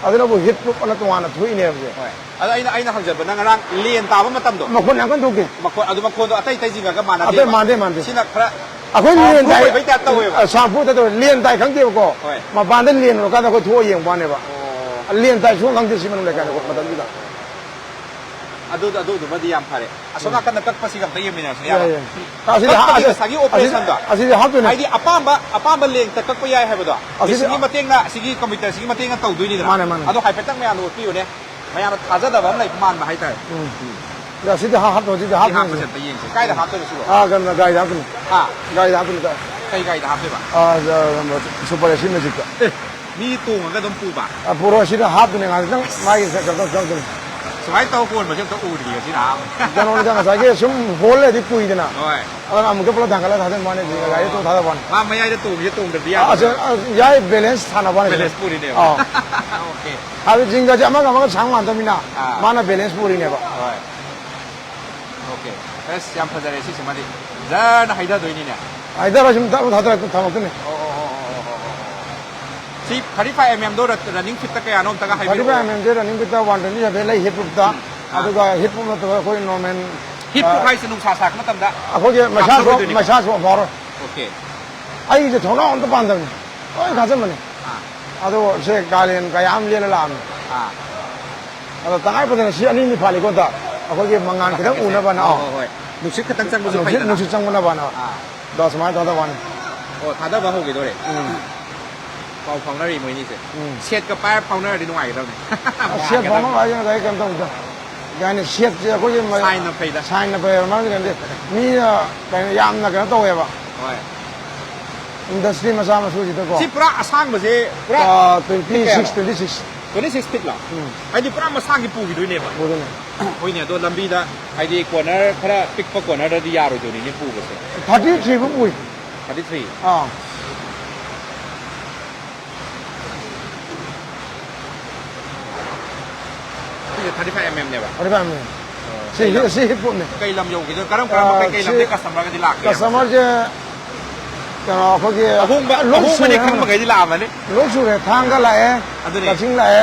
ꯑꯗꯨꯅꯕꯨ heat proof ꯑꯅ ꯇꯣꯉꯥꯟꯅ ꯊꯣꯛꯏꯅꯦꯕꯁꯦ꯫ ꯍꯣꯏ꯫ ꯑꯗꯣ ꯑꯩꯅ, ꯑꯩꯅ ꯍꯪꯖꯕꯅ ꯉꯔꯥꯡ ꯂꯦꯟ ꯇꯥꯕ ꯃꯇꯝꯗꯣ, ꯃꯈꯣꯟ ꯌꯥꯝ ꯀꯟꯅ ꯊꯣꯛꯇꯦ꯫ ꯃꯈꯣꯟ, ꯑꯗꯨ ꯃꯈꯣꯟꯗꯣ ꯑꯇꯩ ꯑꯇꯩ ꯖꯤꯡꯒꯒ ꯑꯇꯩ ꯃꯥꯟꯅꯗꯦꯕ꯫ ꯃꯥꯟꯗꯦ, ꯃꯥꯟꯗꯦ꯫ ꯁꯤꯅ ꯈꯔ ꯑꯩꯈꯣꯏ sound ꯂꯦꯟ proof ꯇꯥꯏ, ꯑꯣꯏꯕꯩ type ꯇꯧꯋꯦꯕ꯫ sound proof ꯇꯧꯋꯦ꯫ ꯂꯦꯟ ꯇꯥꯏ ꯈꯪꯗꯦꯕꯀꯣ꯫ ꯍꯣꯏ꯫ ꯃꯄꯥꯟꯗ ꯂꯦꯟ ꯎꯔꯀꯥꯟꯗ ꯑꯩꯈꯣꯏ ꯊꯣꯛꯑ ꯌꯦꯡꯕ ꯋꯥꯅꯦꯕ꯫ ꯑꯣ꯫ ꯂꯦꯟ ꯇꯥꯏ ꯁꯨꯡꯈꯪ ꯈꯪꯗꯦ ꯁꯤ ꯃꯅꯨꯡ ꯂꯩꯀꯥꯟꯗ ꯃꯇꯝꯗꯨꯗ꯫ ꯑꯗꯨ, ꯑꯗꯨꯗꯨꯃꯗꯤ ꯌꯥꯝ ꯐꯔꯦ꯫ ꯑꯁꯣꯝ ꯅꯥꯀꯟꯗ ꯀꯛꯄꯁꯤꯒ ꯑꯝꯇ ꯌꯦꯡꯃꯤꯟꯅꯔꯁꯨ ꯌꯥꯏ, ꯌꯥꯕ? ꯌꯥꯏ꯫ ꯑꯁꯤꯗꯤ ꯍꯥ-, ꯀꯛꯄꯒꯤ ꯑꯁꯤ-, ꯉꯁꯥꯏꯒꯤ ꯑꯁꯤꯗꯤ, operation ꯗꯣ? ꯑꯁꯤꯗꯤ ꯍꯥꯞꯇꯣꯏꯅꯦ꯫ ꯍꯥꯏꯗꯤ ꯑꯄꯥꯝꯕ, ꯑꯄꯥꯝꯕ length ꯇ ꯀꯛꯄ ꯌꯥꯏ ꯍꯥꯏꯕꯗꯣ? ꯑꯁꯤꯗꯤ ꯃꯦꯆꯤꯟꯒꯤ ꯃꯇꯦꯡꯅ, ꯑꯁꯤꯒꯤ computer ꯁꯤꯒꯤ ꯃꯇꯦꯡꯅ ꯇꯧꯗꯣꯏꯅꯤꯗꯅ? ꯃꯥꯅꯦ, ꯃꯥꯅꯦ꯫ ꯑꯗꯣ ꯍꯥꯏꯐꯦꯠꯇꯪ ꯃꯌꯥꯝꯗ ꯎꯠꯄꯤꯌꯨꯅꯦ꯫ ꯃꯌꯥꯝꯅ ꯊꯥꯖꯗꯕ ꯑꯃ ꯂꯩꯕ ꯃꯥꯟꯕ ꯍꯥꯏꯇꯥꯔꯦ꯫ ꯎꯝ꯫ ꯑꯗ ꯑꯁꯤꯗꯤ ꯍꯥ-, ꯍꯥꯞꯇꯣꯏꯅꯦ, ꯑꯁꯤꯗꯤ ꯁꯤ ꯍꯥꯞꯇꯣꯏꯅꯦ꯫ ꯍꯥꯞꯄꯁꯦ ꯑꯝꯇ ꯌꯦꯡꯁꯦ꯫ ꯀꯥꯏꯗ ꯍꯥꯞꯇꯣꯏꯅꯣ ꯁꯤꯕꯣ? ꯑꯥ, ꯀꯩꯅꯣ, ꯒꯥꯔꯤꯗ ꯍꯥꯞꯇꯣꯏꯅꯦ꯫ ꯍꯥ? ꯒꯥꯔꯤꯗ ꯍꯥꯞꯇꯣꯏꯅꯦ꯫ ꯀꯩ ꯒꯥꯔꯤꯗ ꯍꯥꯞꯇꯣꯏꯕ? ꯑꯥ, ꯁꯨꯄꯔ ꯑꯦꯁꯤ ꯃꯦꯖꯤꯛꯇ꯫ ꯑꯦ, ꯃꯤ ꯇꯣꯡꯉꯒ ꯑꯗꯨꯝ ꯄꯨꯕ? ꯑꯥ, ꯄꯨꯔꯣ, ꯑꯁꯤꯗ ꯍꯥꯞꯇꯣꯏꯅꯦ ꯉꯥꯏꯍꯥꯛꯇꯪ꯫ ꯃꯥꯒꯤ ꯀꯩꯅꯣ ꯇꯧ-, ꯇꯧ-, ꯇꯧ-, ꯁꯨꯃꯥꯏꯅ ꯇꯧꯔ ꯍꯣꯟꯕꯁꯦ ꯑꯝꯇ ꯎꯗ꯭ꯔꯤꯌꯦ ꯁꯤꯗ ꯍꯥꯞꯄ꯫ ꯀꯩꯅꯣꯅꯤꯗ, ꯉꯁꯥꯏꯒꯤ ꯁꯨꯝ ꯍꯣꯜ ꯂꯩꯔꯗꯤ ꯀꯨꯏꯗꯅ꯫ ꯍꯣꯏ꯫ ꯑꯗꯨꯅ ꯑꯃꯨꯛꯀ ꯄꯨꯂꯞ ꯊꯥꯡꯒꯠꯂꯒ ꯊꯥꯗꯕ ꯋꯥꯅꯤ, ꯑꯗꯨꯒ ꯒꯥꯔꯤꯗ ꯇꯣꯛ ꯊꯥꯗꯕ ꯋꯥꯅꯤ꯫ ꯃꯥ ꯃꯌꯥꯏꯗ ꯇꯣꯡꯉꯤꯁꯦ ꯇꯣꯡꯗ꯭ꯔꯗꯤ ꯑꯥ, ꯑꯁ, ꯌꯥꯗꯕ꯫ ꯑꯁ, ꯌꯥꯏ, balance ꯁꯥꯟꯅꯕ ꯋꯥꯅꯤ꯫ Balance ꯄꯨꯔꯤꯅꯦꯕ꯫ ꯑꯥ꯫ Okay꯫ ꯍꯥꯏꯕꯗꯤ ꯖꯤꯡꯒꯁꯦ ꯑꯃꯒ ꯑꯃꯒ ꯁꯥꯡ ꯃꯥꯟꯗꯕꯅꯤꯅ ꯑꯥ꯫ ꯃꯥꯅ balance ꯄꯨꯔꯤꯅꯦꯕ꯫ ꯍꯣꯏ꯫ Okay꯫ ꯑꯁ, ꯌꯥꯝ ꯐꯖꯔꯦ ꯁꯤꯁꯤꯃꯗꯤ꯫ ꯖꯔꯅ ꯍꯩꯊꯗꯣꯏꯅꯤꯅꯦ꯫ ꯍꯥꯏꯗꯔ ꯁꯨꯝ ꯇꯞꯅ ꯊꯥꯗꯔꯛꯄ ꯊꯝꯃꯛꯇꯣꯏꯅꯦ꯫ ꯑꯣ, ꯑꯣ, ꯑꯣ, ꯑꯣ, ꯑꯣ, ꯑꯣ, ꯑꯣ꯫ ꯁꯤ thirty five M M ꯗꯣ ꯔ-, running feet ꯇ ꯀꯌꯥꯅꯣ ꯑꯝꯇꯒ ꯍꯥꯏꯕꯤꯔꯛꯑꯣ꯫ Thirty five M M ꯁꯦ running feet ꯇ one twenty seven ꯂꯩ heat proof ꯇ꯫ ꯑꯥ꯫ ꯑꯗꯨꯒ heat proof ꯅꯠꯇꯕ ꯑꯩꯈꯣꯏ normal ꯍꯤꯠ ꯄ꯭ꯔꯨꯐ ꯍꯥꯏꯁꯦ ꯅꯨꯡꯁꯥ ꯁꯥꯔꯛꯄ ꯃꯇꯝꯗ ꯃꯩꯁꯥ ꯁꯣꯛ ꯃꯩꯁꯥ ꯁꯣꯛ ꯐꯥꯎꯔꯣꯏ꯫ ꯑꯣꯀꯦ꯫ ꯑꯩꯁꯦ ꯊꯣꯡꯅꯥꯎ ꯑꯝꯇ ꯄꯥꯟꯗꯕꯅꯤ, ꯂꯣꯏ ꯈꯥꯖꯤꯟꯕꯅꯤ꯫ ꯑꯥ꯫ ꯑꯗꯣ ꯁꯦ ꯀꯥꯂꯦꯟ ꯀꯌꯥ ꯑꯃ ꯂꯦꯜꯂ ꯂꯥꯛꯑꯕꯅꯤ꯫ ꯑꯥ꯫ ꯑꯗꯣ ꯇꯉꯥꯏ ꯐꯗꯅ ꯁꯤ ꯑꯅꯤꯅꯤ ꯐꯥꯜꯂꯤꯀꯣ ꯑꯝꯇ, ꯑꯩꯈꯣꯏꯒꯤ ꯃꯉꯥꯜ ꯈꯤꯇꯪ ꯎꯅꯕꯅ꯫ ꯍꯣꯏ, ꯍꯣꯏ, ꯍꯣꯏ꯫ ꯅꯨꯡꯁꯤꯠ ꯈꯤꯇꯪ ꯆꯪꯕꯁꯨ ꯅꯨꯡꯁꯤꯠ ꯐꯩꯗꯅ꯫ ꯅꯨꯡꯁꯤꯠ ꯆꯪꯕꯅꯕꯅ꯫ ꯑꯥ꯫ ꯑꯗꯣ ꯁꯨꯃꯥꯏꯅ ꯇꯧꯗꯕ ꯋꯥꯅꯤ꯫ ꯑꯣ, ꯊꯥꯗꯕ ꯍꯧꯈꯤꯗꯣꯔꯦ꯫ ꯎꯝ꯫ ꯄꯥꯎ ꯐꯥꯎꯅꯔꯤ ꯃꯣꯏꯅꯤꯁꯦ꯫ ꯎꯝ꯫ ꯁꯦꯠꯀ ꯄꯥꯏꯔ ꯐꯥꯎꯅꯔꯗꯤ ꯅꯨꯡꯉꯥꯏꯒꯗꯕꯅꯦ꯫ ꯑꯁ, ꯁꯦꯠ ꯐꯥꯎꯅꯕ ꯍꯥꯏꯁꯦ ꯉꯁꯥꯏ ꯀꯩꯅꯣ ꯇꯧꯕꯗ, ꯀꯩ ꯍꯥꯏꯅꯤ, ꯁꯦꯠꯁꯦ ꯑꯩꯈꯣꯏꯒꯤ ꯃ-, ꯁꯥꯏꯟꯅ ꯐꯩꯗ꯫ ꯁꯥꯏꯟꯅ ꯐꯩ ꯍꯥꯏꯕ ꯃꯔꯝꯗꯤ ꯀꯩꯅꯣꯗꯤ, ꯃꯤꯅ ꯀꯩꯅꯣ ꯌꯥꯝꯅ ꯀꯩꯅꯣ ꯇꯧꯋꯦꯕ꯫ ꯍꯣꯏ꯫ ꯏꯟꯗꯁꯇ꯭ꯔꯤ ꯃꯆꯥ ꯃꯁꯨꯁꯤꯗꯀꯣ꯫ ꯁꯤ ꯄꯨꯔꯥ ꯑꯁꯥꯡꯕꯁꯦ ꯄꯨꯔꯥ ꯑꯥ, ꯇ꯭ꯋꯦꯟꯇꯤ ꯁꯤꯛꯁ, ꯀꯌꯥꯅꯣ? Twenty six. ꯇ꯭ꯋꯦꯟꯇꯤ ꯁꯤꯛꯁ ꯐꯤꯠꯂꯣ? ꯎꯝ꯫ ꯍꯥꯏꯗꯤ ꯄꯨꯔꯥ ꯃꯁꯥꯒꯤ ꯄꯨꯈꯤꯗꯣꯏꯅꯦꯕ꯫ ꯄꯨꯗꯣꯏꯅꯦ꯫ ꯍꯣꯏꯅꯦ, ꯑꯗꯣ ꯂꯝꯕꯤꯗ ꯍꯥꯏꯗꯤ ꯀꯣꯔꯅꯔ ꯈꯔ ꯄꯤꯛꯄ ꯀꯣꯔꯅꯔꯗꯗꯤ ꯌꯥꯔꯣꯏꯗꯣꯏꯅꯤꯅꯦ ꯄꯨꯕꯁꯦ꯫ ꯊꯥꯔꯇꯤ ꯊ꯭ꯔꯤ ꯐꯥꯎ ꯄꯨꯏ꯫ Thirty three. ꯑꯥ꯫ ꯁꯤꯁꯦ ꯊꯥꯔꯇꯤ ꯐꯥꯏꯚ ꯑꯦꯝ ꯑꯦꯝꯅꯦꯕ? Thirty five M M. ꯑꯣ, ꯁꯤ ꯀꯩ ꯂꯝ-, ꯍꯤ-, ꯁꯤ ꯍꯤꯠ ꯄ꯭ꯔꯨꯐꯅꯦ꯫ ꯀꯩ ꯂꯝ ꯌꯧꯈꯤꯗꯣꯏꯅꯣ? ꯀꯔꯝ ꯀꯔꯝꯕ ꯑꯥ, ꯀꯩ ꯀꯩ ꯁꯤ ꯂꯝꯗꯩ ꯀꯁꯇꯃꯔꯒꯗꯤ ꯂꯥꯛꯀꯦ? ꯀꯁꯇꯃꯔꯁꯦ ꯀꯩꯅꯣ ꯑꯩꯈꯣꯏꯒꯤ ꯑꯍꯣꯡꯕ, ꯂꯣꯏ ꯑꯍꯣꯡꯕꯅꯦ ꯁꯨꯔꯦ ꯈꯪꯕ ꯑꯃ꯫ ꯃꯈꯩꯗꯤ ꯂꯥꯛꯑꯝꯃꯅꯤ꯫ ꯂꯣꯏ ꯁꯨꯔꯦ꯫ ꯊꯥꯡꯒ ꯂꯥꯛꯑꯦ, ꯑꯗꯨꯅꯦ꯫ ꯀꯛꯆꯤꯡ ꯂꯥꯛꯑꯦ,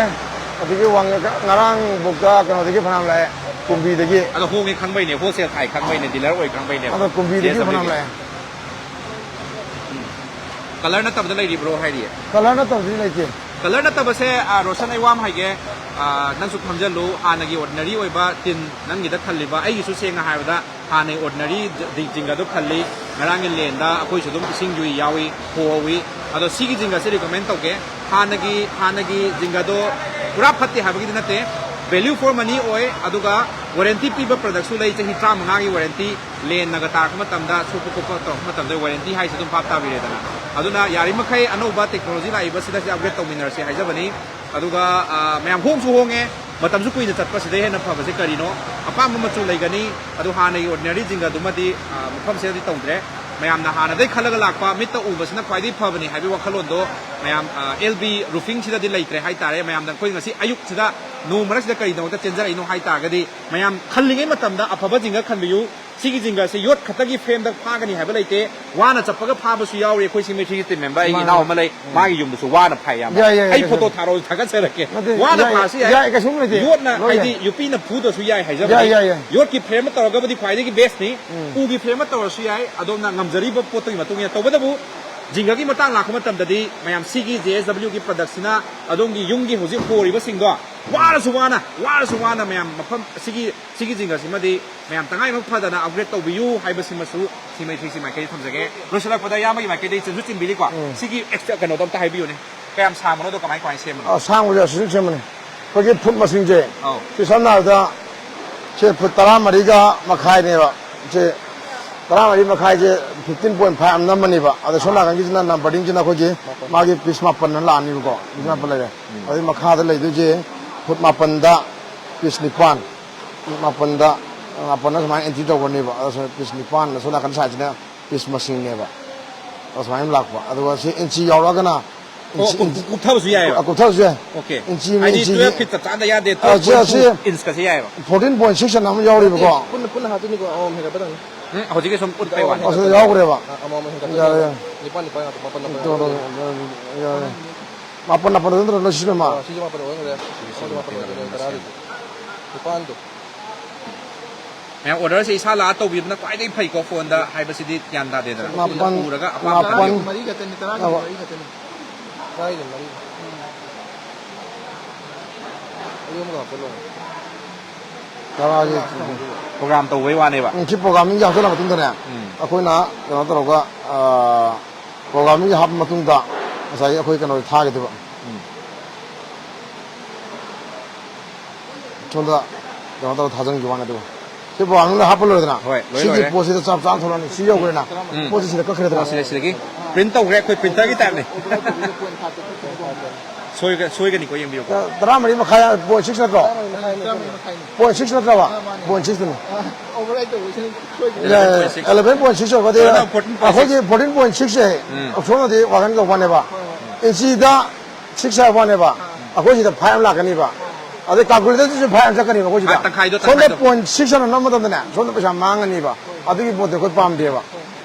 ꯑꯗꯒꯤ ꯋꯥꯡ-, ꯉꯔꯥꯡ ꯕꯨꯛꯇ ꯀꯩꯅꯣꯗꯒꯤ ꯐꯅꯌꯥꯝ ꯂꯥꯛꯑꯦ, ꯀꯨꯝꯕꯤꯗꯒꯤ꯫ ꯑꯗꯣ ꯍꯣꯡꯉꯦ ꯈꯪꯕꯩꯅꯦ, ꯍꯣꯜꯁꯦꯜ ꯊꯥꯏ ꯈꯪꯕꯩꯅꯦ, ꯗꯤꯂꯔ ꯑꯣꯏ ꯈꯪꯕꯩꯅꯦꯕ꯫ ꯑꯗꯣ ꯀꯨꯝꯕꯤꯗꯒꯤ ꯖꯦ ꯑꯦꯁ ꯗꯕ꯭ꯂꯤꯎꯒꯤ꯫ ꯐꯅꯌꯥꯝ ꯂꯥꯛꯑꯦ꯫ ꯎꯝ꯫ ꯀꯂꯔ ꯅꯠꯇꯕꯗ ꯂꯩꯔꯤꯕ꯭ꯔꯣ ꯍꯥꯏꯔꯤꯌꯦ? ꯀꯂꯔ ꯅꯠꯇꯕꯗꯤ ꯂꯩꯇꯦ꯫ ꯀꯂꯔ ꯅꯠꯇꯕꯁꯦ, ꯑ, ꯔꯣꯁꯟ, ꯑꯩ ꯋꯥ ꯑꯃ ꯍꯥꯏꯒꯦ꯫ ꯑ, ꯅꯪꯁꯨ ꯈꯪꯖꯜꯂꯨ, ꯍꯥꯟꯅꯒꯤ ꯑꯣꯔꯗꯤꯅꯔꯤ ꯑꯣꯏꯕ ꯇꯤꯟ ꯅꯪꯒꯤꯗ ꯈꯜꯂꯤꯕ, ꯑꯩꯒꯤꯁꯨ ꯁꯦꯡꯅ ꯍꯥꯏꯔꯕꯗ ꯍꯥꯟꯅꯒꯤ ꯑꯣꯔꯗꯤꯅꯔꯤ ꯖ-, ꯖꯤꯡꯒꯗꯣ ꯈꯜꯂꯤ꯫ ꯉꯔꯥꯡꯒꯤ ꯂꯦꯟꯗ ꯑꯩꯈꯣꯏꯁꯨ ꯑꯗꯨꯝ ꯏꯁꯤꯡ ꯌꯨꯏ ꯌꯥꯎꯏ, ꯍꯣꯍꯧꯏ꯫ ꯑꯗꯣ ꯁꯤꯒꯤ ꯖꯤꯡꯒꯁꯦ ꯔꯤꯀꯃꯦꯟ ꯇꯧꯒꯦ꯫ ꯍꯥꯟꯅꯒꯤ, ꯍꯥꯟꯅꯒꯤ ꯖꯤꯡꯒꯗꯣ ꯄꯨꯔꯥ ꯐꯠꯇꯦ ꯍꯥꯏꯕꯒꯤꯗꯤ ꯅꯠꯇꯦ, ꯚꯦꯂ꯭ꯌꯨ ꯐꯣꯔ ꯃꯅꯤ ꯑꯣꯏ, ꯑꯗꯨꯒ ꯋꯥꯔꯦꯟꯇꯤ ꯄꯤꯕ ꯄ꯭ꯔꯗꯛꯁꯨ ꯂꯩ, ꯆꯍꯤ ꯇꯔꯥꯃꯉꯥꯒꯤ ꯋꯥꯔꯦꯟꯇꯤ꯫ ꯂꯦꯟꯅꯒ ꯇꯥꯔꯛꯄ ꯃꯇꯝꯗ, ꯁꯣꯛꯄ ꯈꯣꯠꯄ ꯇꯧꯔꯛꯄ ꯃꯇꯝꯗ ꯋꯥꯔꯦꯟꯇꯤ ꯍꯥꯏꯁꯦ ꯑꯗꯨꯝ ꯚꯥꯞ ꯇꯥꯕꯤꯔꯦꯗꯅ꯫ ꯑꯗꯨꯅ ꯌꯥꯔꯤꯃꯈꯩ ꯑꯅꯧꯕ ꯇꯦꯛꯅꯣꯂꯣꯖꯤ ꯂꯥꯛꯏꯕꯁꯤꯗ ꯁꯤꯗ ꯑꯞꯒ꯭ꯔꯦꯗ ꯇꯧꯃꯤꯟꯅꯔꯁꯦ ꯍꯥꯏꯖꯕꯅꯤ꯫ ꯑꯗꯨꯒ, ꯑ, ꯃꯌꯥꯝ ꯍꯣꯡꯁꯨ ꯍꯣꯡꯉꯦ, ꯃꯇꯝꯁꯨ ꯀꯨꯏꯅ ꯆꯠꯄ, ꯁꯤꯗꯩ ꯍꯦꯟꯅ ꯐꯕꯁꯦ ꯀꯔꯤꯅꯣ? ꯑꯄꯥꯝꯕ ꯃꯆꯨ ꯂꯩꯒꯅꯤ, ꯑꯗꯨ ꯍꯥꯟꯅꯒꯤ ꯑꯣꯔꯗꯤꯅꯔꯤ ꯖꯤꯡꯒꯗꯨꯃꯗꯤ, ꯑ, ꯃꯐꯝꯁꯤꯗꯗꯤ ꯇꯧꯗ꯭ꯔꯦ꯫ ꯃꯌꯥꯝꯅ ꯍꯥꯟꯅꯗꯩ ꯈꯜꯂꯒ ꯂꯥꯛꯄ, ꯃꯤꯠꯇ ꯎꯕꯁꯤꯅ ꯈ꯭ꯋꯥꯏꯗꯒꯤ ꯐꯕꯅꯤ ꯍꯥꯏꯕꯒꯤ ꯋꯥꯈꯜꯂꯣꯟꯗꯣ ꯃꯌꯥꯝ, ꯑ, ꯑꯦꯜ ꯕꯤ ꯔꯨꯐꯤꯡꯁꯤꯗꯗꯤ ꯂꯩꯇ꯭ꯔꯦ ꯍꯥꯏꯇꯥꯔꯦ꯫ ꯃꯌꯥꯝꯗ ꯑꯩꯈꯣꯏ ꯉꯁꯤ ꯑꯌꯨꯛꯁꯤꯗ, ꯅꯣꯡ ꯃꯔꯛꯁꯤꯗ ꯀꯔꯤꯗꯃꯛꯇ ꯆꯦꯟꯖꯔꯛꯏꯅꯣ ꯍꯥꯏ ꯇꯥꯔꯒꯗꯤ, ꯃꯌꯥꯝ ꯈꯜꯂꯤꯉꯩ ꯃꯇꯝꯗ ꯑꯐꯕ ꯖꯤꯡꯒ ꯈꯟꯕꯤꯌꯨ꯫ ꯁꯤꯒꯤ ꯖꯤꯡꯒꯁꯦ ꯌꯣꯠ ꯈꯛꯇꯒꯤ ꯐ꯭ꯔꯦꯝꯗ ꯐꯥꯒꯅꯤ ꯍꯥꯏꯕ ꯂꯩꯇꯦ꯫ ꯋꯥꯅ ꯆꯞꯄꯒ ꯐꯥꯕꯁꯨ ꯌꯥꯎꯔꯤ꯫ ꯑꯩꯈꯣꯏ ꯁꯤꯃꯤꯇ꯭ꯔꯤꯒꯤ ꯇꯤꯝ ꯃꯦꯝꯕꯔ ꯑꯩꯒꯤ ꯃꯥꯅꯦ꯫ ꯏꯅꯥꯎ ꯑꯃ ꯂꯩ, ꯎꯝ꯫ ꯃꯥꯒꯤ ꯌꯨꯝꯗꯁꯨ ꯋꯥꯅ ꯐꯥꯏ, ꯏꯌꯥꯝꯕ꯫ ꯌꯥꯏ, ꯌꯥꯏ, ꯑꯩ ꯌꯥꯏ, ꯐꯣꯇꯣ ꯌꯥꯏ꯫ ꯊꯥꯔꯛꯑꯣ, ꯊꯥꯒꯠꯆꯔꯛꯀꯦ꯫ ꯅꯠꯇꯦ, ꯋꯥꯅ ꯌꯥꯏ, ꯐꯥꯁꯨ ꯌꯥꯏ꯫ ꯌꯥꯏ, ꯀꯩꯁꯨꯝ ꯂꯩꯇꯦ꯫ ꯌꯣꯠꯅ, ꯂꯣꯏ ꯍꯥꯏꯗꯤ, ꯌꯥꯏ꯫ ꯌꯣꯠꯄꯤꯅ ꯐꯨꯗ꯭ꯔꯁꯨ ꯌꯥꯏ ꯍꯥꯏꯖꯕꯅꯤ꯫ ꯌꯥꯏ, ꯌꯥꯏ, ꯌꯥꯏ꯫ ꯌꯣꯠꯀꯤ ꯐ꯭ꯔꯦꯝ ꯑꯃ ꯇꯧꯔꯒꯕꯨꯗꯤ ꯈ꯭ꯋꯥꯏꯗꯒꯤ ꯕꯦꯁꯅꯤ꯫ ꯎꯝ꯫ ꯎꯒꯤ ꯐ꯭ꯔꯦꯝ ꯑꯃ ꯇꯧꯔꯁꯨ ꯌꯥꯏ, ꯑꯗꯣꯝꯅ ꯉꯝꯖꯔꯤꯕ ꯄꯣꯠꯇꯨꯒꯤ ꯃꯇꯨꯡ ꯏꯟꯅ꯫ ꯇꯧꯕꯇꯕꯨ ꯖꯤꯡꯒꯒꯤ ꯃꯇꯥꯡ ꯂꯥꯛꯄ ꯃꯇꯝꯗꯗꯤ, ꯃꯌꯥꯝ, ꯁꯤꯒꯤ ꯖꯦ ꯑꯦꯁ ꯗꯕ꯭ꯂꯤꯎꯒꯤ ꯄ꯭ꯔꯗꯛꯁꯤꯅ ꯑꯗꯣꯝꯒꯤ ꯌꯨꯝꯒꯤ ꯍꯧꯖꯤꯛ ꯍꯣꯔꯤꯕꯁꯤꯡꯗꯣ ꯋꯥꯔꯁꯨ ꯋꯥꯅ, ꯋꯥꯔꯁꯨ ꯋꯥꯅ ꯃꯌꯥꯝ ꯃꯐꯝ ꯑꯁꯤꯒꯤ, ꯁꯤꯒꯤ ꯖꯤꯡꯒꯁꯤꯃꯗꯤ ꯃꯌꯥꯝ ꯇꯉꯥꯏꯐꯗꯅ ꯐꯗꯅ ꯑꯞꯒ꯭ꯔꯦꯗ ꯇꯧꯕꯤꯌꯨ ꯍꯥꯏꯕꯁꯤꯃꯁꯨ ꯁꯤꯃꯩ ꯁꯤ ꯃꯥꯏꯀꯩꯗ ꯊꯝꯖꯒꯦ꯫ ꯂꯣꯏꯁꯤꯜꯂꯛꯄꯗ ꯏꯌꯥꯝꯕꯒꯤ ꯃꯥꯏꯀꯩꯗꯒꯤ ꯆꯤꯟꯁꯨ ꯆꯤꯟꯕꯤꯔꯤꯀꯣ꯫ ꯎꯝ꯫ ꯁꯤꯒꯤ ꯑꯦꯛꯁꯇ꯭ꯔꯥ ꯀꯩꯅꯣꯗꯣ ꯑꯝꯇ ꯍꯥꯏꯕꯤꯌꯨꯅꯦ꯫ ꯀꯌꯥꯝ ꯁꯥꯡꯕꯅꯣꯗꯣ ꯀꯃꯥꯏ ꯀꯃꯥꯏꯅ ꯁꯦꯝꯕꯅꯣ? ꯑ, ꯁꯥꯡꯕꯁꯦ ꯑꯁꯤꯗ ꯁꯦꯝꯕꯅꯦ꯫ ꯑꯩꯈꯣꯏꯒꯤ ꯐꯨꯠ ꯃꯁꯤꯡꯁꯦ, ꯑꯧ꯫ ꯁꯤ ꯁꯝꯅ ꯍꯥꯏꯔꯕꯗ ꯁꯦ ꯐꯨꯠ ꯇꯔꯥꯃꯔꯤꯒ ꯃꯈꯥꯏꯅꯦꯕ꯫ ꯁꯦ ꯇꯔꯥꯃꯔꯤ ꯃꯈꯥꯏꯁꯦ fifteen point five ꯑꯃ ꯅꯝꯃꯅꯦꯕ꯫ ꯑꯗ ꯁꯣꯝ ꯅꯥꯀꯟꯒꯤꯁꯤꯅ ꯅꯝꯕꯔꯤꯡꯁꯤꯅ ꯑꯩꯈꯣꯏꯒꯤ ꯃꯥꯒꯤ ꯄꯤꯁ ꯃꯥꯄꯟꯅ ꯂꯥꯛꯑꯅꯤꯕꯀꯣ꯫ ꯄꯤꯁ ꯃꯥꯄꯟ ꯂꯩꯔꯦ꯫ ꯎꯝ꯫ ꯑꯗꯩ ꯃꯈꯥꯗ ꯂꯩꯗꯣꯏꯁꯦ ꯐꯨꯠ ꯃꯥꯄꯟꯗ ꯄꯤꯁ ꯅꯤꯄꯥꯟ꯫ ꯐꯨꯠ ꯃꯥꯄꯟꯗ, ꯃꯥꯄꯟꯅ ꯁꯨꯃꯥꯏꯅ ꯑꯦꯟꯇ꯭ꯔꯤ ꯇꯧꯒꯅꯦꯕ꯫ ꯑꯗ ꯁꯨꯃꯥꯏꯅ ꯄꯤꯁ ꯅꯤꯄꯥꯟ, ꯁꯣꯝ ꯅꯥꯀꯟ ꯁꯥꯏꯠꯁꯤꯅ ꯄꯤꯁ ꯃꯁꯤꯡꯅꯦꯕ꯫ ꯑꯗ ꯁꯨꯃꯥꯏꯅ ꯂꯥꯛꯄ꯫ ꯑꯗꯨꯒ ꯁꯤ ꯏꯟꯆꯤ ꯌꯥꯎꯔꯒꯅ ꯑꯣ, ꯏꯟꯆꯤ, ꯀꯨꯞ-, ꯏꯟꯆꯤ, ꯀꯨꯞꯊꯕꯁꯨ ꯌꯥꯏꯑꯕ? ꯑ, ꯀꯨꯞꯊꯕꯁꯨ ꯌꯥꯏ꯫ ꯑꯣꯀꯦ꯫ ꯏꯟꯆꯤ, ꯍꯥꯏꯗꯤ ꯏꯟꯆꯤꯒꯤ, twelve feet ꯆꯞ ꯆꯥꯅ ꯌꯥꯗꯦ, ꯑ, ꯁꯤ, twelve point two ꯁꯤ inch ꯀꯁꯦ ꯌꯥꯏꯑꯕ꯫ Fourteen point six ꯑꯅ ꯑꯃ ꯌꯥꯎꯔꯤꯕꯀꯣ꯫ ꯄꯨꯟꯅ, ꯄꯨꯟꯅ ꯍꯥꯞꯇꯣꯏꯅꯤꯀꯣ, ꯑꯃꯃꯝ ꯍꯦꯟꯒꯠꯄꯗꯪꯅꯤ꯫ ꯎꯝ, ꯍꯧꯖꯤꯛꯀꯤ ꯁꯨꯝ ꯎꯠꯄꯩ ꯋꯥꯅꯤ꯫ ꯑꯁꯤꯗ ꯌꯥꯎꯈ꯭ꯔꯦꯕ꯫ ꯑ, ꯑꯃꯃꯝ ꯍꯦꯟꯒꯠꯄ ꯌꯥꯔꯦ, ꯌꯥꯔꯦ꯫ ꯅꯤꯄꯥꯟ, ꯅꯤꯄꯥꯟ ꯉꯥꯛꯇ, ꯃꯥꯄꯟ, ꯃꯥꯄꯟ ꯇꯣ, ꯇꯣ, ꯉꯥꯛꯇ꯫ ꯌꯥꯔꯦ, ꯌꯥꯔꯦ꯫ ꯃꯥꯄꯟ, ꯃꯥꯄꯟ ꯑꯗꯨꯝ ꯂꯣꯏꯁꯤꯜꯂꯣ, ꯃꯥ꯫ ꯑ, ꯁꯤꯁꯨ ꯃꯥꯄꯟ ꯑꯣꯏꯈ꯭ꯔꯦ꯫ ꯁꯤꯁꯨ ꯑꯃꯁꯨ ꯃꯥꯄꯟ ꯃꯥꯄꯟ ꯑꯣꯏꯈ꯭ꯔꯦ, ꯇꯔꯥꯗꯤ꯫ ꯅꯤꯄꯥꯟꯗꯣ꯫ ꯃꯌꯥꯝ ꯑꯣꯔꯗꯔꯁꯦ ꯏꯁꯥ ꯂꯥꯛꯑ ꯇꯧꯕꯤꯕꯅ ꯈ꯭ꯋꯥꯏꯗꯒꯤ ꯐꯩꯀꯣ, ꯐꯣꯟꯗ ꯍꯥꯏꯕꯁꯤꯗꯤ ꯒ꯭ꯌꯥꯟ ꯇꯥꯗꯦꯗꯅ꯫ ꯃꯥꯄꯟ, ꯎꯔꯒ ꯑꯄꯥꯝꯕ ꯃꯥꯄꯟ꯫ ꯈꯟꯕꯤꯌꯨ꯫ ꯃꯔꯤ ꯈꯛꯇꯅꯤ, ꯇꯔꯥꯒꯤ ꯑꯧ꯫ ꯃꯔꯤ ꯈꯛꯇꯅꯤ꯫ ꯇꯔꯥꯒꯤ ꯃꯔꯤ꯫ ꯑꯗꯨ ꯑꯃꯒ ꯍꯥꯞꯆꯜꯂꯣ꯫ ꯇꯔꯥꯒꯤ꯫ ꯄ꯭ꯔꯣꯒ꯭ꯔꯥꯝ ꯇꯧꯕꯩ ꯋꯥꯅꯦꯕ꯫ ꯎꯝ, ꯁꯤ ꯄ꯭ꯔꯣꯒ꯭ꯔꯥꯃꯤꯡꯁꯦ ꯍꯥꯞꯆꯜꯂ ꯃꯇꯨꯡꯗꯅꯦ, ꯎꯝ꯫ ꯑꯩꯈꯣꯏꯅ ꯀꯩꯅꯣ ꯇꯧꯔꯒ, ꯑ, ꯄ꯭ꯔꯣꯒ꯭ꯔꯥꯃꯤꯡꯁꯦ ꯍꯥꯞꯄ ꯃꯇꯨꯡꯗ ꯉꯁꯥꯏꯒꯤ ꯑꯩꯈꯣꯏ ꯀꯩꯅꯣꯁꯦ ꯊꯥꯒꯗꯣꯏꯕ꯫ ꯎꯝ꯫ ꯁꯣꯝꯗ ꯀꯩꯅꯣ ꯇꯧꯔ ꯊꯥꯖꯤꯟꯈꯤꯕ ꯋꯥꯅꯤ꯫ ꯑꯗꯨꯒ ꯁꯤ ꯄ꯭ꯔꯣꯒ꯭ꯔꯥꯃꯤꯡꯗ ꯍꯥꯞꯄ ꯂꯣꯏꯔꯦꯗꯅ, ꯍꯣꯏ, ꯂꯣꯏ ꯁꯤꯒꯤ ꯂꯣꯏꯔꯦ꯫ ꯄꯣꯠꯁꯤꯗ ꯆꯞ ꯆꯥꯅ ꯊꯣꯛꯂꯛꯑꯅꯤ꯫ ꯁꯤ ꯌꯧꯈ꯭ꯔꯦꯅ꯫ ꯎꯝ꯫ ꯄꯣꯠꯁꯤ ꯁꯤꯗ ꯀꯛꯈ꯭ꯔꯦꯗꯅ꯫ ꯑꯣ, ꯁꯤꯗ, ꯁꯤꯗꯒꯤ ꯄ꯭ꯔꯤꯟꯠ ꯇꯧꯈ꯭ꯔꯦ, ꯑꯩꯈꯣꯏ ꯄ꯭ꯔꯤꯟꯇꯔꯒꯤ ꯇꯥꯏꯞꯅꯤ꯫ ꯁꯣꯏꯒ-, ꯁꯣꯏꯒꯅꯤꯀꯣ, ꯌꯦꯡꯕꯤꯌꯨꯀꯣ꯫ ꯇꯔꯥꯃꯔꯤ ꯃꯈꯥꯏ point six ꯅꯠꯇ꯭ꯔꯣ? ꯇꯔꯥꯃꯔꯤ ꯃꯈꯥꯏꯅꯤ꯫ Point six ꯅꯠꯇ꯭ꯔꯕ? ꯑꯥ, ꯃꯥꯅꯤ꯫ Point six ꯇꯨꯅꯤ꯫ ꯑꯥ, override ꯇꯧꯕꯁꯤꯅ ꯁꯣꯏꯈ꯭ꯔꯦ꯫ Eleven point six. Eleven point six ꯑꯣꯏꯔꯒꯗꯤ ꯑꯗꯨꯅ fourteen point six꯫ ꯑꯩꯈꯣꯏꯒꯤ fourteen point six ꯁꯦ ꯎꯝ꯫ ꯁꯣꯝꯗꯗꯤ ꯋꯥꯈꯜ ꯇꯧꯕꯅꯦꯕ꯫ ꯍꯣꯏ, ꯍꯣꯏ꯫ ꯏꯟꯆꯤꯗ six ꯍꯥꯏꯕ ꯋꯥꯅꯦꯕ꯫ ꯑꯥ꯫ ꯑꯩꯈꯣꯏ ꯁꯤꯗ five ꯑꯃ ꯂꯥꯛꯀꯅꯤꯕ꯫ ꯑꯗꯩ ꯀꯥꯜꯀꯨꯂꯦꯇꯔꯗꯨꯁꯨ ꯐꯥꯏ ꯌꯥꯝ ꯆꯠꯀꯅꯤꯕ ꯑꯩꯈꯣꯏ ꯁꯤꯗ꯫ ꯍꯥ, ꯇꯪꯈꯥꯏꯗꯣ, ꯁꯣꯝꯗ ꯇꯪꯈꯥꯏꯗꯣ꯫ ꯄꯣꯏꯟ ꯁꯤꯛꯁ ꯑꯅ ꯅꯝꯕ ꯃꯇꯝꯗꯅꯦ, ꯁꯣꯝꯗ ꯄꯩꯁꯥ ꯃꯥꯡꯉꯅꯤꯕ꯫ ꯑꯗꯨꯒꯤ ꯄꯣꯠꯇꯣ ꯑꯩꯈꯣꯏ ꯄꯥꯝꯗꯦꯕ꯫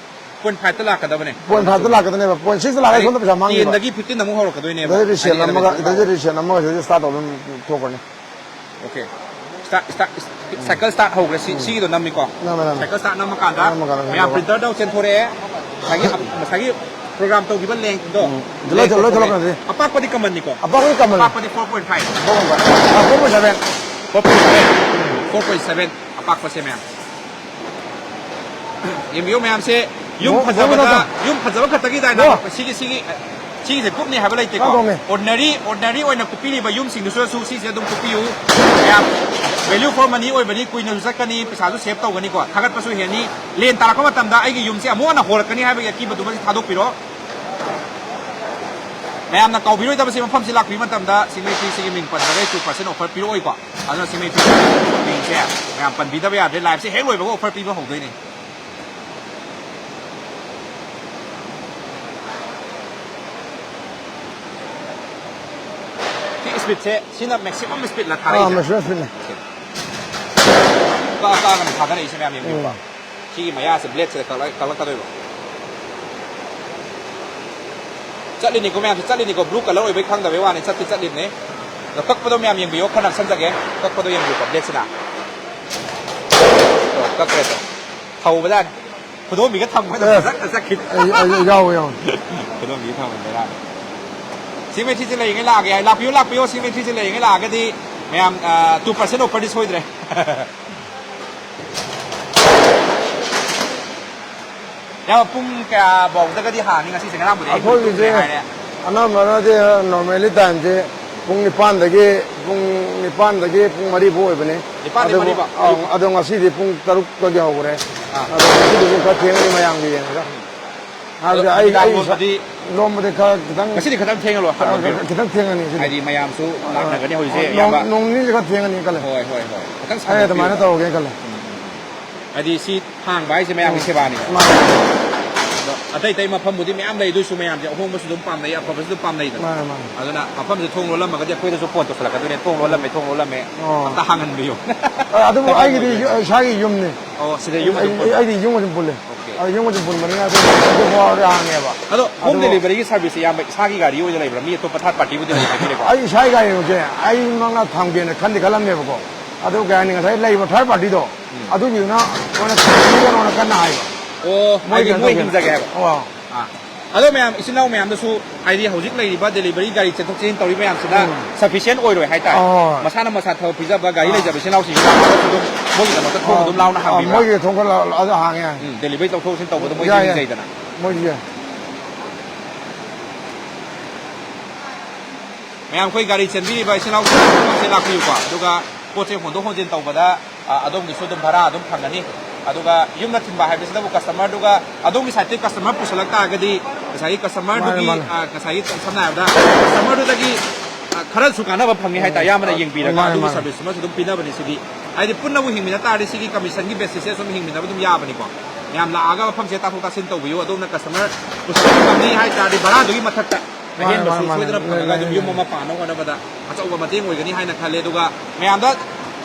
ꯄꯣꯏꯟ ꯐꯥꯏꯚꯇ ꯂꯥꯛꯀꯗꯕꯅꯦ꯫ ꯄꯣꯏꯟ ꯐꯥꯏꯚꯇ ꯂꯥꯛꯀꯗꯕꯅꯦꯕ꯫ ꯄꯣꯏꯟ ꯁꯤꯛꯁꯇ ꯂꯥꯛꯑꯒ ꯁꯣꯝꯗ ꯄꯩꯁꯥ ꯃꯥꯡꯉꯤꯕ꯫ ꯇꯦꯟꯗꯒꯤ ꯐꯤꯐꯇꯤꯟ ꯑꯃꯨꯛ ꯍꯧꯔꯛꯀꯗꯣꯏꯅꯦꯕ꯫ ꯁꯤꯗꯩ ꯔꯤꯁꯦꯠ ꯍꯥꯏꯗꯤ ꯅꯝꯃꯒ, ꯁꯤꯗꯩ ꯔꯤꯁꯦꯠ ꯅꯝꯃꯒ ꯁꯤꯗꯩ ꯁ꯭ꯇꯥꯔꯠ ꯇꯧꯕ ꯑꯗꯨꯝ ꯊꯣꯛꯈ꯭ꯔꯅꯤ꯫ Okay. Start, start, cycle start ꯍꯧꯈ꯭ꯔꯦ꯫ ꯁꯤ, ꯎꯝ꯫ ꯁꯤꯒꯤꯗꯣ ꯅꯝꯃꯤꯀꯣ? ꯅꯝꯃꯦ, ꯅꯝꯃꯦ꯫ ꯁꯥꯏꯀꯜ ꯁ꯭ꯇꯥꯔꯠ ꯅꯝꯃꯀꯥꯟꯗ ꯅꯝꯃꯀꯥꯟꯗ ꯃꯌꯥꯝ ꯅꯝꯃꯀꯥꯟꯗ꯫ ꯄ꯭ꯔꯤꯟꯇꯔꯗ ꯑꯃꯨꯛ ꯆꯦꯟꯊꯣꯔꯛꯑꯦ꯫ ꯉꯁꯥꯏꯒꯤ, ꯉꯁꯥꯏꯒꯤ ꯄ꯭ꯔꯣꯒ꯭ꯔꯥꯝ ꯇꯧꯈꯤꯕ ꯂꯦꯡꯗꯣ, ꯎꯝ꯫ ꯂꯦꯡ ꯂꯣꯏ ꯊꯣꯛ-, ꯂꯣꯏ ꯊꯣꯛꯂꯛꯈ꯭ꯔꯦ꯫ ꯊꯣꯛꯂꯛꯀꯅꯤ꯫ ꯑꯄꯥꯛꯄꯗꯤ ꯀꯃꯟꯅꯤꯀꯣ? ꯑꯄꯥꯛꯄꯗꯤ ꯀꯃꯟꯅꯤ꯫ ꯑꯄꯥꯛꯄꯗꯤ four point five. Four point five. ꯑ, four point seven. Four point seven. Four point seven. ꯑꯄꯥꯛꯄꯁꯦ ꯃꯌꯥꯝ꯫ ꯌꯦꯡꯕꯤꯌꯨ ꯃꯌꯥꯝꯁꯦ, ꯌꯨꯝ ꯃꯣ-, ꯐꯖꯕꯗ, ꯃꯣ-, ꯌꯨꯝ ꯐꯖꯕ ꯈꯛꯇꯒꯤ ꯗꯥꯏꯅꯥ-, ꯃꯣ-, ꯁꯤꯒꯤ, ꯁꯤꯒꯤ, ꯁꯤꯒꯤꯁꯦ ꯀꯨꯞꯅꯤ ꯍꯥꯏꯕ ꯂꯩꯇꯦꯀꯣ꯫ ꯀꯥꯡꯗꯣꯡꯅꯦ꯫ Ordinary, ordinary ꯑꯣꯏꯅ ꯀꯨꯞꯄꯤꯔꯤꯕ ꯌꯨꯝꯁꯤꯡꯗꯨꯁꯨ ꯁꯤꯁꯦ ꯑꯗꯨꯝ ꯀꯨꯞꯄꯤꯌꯨ꯫ ꯃꯌꯥꯝ value for money ꯑꯣꯏꯕꯅꯤ, ꯀꯨꯏꯅꯁꯨ ꯆꯠꯀꯅꯤ, ꯄꯩꯁꯥꯁꯨ save ꯇꯧꯒꯅꯤꯀꯣ, ꯊꯥꯒꯠꯄꯁꯨ ꯍꯦꯟꯅꯤ꯫ ꯂꯦꯟ ꯇꯥꯔꯛꯄ ꯃꯇꯝꯗ ꯑꯩꯒꯤ ꯌꯨꯝꯁꯦ ꯑꯃꯨꯛ ꯍꯟꯅ ꯍꯣꯔꯛꯀꯅꯤ ꯍꯥꯏꯕꯒꯤ ꯑꯀꯤꯕꯗꯨꯃꯗꯤ ꯊꯥꯗꯣꯛꯄꯤꯔꯣ꯫ ꯃꯌꯥꯝꯅ ꯀꯥꯎꯕꯤꯔꯣꯏꯗꯕꯁꯤ ꯃꯐꯝꯁꯤ ꯂꯥꯛꯄꯤꯕ ꯃꯇꯝꯗ ꯁꯤꯡꯃꯩ ꯊ꯭ꯔꯤ ꯁꯤꯒꯤ ꯃꯤꯡ ꯄꯟꯕꯗ two percent offer ꯄꯤꯔꯛꯑꯣꯏꯀꯣ꯫ ꯑꯗꯨꯅ ꯁꯤꯡꯃꯩ ꯊ꯭ꯔꯤ ꯁꯤꯒꯤ ꯃꯤꯡꯁꯦ ꯃꯌꯥꯝ ꯄꯟꯕꯤꯗꯕ ꯌꯥꯗ꯭ꯔꯦ, live ꯁꯦ ꯍꯦꯛ ꯂꯣꯏꯕꯒ offer ꯄꯤꯕ ꯍꯧꯗꯣꯏꯅꯦ꯫ ꯁꯤ speed ꯁꯦ, ꯁꯤꯅ maximum speed ꯂ ꯑꯥ, ꯊꯥꯔꯛꯏꯁꯦ? Maximum speed ꯅꯦ꯫ ꯀꯛꯑ ꯀꯛꯑꯒꯅ ꯊꯥꯗꯔꯛꯏꯁꯦ ꯃꯌꯥꯝ ꯌꯦꯡꯕꯤꯌꯨꯀꯣ꯫ ꯎꯝ꯫ ꯁꯤꯒꯤ ꯃꯌꯥꯁꯦ blade ꯁꯤꯗ ꯀꯛꯂꯛ-, ꯀꯛꯂꯛꯀꯗꯣꯏꯕ꯫ ꯆꯠꯂꯤꯅꯤꯀꯣ ꯃꯌꯥꯝꯁꯦ, ꯆꯠꯂꯤꯅꯤꯀꯣ, blue colour ꯑꯣꯏꯕꯩ ꯈꯪꯗꯕꯩ ꯋꯥꯅꯤ, ꯆꯠꯇꯤ ꯆꯠꯂꯤꯕꯅꯦ꯫ ꯑꯗꯣ ꯀꯛꯄꯗꯣ ꯃꯌꯥꯝ ꯌꯦꯡꯕꯤꯌꯣ, ꯈꯔ ꯅꯛꯁꯟꯖꯒꯦ, ꯀꯛꯄꯗꯣ ꯌꯦꯡꯕꯤꯌꯨꯀꯣ, blade ꯁꯤꯅ꯫ ꯑꯣ, ꯀꯛꯈ꯭ꯔꯦ ꯑꯗꯣ꯫ ꯊꯧꯕꯖꯥꯠꯅꯤ꯫ ꯈꯨꯗꯣꯝꯕꯤꯒ ꯊꯝꯕꯗ ꯑꯦ, ꯐꯖꯅ ꯆꯠꯈꯤꯗ꯫ ꯑꯩ, ꯑꯩ, ꯑꯩ ꯌꯥꯎꯋꯦ, ꯌꯥꯎꯋꯦ꯫ ꯈꯨꯗꯣꯝꯕꯤ ꯊꯝꯕꯗ ꯕꯦꯔꯥꯅꯤ꯫ ꯁꯤꯡꯃꯩ ꯊ꯭ꯔꯤꯁꯦ ꯂꯩꯔꯤꯉꯩ ꯂꯥꯛꯑꯒꯦ ꯍꯥꯏ꯫ ꯂꯥꯛꯄꯤꯌꯨ, ꯂꯥꯛꯄꯤꯌꯨ, ꯁꯤꯡꯃꯩ ꯊ꯭ꯔꯤꯁꯦ ꯂꯩꯔꯤꯉꯩ ꯂꯥꯛꯑꯒꯗꯤ ꯃꯌꯥꯝ, ꯑ, two percent offer ꯗꯤ ꯁꯣꯏꯗ꯭ꯔꯦ꯫ ꯌꯥꯝ ꯄꯨꯡ ꯀꯌꯥ ꯐꯥꯎꯗꯒꯗꯤ ꯍꯥꯡꯅꯤ ꯉꯁꯤꯁꯦ? ꯉꯔꯥꯡꯕꯨꯗꯤ ꯑꯍꯤꯡ ꯑꯩꯈꯣꯏꯒꯤꯁꯦ ꯇꯨꯝꯗ꯭ꯔꯦ ꯍꯥꯏꯔꯦ꯫ ꯑꯅꯝꯕꯅꯗꯤ normally time ꯁꯦ ꯄꯨꯡ ꯅꯤꯄꯥꯟꯗꯒꯤ, ꯄꯨꯡ ꯅꯤꯄꯥꯟꯗꯒꯤ ꯄꯨꯡ ꯃꯔꯤ ꯐꯥꯎ ꯑꯣꯏꯕꯅꯦ꯫ ꯅꯤꯄꯥꯟꯗꯒꯤ ꯑꯗꯨꯕꯨ, ꯃꯔꯤ ꯐꯥꯎ? ꯑꯧ, ꯑꯗꯣ ꯉꯁꯤꯗꯤ ꯄꯨꯡ ꯇꯔꯨꯛꯇꯒꯤ ꯍꯧꯈ꯭ꯔꯦ꯫ ꯑꯥ꯫ ꯑꯗꯣ ꯉꯁꯤꯗꯤ ꯄꯨꯡ ꯈꯔ ꯊꯦꯡꯉꯅꯤ ꯃꯌꯥꯝꯒꯤ ꯌꯦꯡꯉꯒ꯫ ꯍꯥꯏꯕꯗꯤ ꯑꯗꯣ ꯑꯩ, ꯅꯨꯃꯤꯗꯥꯡ ꯑꯩ ꯏꯁꯥ ꯂꯣꯟꯕꯗꯤ? ꯂꯣꯟꯕꯗꯤ ꯈꯔ ꯈꯤꯇꯪ, ꯉꯁꯤꯗꯤ ꯈꯤꯇꯪ ꯊꯦꯡꯅ ꯂꯣꯟ-, ꯈꯔ, ꯍꯥꯡꯉꯝꯕꯤꯔꯣ? ꯈꯤꯇꯪ ꯊꯦꯡꯉꯅꯤ ꯉꯁꯤꯗꯤ꯫ ꯍꯥꯏꯗꯤ ꯃꯌꯥꯝꯁꯨ ꯑꯥ, ꯂꯥꯛꯅꯒꯅꯤ ꯍꯧꯖꯤꯛꯁꯦ, ꯑꯥ, ꯅꯣꯡ-, ꯑꯌꯥꯝꯕ꯫ ꯅꯣꯡ ꯅꯤꯅꯤꯁꯦ ꯈꯔ ꯊꯦꯡꯉꯅꯤ ꯈꯜꯂꯦ꯫ ꯍꯣꯏ, ꯍꯣꯏ, ꯍꯣꯏ꯫ ꯈꯤꯇꯪ ꯑꯩ ꯑꯗꯨꯃꯥꯏꯅ ꯁꯥꯡꯗꯣꯛꯄꯤꯔꯣ꯫ ꯇꯧꯔꯒꯦꯅ ꯈꯜꯂꯦ꯫ ꯎꯝ, ꯎꯝ, ꯎꯝ꯫ ꯍꯥꯏꯗꯤ ꯁꯤ ꯍꯥꯡꯕ ꯍꯥꯏꯁꯦ ꯃꯌꯥꯝꯒꯤ ꯎꯝ꯫ ꯁꯦꯕꯥꯅꯤꯗ꯫ ꯃꯥꯅꯦ꯫ ꯑꯗꯣ ꯑꯇꯩ ꯑꯇꯩ ꯃꯐꯝꯕꯨꯗꯤ ꯃꯌꯥꯝ ꯂꯩ, ꯑꯗꯨꯏꯁꯨ ꯃꯌꯥꯝꯁꯦ ꯑꯍꯣꯡꯕꯁꯨ ꯑꯗꯨꯝ ꯄꯥꯝꯅꯩ, ꯑꯐꯕꯁꯨ ꯑꯗꯨꯝ ꯄꯥꯝꯅꯩꯗꯅ꯫ ꯃꯥꯅꯦ, ꯃꯥꯅꯦ꯫ ꯑꯗꯨꯅ ꯃꯐꯝꯁꯦ ꯊꯣꯡ ꯂꯣꯜꯂꯝꯃꯒꯗꯤ ꯑꯩꯈꯣꯏꯗꯁꯨ ꯐꯣꯟ ꯇꯧꯁꯜꯂꯛꯀꯗꯣꯏꯅꯦ, "ꯊꯣꯡ ꯂꯣꯜꯂꯝꯃꯦ, ꯊꯣꯡ ꯂꯣꯜꯂꯝꯃꯦ, ꯑꯣ꯫ ꯑꯝꯇ ꯍꯥꯡꯍꯟꯕꯤꯌꯨ"꯫ ꯑ, ꯑꯗꯨꯕꯨ ꯑꯗꯨꯝ ꯑꯩꯒꯤꯗꯤ ꯑꯣꯏꯗꯣꯏꯅꯦ꯫ ꯌꯨ-, ꯏꯁꯥꯒꯤ ꯌꯨꯝꯅꯤ꯫ ꯑꯣ, ꯁꯤꯗ ꯌꯨꯝ ꯑꯗꯨꯝ ꯑꯩ, ꯄꯨꯜꯂꯦ꯫ ꯑꯩꯗꯤ ꯌꯨꯝ ꯑꯗꯨꯝ ꯄꯨꯜꯂꯦ꯫ ꯑꯣꯀꯦ꯫ ꯑꯗꯣ ꯌꯨꯝ ꯑꯗꯨꯝ ꯄꯨꯟꯕꯅꯤꯅ ꯑꯗꯨꯝ ꯑꯗꯨ ꯐꯥꯎꯔꯗꯤ ꯍꯥꯡꯉꯦꯕ꯫ ꯑꯗꯣ ꯍꯣꯝ ꯑꯗꯨ ꯗꯦꯂꯤꯚꯔꯤꯒꯤ ꯁꯥꯔꯚꯤꯁꯁꯦ ꯏꯌꯥꯝꯕ ꯏꯁꯥꯒꯤ ꯒꯥꯔꯤ ꯑꯣꯏꯅ ꯂꯩꯕ꯭ꯔꯥ, ꯃꯤ ꯑꯇꯣꯞꯄ ꯊꯥꯔꯠ ꯄꯥꯔꯇꯤꯕꯨꯗꯤ ꯂꯩꯇꯕꯤꯔꯦꯀꯣ? ꯑꯩ ꯏꯁꯥꯒꯤ ꯒꯥꯔꯤꯁꯦ ꯑꯩꯃꯛꯅ ꯊꯝꯒꯦꯅ ꯈꯟꯗꯤ ꯈꯜꯂꯝꯃꯦꯕꯀꯣ꯫ ꯑꯗꯨ ꯀꯩ ꯍꯥꯏꯅꯤ, ꯉꯁꯥꯏ ꯂꯩꯕ ꯊꯥꯔꯠ ꯄꯥꯔꯇꯤꯗꯣ, ꯎꯝ꯫ ꯑꯗꯨꯒꯤꯗꯨꯅ ꯑꯣꯏꯅ ꯊꯝꯕꯤꯒꯅꯣꯅ ꯀꯟꯅ ꯍꯥꯏꯕ꯫ ꯑꯣ, ꯃꯣꯏ ꯍꯥꯏꯗꯤ ꯀꯩꯅꯣ ꯃꯣꯏ ꯇꯧꯒꯦꯅ꯫ ꯍꯤꯡꯖꯒꯦ ꯍꯥꯏꯕ꯫ ꯑꯣ꯫ ꯑꯥ꯫ ꯑꯗꯣ ꯃꯌꯥꯝ, ꯏꯆꯤꯟ ꯏꯅꯥꯎ ꯃꯌꯥꯝꯗꯁꯨ, ꯍꯥꯏꯗꯤ ꯍꯧꯖꯤꯛ ꯂꯩꯔꯤꯕ ꯗꯦꯂꯤꯚꯔꯤ ꯒꯥꯔꯤ ꯆꯦꯟꯊꯣꯛ ꯆꯦꯟꯁꯤꯟ ꯇꯧꯔꯤꯕ ꯃꯌꯥꯝꯁꯤꯅ ꯎꯝ꯫ ꯁꯐꯤꯁꯤꯌꯦꯟ ꯑꯣꯏꯔꯣꯏ ꯍꯥꯏꯇꯥꯔꯦ꯫ ꯍꯣꯏ, ꯍꯣꯏ꯫ ꯃꯁꯥꯅ ꯃꯁꯥ ꯊꯕꯛ ꯄꯤꯖꯕ ꯒꯥꯔꯤ ꯑꯥ꯫ ꯂꯩꯖꯕ ꯏꯆꯤꯟ ꯏꯅꯥꯎꯁꯤꯡꯁꯤꯅ ꯑꯗꯨꯝ ꯃꯣꯏꯒꯤꯗꯃꯛꯇ ꯊꯣꯡ ꯑꯥ, ꯑꯗꯨꯝ ꯂꯥꯎꯅ ꯑꯥ, ꯍꯥꯡꯕꯤꯕ꯭ꯔꯥ? ꯃꯣꯏꯒꯤ ꯊꯣꯡ ꯈꯔ ꯂꯥꯎ-, ꯑꯗꯨ ꯍꯥꯡꯉꯦ꯫ ꯎꯝ, ꯗꯦꯂꯤꯚꯔꯤ ꯇꯧꯊꯣꯛ ꯇꯧꯁꯤꯟ ꯇꯧꯕꯗ ꯃꯣꯏꯁꯨ ꯌꯥꯏ, ꯌꯥꯏ꯫ ꯅꯤꯡꯖꯩꯗꯅ꯫ ꯃꯣꯏꯁꯨ ꯌꯥꯏ꯫ ꯃꯌꯥꯝ ꯑꯩꯈꯣꯏ ꯒꯥꯔꯤ ꯆꯦꯟꯕꯤꯔꯤꯕ ꯏꯆꯤꯟ ꯏꯅꯥꯎꯁꯤꯡ ꯃꯐꯝꯁꯦ ꯂꯥꯛꯄꯤꯌꯨꯀꯣ꯫ ꯑꯗꯨꯒ ꯄꯣꯠ ꯆꯩ ꯍꯣꯟꯗꯣꯛ ꯍꯣꯟꯖꯤꯟ ꯇꯧꯕꯗ, ꯑ, ꯑꯗꯣꯝꯒꯤꯁꯨ ꯑꯗꯨꯝ ꯚꯔꯥ ꯑꯗꯨꯝ ꯐꯪꯒꯅꯤ꯫ ꯑꯗꯨꯒ ꯌꯨꯝꯗ ꯊꯤꯟꯕ ꯍꯥꯏꯕꯁꯤꯗꯕꯨ ꯀꯁꯇꯃꯔꯗꯨꯒ ꯑꯗꯣꯝꯒꯤ ꯁꯥꯏꯠꯇꯒꯤ ꯀꯁꯇꯃꯔ ꯄꯨꯁꯜꯂꯛ ꯇꯥꯔꯒꯗꯤ ꯉꯁꯥꯏꯒꯤ ꯀꯁꯇꯃꯔꯗꯨꯒꯤ, ꯃꯥꯅꯦ, ꯃꯥꯅꯦ꯫ ꯑ, ꯉꯁꯥꯏꯒꯤ ꯁꯝꯅ ꯍꯥꯏꯔꯕꯗ ꯀꯁꯇꯃꯔꯗꯨꯗꯒꯤ, ꯑ, ꯈꯔꯁꯨ ꯀꯥꯟꯅꯕ ꯐꯪꯉꯤ ꯍꯥꯏꯇꯥꯔꯦ꯫ ꯎꯝ꯫ ꯏꯌꯥꯝꯕꯅ ꯌꯦꯡꯕꯤꯔꯒ ꯃꯥꯅꯦ, ꯑꯗꯨꯒꯤ ꯃꯥꯅꯦ꯫ ꯁꯥꯔꯚꯤꯁ ꯑꯃꯁꯨ ꯑꯗꯨꯝ ꯄꯤꯅꯕꯅꯤ ꯁꯤꯗꯤ꯫ ꯍꯥꯏꯗꯤ ꯄꯨꯟꯅꯕꯨ ꯍꯤꯡꯃꯤꯟꯅ ꯇꯥꯔꯗꯤ ꯁꯤꯒꯤ ꯀꯃꯤꯁꯟꯒꯤ ꯕꯦꯁꯤꯁꯁꯦ ꯁꯨꯝ ꯍꯤꯡꯃꯤꯟꯅꯕ ꯑꯗꯨꯝ ꯌꯥꯕꯅꯤꯀꯣ꯫ ꯃꯌꯥꯝ ꯂꯥꯛꯑꯒ ꯃꯐꯝꯁꯤꯗ ꯇꯥꯊꯣꯛ ꯇꯥꯁꯤꯟ ꯇꯧꯕꯤꯌꯨ꯫ ꯑꯗꯣꯝꯅ ꯀꯁꯇꯃꯔ ꯄꯨꯁꯜꯂꯛꯄ ꯉꯝꯅꯤ ꯍꯥꯏ ꯇꯥꯔꯗꯤ ꯚꯔꯥꯗꯨꯒꯤ ꯃꯊꯛꯇ ꯃꯥꯅꯦ, ꯑꯍꯦꯟꯕꯁꯨ ꯃꯥꯅꯦ, ꯃꯥꯅꯦ꯫ ꯁꯣꯏꯗꯅ ꯂꯩ, ꯐꯪꯉꯒ ꯂꯩ, ꯑꯗꯨꯝ ꯂꯩ, ꯌꯨꯝ ꯂꯩ꯫ ꯑꯃ ꯄꯥꯟꯅꯕ ꯍꯣꯠꯅꯕꯗ ꯑꯆꯧꯕ ꯃꯇꯦꯡ ꯑꯣꯏꯒꯅꯤ ꯍꯥꯏꯅ ꯈꯜꯂꯦ꯫ ꯑꯗꯨꯒ ꯃꯌꯥꯝꯗ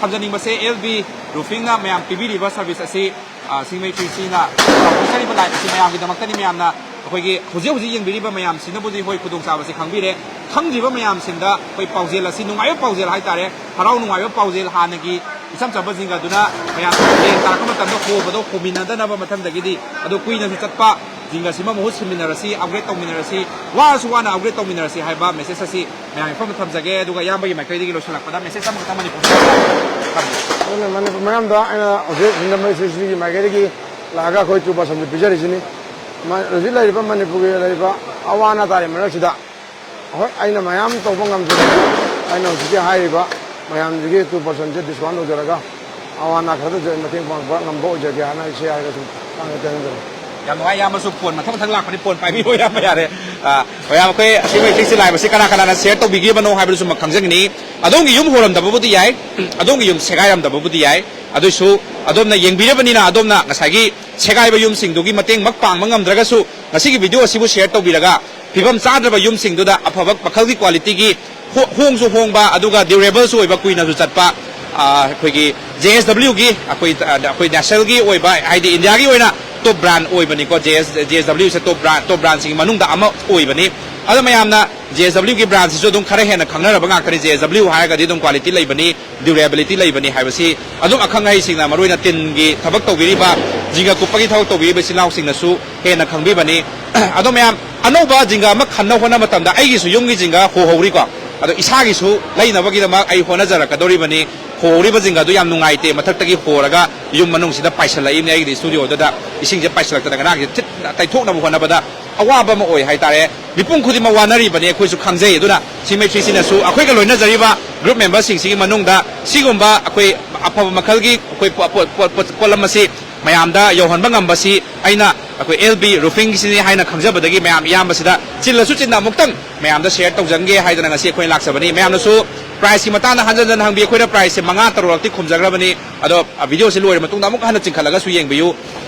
ꯊꯝꯖꯅꯤꯡꯕꯁꯦ, ꯑꯦꯜ ꯕꯤ ꯔꯨꯐꯤꯡꯅ ꯃꯌꯥꯝ ꯄꯤꯕꯤꯔꯤꯕ ꯁꯥꯔꯚꯤꯁ ꯑꯁꯤ, ꯑ, ꯁꯤꯡꯃꯩ ꯊ꯭ꯔꯤ ꯁꯤꯅ ꯇꯧꯖꯔꯤꯕ ꯂꯥꯏꯟ ꯑꯁꯤ ꯃꯌꯥꯝꯒꯤꯗꯃꯛꯇꯅꯤ꯫ ꯃꯌꯥꯝꯅ ꯑꯩꯈꯣꯏꯒꯤ ꯍꯧꯖꯤꯛ ꯍꯧꯖꯤꯛ ꯌꯦꯡꯕꯤꯔꯤꯕ ꯃꯌꯥꯝꯁꯤꯅꯕꯨꯗꯤ ꯍꯣꯏ ꯈꯨꯗꯣꯡꯆꯥꯕꯁꯤ ꯈꯪꯕꯤꯔꯦ꯫ ꯈꯪꯗ꯭ꯔꯤꯕ ꯃꯌꯥꯝꯁꯤꯡꯗ ꯑꯩꯈꯣꯏ ꯄꯥꯎꯖꯦꯜ ꯑꯁꯤ ꯅꯨꯡꯉꯥꯏꯕ ꯄꯥꯎꯖꯦꯜ ꯍꯥꯏꯇꯥꯔꯦ, ꯍꯔꯥꯎ ꯅꯨꯡꯉꯥꯏꯕ ꯄꯥꯎꯖꯦꯜ ꯍꯥꯟꯅꯒꯤ ꯏꯆꯝ ꯆꯝꯕ ꯖꯤꯡꯒꯗꯨꯅ ꯃꯌꯥꯝ ꯍꯌꯦꯡ ꯇꯥꯔꯛꯄ ꯃꯇꯝꯗ ꯍꯣꯕꯗꯣ ꯍꯣꯃꯤꯟꯅꯗꯅꯕ ꯃꯊꯪꯗꯒꯤꯗꯤ ꯑꯗꯨ ꯀꯨꯏꯅꯁꯨ ꯆꯠꯄ ꯖꯤꯡꯒꯁꯤꯃ ꯃꯍꯨꯠ ꯁꯤꯟꯃꯤꯟꯅꯔꯁꯤ, ꯑꯞꯒ꯭ꯔꯦꯗ ꯇꯧꯃꯤꯟꯅꯔꯁꯤ, ꯋꯥꯔꯁꯨ ꯋꯥꯅ ꯑꯞꯒ꯭ꯔꯦꯗ ꯇꯧꯃꯤꯟꯅꯔꯁꯤ ꯍꯥꯏꯕ ꯃꯦꯁꯦꯖ ꯑꯁꯤ ꯃꯌꯥꯝꯒꯤ ꯃꯐꯝꯗ ꯊꯝꯖꯒꯦ꯫ ꯑꯗꯨꯒ ꯏꯌꯥꯝꯕꯒꯤ ꯃꯥꯏꯀꯩꯗꯒꯤ ꯂꯣꯏꯁꯤꯜꯂꯛꯄꯗ ꯃꯦꯁꯦꯖ ꯑꯃꯈꯛꯇꯪ ꯃꯅꯤꯄꯨꯔ ꯊꯝꯕꯤꯌꯨ꯫ ꯑꯗꯨꯅ ꯃꯅꯤꯄꯨꯔ ꯃꯌꯥꯝꯗ ꯑꯩꯅ ꯍꯧꯖꯤꯛ ꯍꯤꯡꯒꯟꯕ ꯁꯤꯁꯤꯒꯤ ꯃꯥꯏꯀꯩꯗꯒꯤ ꯂꯥꯛꯑꯒ ꯑꯩꯈꯣꯏ ꯇꯨ ꯄꯥꯔꯁꯟꯁꯦ ꯄꯤꯖꯔꯤꯁꯤꯅꯤ꯫ ꯃ-, ꯍꯧꯖꯤꯛ ꯂꯩꯔꯤꯕ ꯃꯅꯤꯄꯨꯔꯒꯤ ꯂꯩꯔꯤꯕ ꯑꯋꯥ ꯑꯅꯥ ꯇꯥꯔꯤꯕ ꯃꯔꯛꯁꯤꯗ ꯍꯣꯏ, ꯑꯩꯅ ꯃꯌꯥꯝ ꯇꯧꯕ ꯉꯝꯖꯔꯒ ꯑꯩꯅ ꯍꯧꯖꯤꯛꯀꯤ ꯍꯥꯏꯔꯤꯕ ꯃꯌꯥꯝꯁꯤꯒꯤ ꯇꯨ ꯄꯥꯔꯁꯦꯟꯁꯦ ꯗꯤꯁꯀꯥꯎꯟ ꯇꯧꯖꯔꯒ ꯑꯋꯥ ꯑꯅꯥ ꯈꯔꯗꯁꯨ ꯑꯩ ꯃꯇꯦꯡ ꯄꯥꯡꯕ ꯉꯝꯕ ꯑꯣꯏꯖꯒꯦ ꯍꯥꯏꯅ ꯑꯩ ꯁꯤ ꯍꯥꯏꯔꯒ ꯁꯨꯝ ꯇꯥꯡꯅ ꯇꯦꯟꯅꯖꯔꯦ꯫ ꯌꯥꯝ ꯅꯨꯡꯉꯥꯏ, ꯏꯌꯥꯝꯕꯁꯨ ꯐꯣꯟ ꯃꯊꯪ ꯃꯊꯪ ꯂꯥꯛꯄꯅꯤ, ꯐꯣꯟ ꯄꯥꯏꯕꯤꯌꯣ ꯏꯌꯥꯝꯕ, ꯌꯥꯔꯦ꯫ ꯑ, ꯃꯌꯥꯝ ꯑꯩꯈꯣꯏ ꯑꯁꯤꯒꯤ ꯃꯦꯇ꯭ꯔꯤꯛꯁꯤ ꯂꯥꯏꯕꯁꯤ ꯀꯅꯥ ꯀꯅꯥꯅ ꯁꯤꯌꯔ ꯇꯧꯕꯤꯈꯤꯕꯅꯣ ꯍꯥꯏꯕꯗꯨꯁꯨ ꯑꯃ ꯈꯪꯖꯅꯤꯡꯉꯤ꯫ ꯑꯗꯣꯝꯒꯤ ꯌꯨꯝ ꯍꯣꯔꯝꯗꯕꯕꯨꯗꯤ ꯌꯥꯏ, ꯑꯗꯣꯝꯒꯤ ꯌꯨꯝ ꯁꯦꯒꯥꯏꯔꯝꯗꯕꯕꯨꯗꯤ ꯌꯥꯏ, ꯑꯗꯨꯏꯁꯨ ꯑꯗꯣꯝꯅ ꯌꯦꯡꯕꯤꯔꯕꯅꯤꯅ ꯑꯗꯣꯝꯅ ꯉꯁꯥꯏꯒꯤ ꯁꯦꯒꯥꯏꯕ ꯌꯨꯝꯁꯤꯡꯗꯨꯒꯤ ꯃꯇꯦꯡ ꯃꯛ ꯄꯥꯡꯕ ꯉꯝꯗ꯭ꯔꯒꯁꯨ ꯉꯁꯤꯒꯤ ꯚꯤꯗꯤꯑꯣ ꯑꯁꯤꯕꯨ ꯁꯤꯌꯔ ꯇꯧꯕꯤꯔꯒ ꯐꯤꯕꯝ ꯆꯥꯗ꯭ꯔꯕ ꯌꯨꯝꯁꯤꯡꯗꯨꯗ ꯑꯐꯕ ꯃꯈꯜꯒꯤ ꯀ꯭ꯋꯥꯂꯤꯇꯤꯒꯤ ꯍꯣ-, ꯍꯣꯡꯁꯨ ꯍꯣꯡꯕ ꯑꯗꯨꯒ ꯗ꯭ꯌꯨꯔꯦꯕꯜꯁꯨ ꯑꯣꯏꯕ, ꯀꯨꯏꯅꯁꯨ ꯆꯠꯄ, ꯑ, ꯑꯩꯈꯣꯏꯒꯤ ꯖꯦ ꯑꯦꯁ ꯗꯕ꯭ꯂꯤꯎꯒꯤ ꯑꯩꯈꯣꯏ, ꯑ, ꯑꯩꯈꯣꯏ ꯅꯦꯁꯅꯦꯜꯒꯤ ꯑꯣꯏꯕ, ꯍꯥꯏꯗꯤ ꯏꯟꯗꯤꯌꯥꯒꯤ ꯑꯣꯏꯅ ꯇꯣꯞ ꯕ꯭ꯔꯥꯟ ꯑꯣꯏꯕꯅꯤꯀꯣ꯫ ꯖꯦ ꯑꯦꯁ, ꯖꯦ ꯑꯦꯁ ꯗꯕ꯭ꯂꯤꯎꯁꯦ ꯇꯣꯞ ꯕ꯭ꯔꯥꯟ, ꯇꯣꯞ ꯕ꯭ꯔꯥꯟꯁꯤꯡꯒꯤ ꯃꯅꯨꯡꯗ ꯑꯃ ꯑꯣꯏꯕꯅꯤ꯫ ꯑꯗꯣ ꯃꯌꯥꯝꯅ ꯖꯦ ꯑꯦꯁ ꯗꯕ꯭ꯂꯤꯎꯒꯤ ꯕ꯭ꯔꯥꯟꯁꯤꯁꯨ ꯑꯗꯨꯝ ꯈꯔ ꯍꯦꯟꯅ ꯈꯪꯅꯔꯕ ꯉꯥꯛꯇꯅꯤ꯫ ꯖꯦ ꯑꯦꯁ ꯗꯕ꯭ꯂꯤꯎ ꯍꯥꯏꯔꯒꯗꯤ ꯑꯗꯨꯝ ꯀ꯭ꯋꯥꯂꯤꯇꯤ ꯂꯩꯕꯅꯤ, ꯗ꯭ꯌꯨꯔꯦꯕꯤꯂꯤꯇꯤ ꯂꯩꯕꯅꯤ ꯍꯥꯏꯕꯁꯤ ꯑꯗꯨꯝ ꯑꯈꯪ ꯑꯍꯩꯁꯤꯡꯅ, ꯃꯔꯨꯑꯣꯏꯅ ꯇꯤꯟꯒꯤ ꯊꯕꯛ ꯇꯧꯕꯤꯔꯤꯕ, ꯖꯤꯡꯒ ꯀꯨꯞꯄꯒꯤ ꯊꯕꯛ ꯇꯧꯕꯤꯔꯤꯕ ꯏꯆꯤꯜ ꯏꯅꯥꯎꯁꯤꯡꯅꯁꯨ ꯍꯦꯟꯅ ꯈꯪꯕꯤꯕꯅꯤ꯫ ꯑꯗꯣ ꯃꯌꯥꯝ, ꯑꯅꯧꯕ ꯖꯤꯡꯒ ꯑꯃ ꯈꯟꯅ ꯍꯣꯠꯅꯕ ꯃꯇꯝꯗ ꯑꯩꯒꯤꯁꯨ ꯌꯨꯝꯒꯤ ꯖꯤꯡꯒ ꯍꯣꯍꯧꯔꯤꯀꯣ꯫ ꯑꯗꯣ ꯏꯁꯥꯒꯤꯁꯨ ꯂꯩꯅꯕꯒꯤꯗꯃꯛ ꯑꯩ ꯍꯣꯠꯅꯖꯔꯛꯀꯗꯧꯔꯤꯕꯅꯤ꯫ ꯍꯣꯍꯧꯔꯤꯕ ꯖꯤꯡꯒꯗꯨ ꯌꯥꯝ ꯅꯨꯡꯉꯥꯏꯇꯦ, ꯃꯊꯛꯇꯒꯤ ꯍꯣꯔꯒ ꯌꯨꯝ ꯃꯅꯨꯡꯁꯤꯗ ꯄꯥꯏꯁꯤꯜꯂꯛꯏꯕꯅꯤ꯫ ꯑꯩꯒꯤꯗꯤ ꯁ꯭ꯇꯨꯗꯤꯑꯣꯗꯨꯗ ꯏꯁꯤꯡꯁꯦ ꯄꯥꯏꯁꯤꯜꯂꯛꯇꯅ ꯉꯔꯥꯡꯁꯦ ꯊꯤꯠ ꯇꯩꯊꯣꯛꯅꯕ ꯍꯣꯠꯅꯕꯗ ꯑꯋꯥꯕ ꯑꯃ ꯑꯣꯏ ꯍꯥꯏꯇꯥꯔꯦ꯫ ꯃꯤꯄꯨꯝ ꯈꯨꯗꯤꯡꯃꯛ ꯋꯥꯅꯔꯤꯕꯅꯤ, ꯑꯩꯈꯣꯏꯁꯨ ꯈꯪꯖꯩ꯫ ꯑꯗꯨꯅ ꯁꯤꯃꯦꯇ꯭ꯔꯤꯁꯤꯅꯁꯨ ꯑꯩꯈꯣꯏꯒ ꯂꯣꯏꯅꯖꯔꯤꯕ ꯒ꯭ꯔꯨꯞ ꯃꯦꯝꯕꯔꯁꯤꯡꯁꯤꯒꯤ ꯃꯅꯨꯡꯗ ꯁꯤꯒꯨꯝꯕ ꯑꯩꯈꯣꯏ ꯑꯐꯕ ꯃꯈꯜꯒꯤ ꯑꯩꯈꯣꯏ ꯄꯣ-, ꯄꯣ-, ꯄꯣ-, ꯄꯣꯠ-, ꯄꯣꯠꯂꯝ ꯑꯁꯤ ꯃꯌꯥꯝꯗ ꯌꯧꯍꯟꯕ ꯉꯝꯕꯁꯤ ꯑꯩꯅ ꯑꯩꯈꯣꯏ ꯑꯦꯜ ꯕꯤ ꯔꯨꯐꯤꯡꯒꯤꯁꯤꯅꯤ ꯍꯥꯏꯅ ꯈꯪꯖꯕꯗꯒꯤ ꯃꯌꯥꯝ ꯏꯌꯥꯝꯕꯁꯤꯗ ꯆꯤꯜꯂꯁꯨ ꯆꯤꯟꯅ ꯑꯃꯨꯛꯇꯪ ꯃꯌꯥꯝꯗ ꯁꯤꯌꯔ ꯇꯧꯖꯟꯒꯦ ꯍꯥꯏꯗꯅ ꯉꯁꯤ ꯑꯩꯈꯣꯏ ꯂꯥꯛꯆꯕꯅꯤ꯫ ꯃꯌꯥꯝꯅꯁꯨ ꯄ꯭ꯔꯥꯏꯁꯀꯤ ꯃꯇꯥꯡꯗ ꯍꯟꯖꯟ ꯍꯟꯖꯟ ꯍꯪꯕꯤ꯫ ꯑꯩꯈꯣꯏꯅ ꯄ꯭ꯔꯥꯏꯁꯁꯦ ꯃꯉꯥ ꯇꯔꯨꯛꯂꯛꯇꯤ ꯈꯨꯝꯖꯈ꯭ꯔꯕꯅꯤ꯫ ꯑꯗꯣ, ꯑ, ꯚꯤꯗꯤꯑꯣꯁꯤ ꯂꯣꯏꯔ ꯃꯇꯨꯡꯗ ꯑꯃꯨꯛ ꯍꯟꯅ ꯆꯤꯡꯈꯠꯂꯒꯁꯨ ꯌꯦꯡꯕꯤꯌꯨ꯫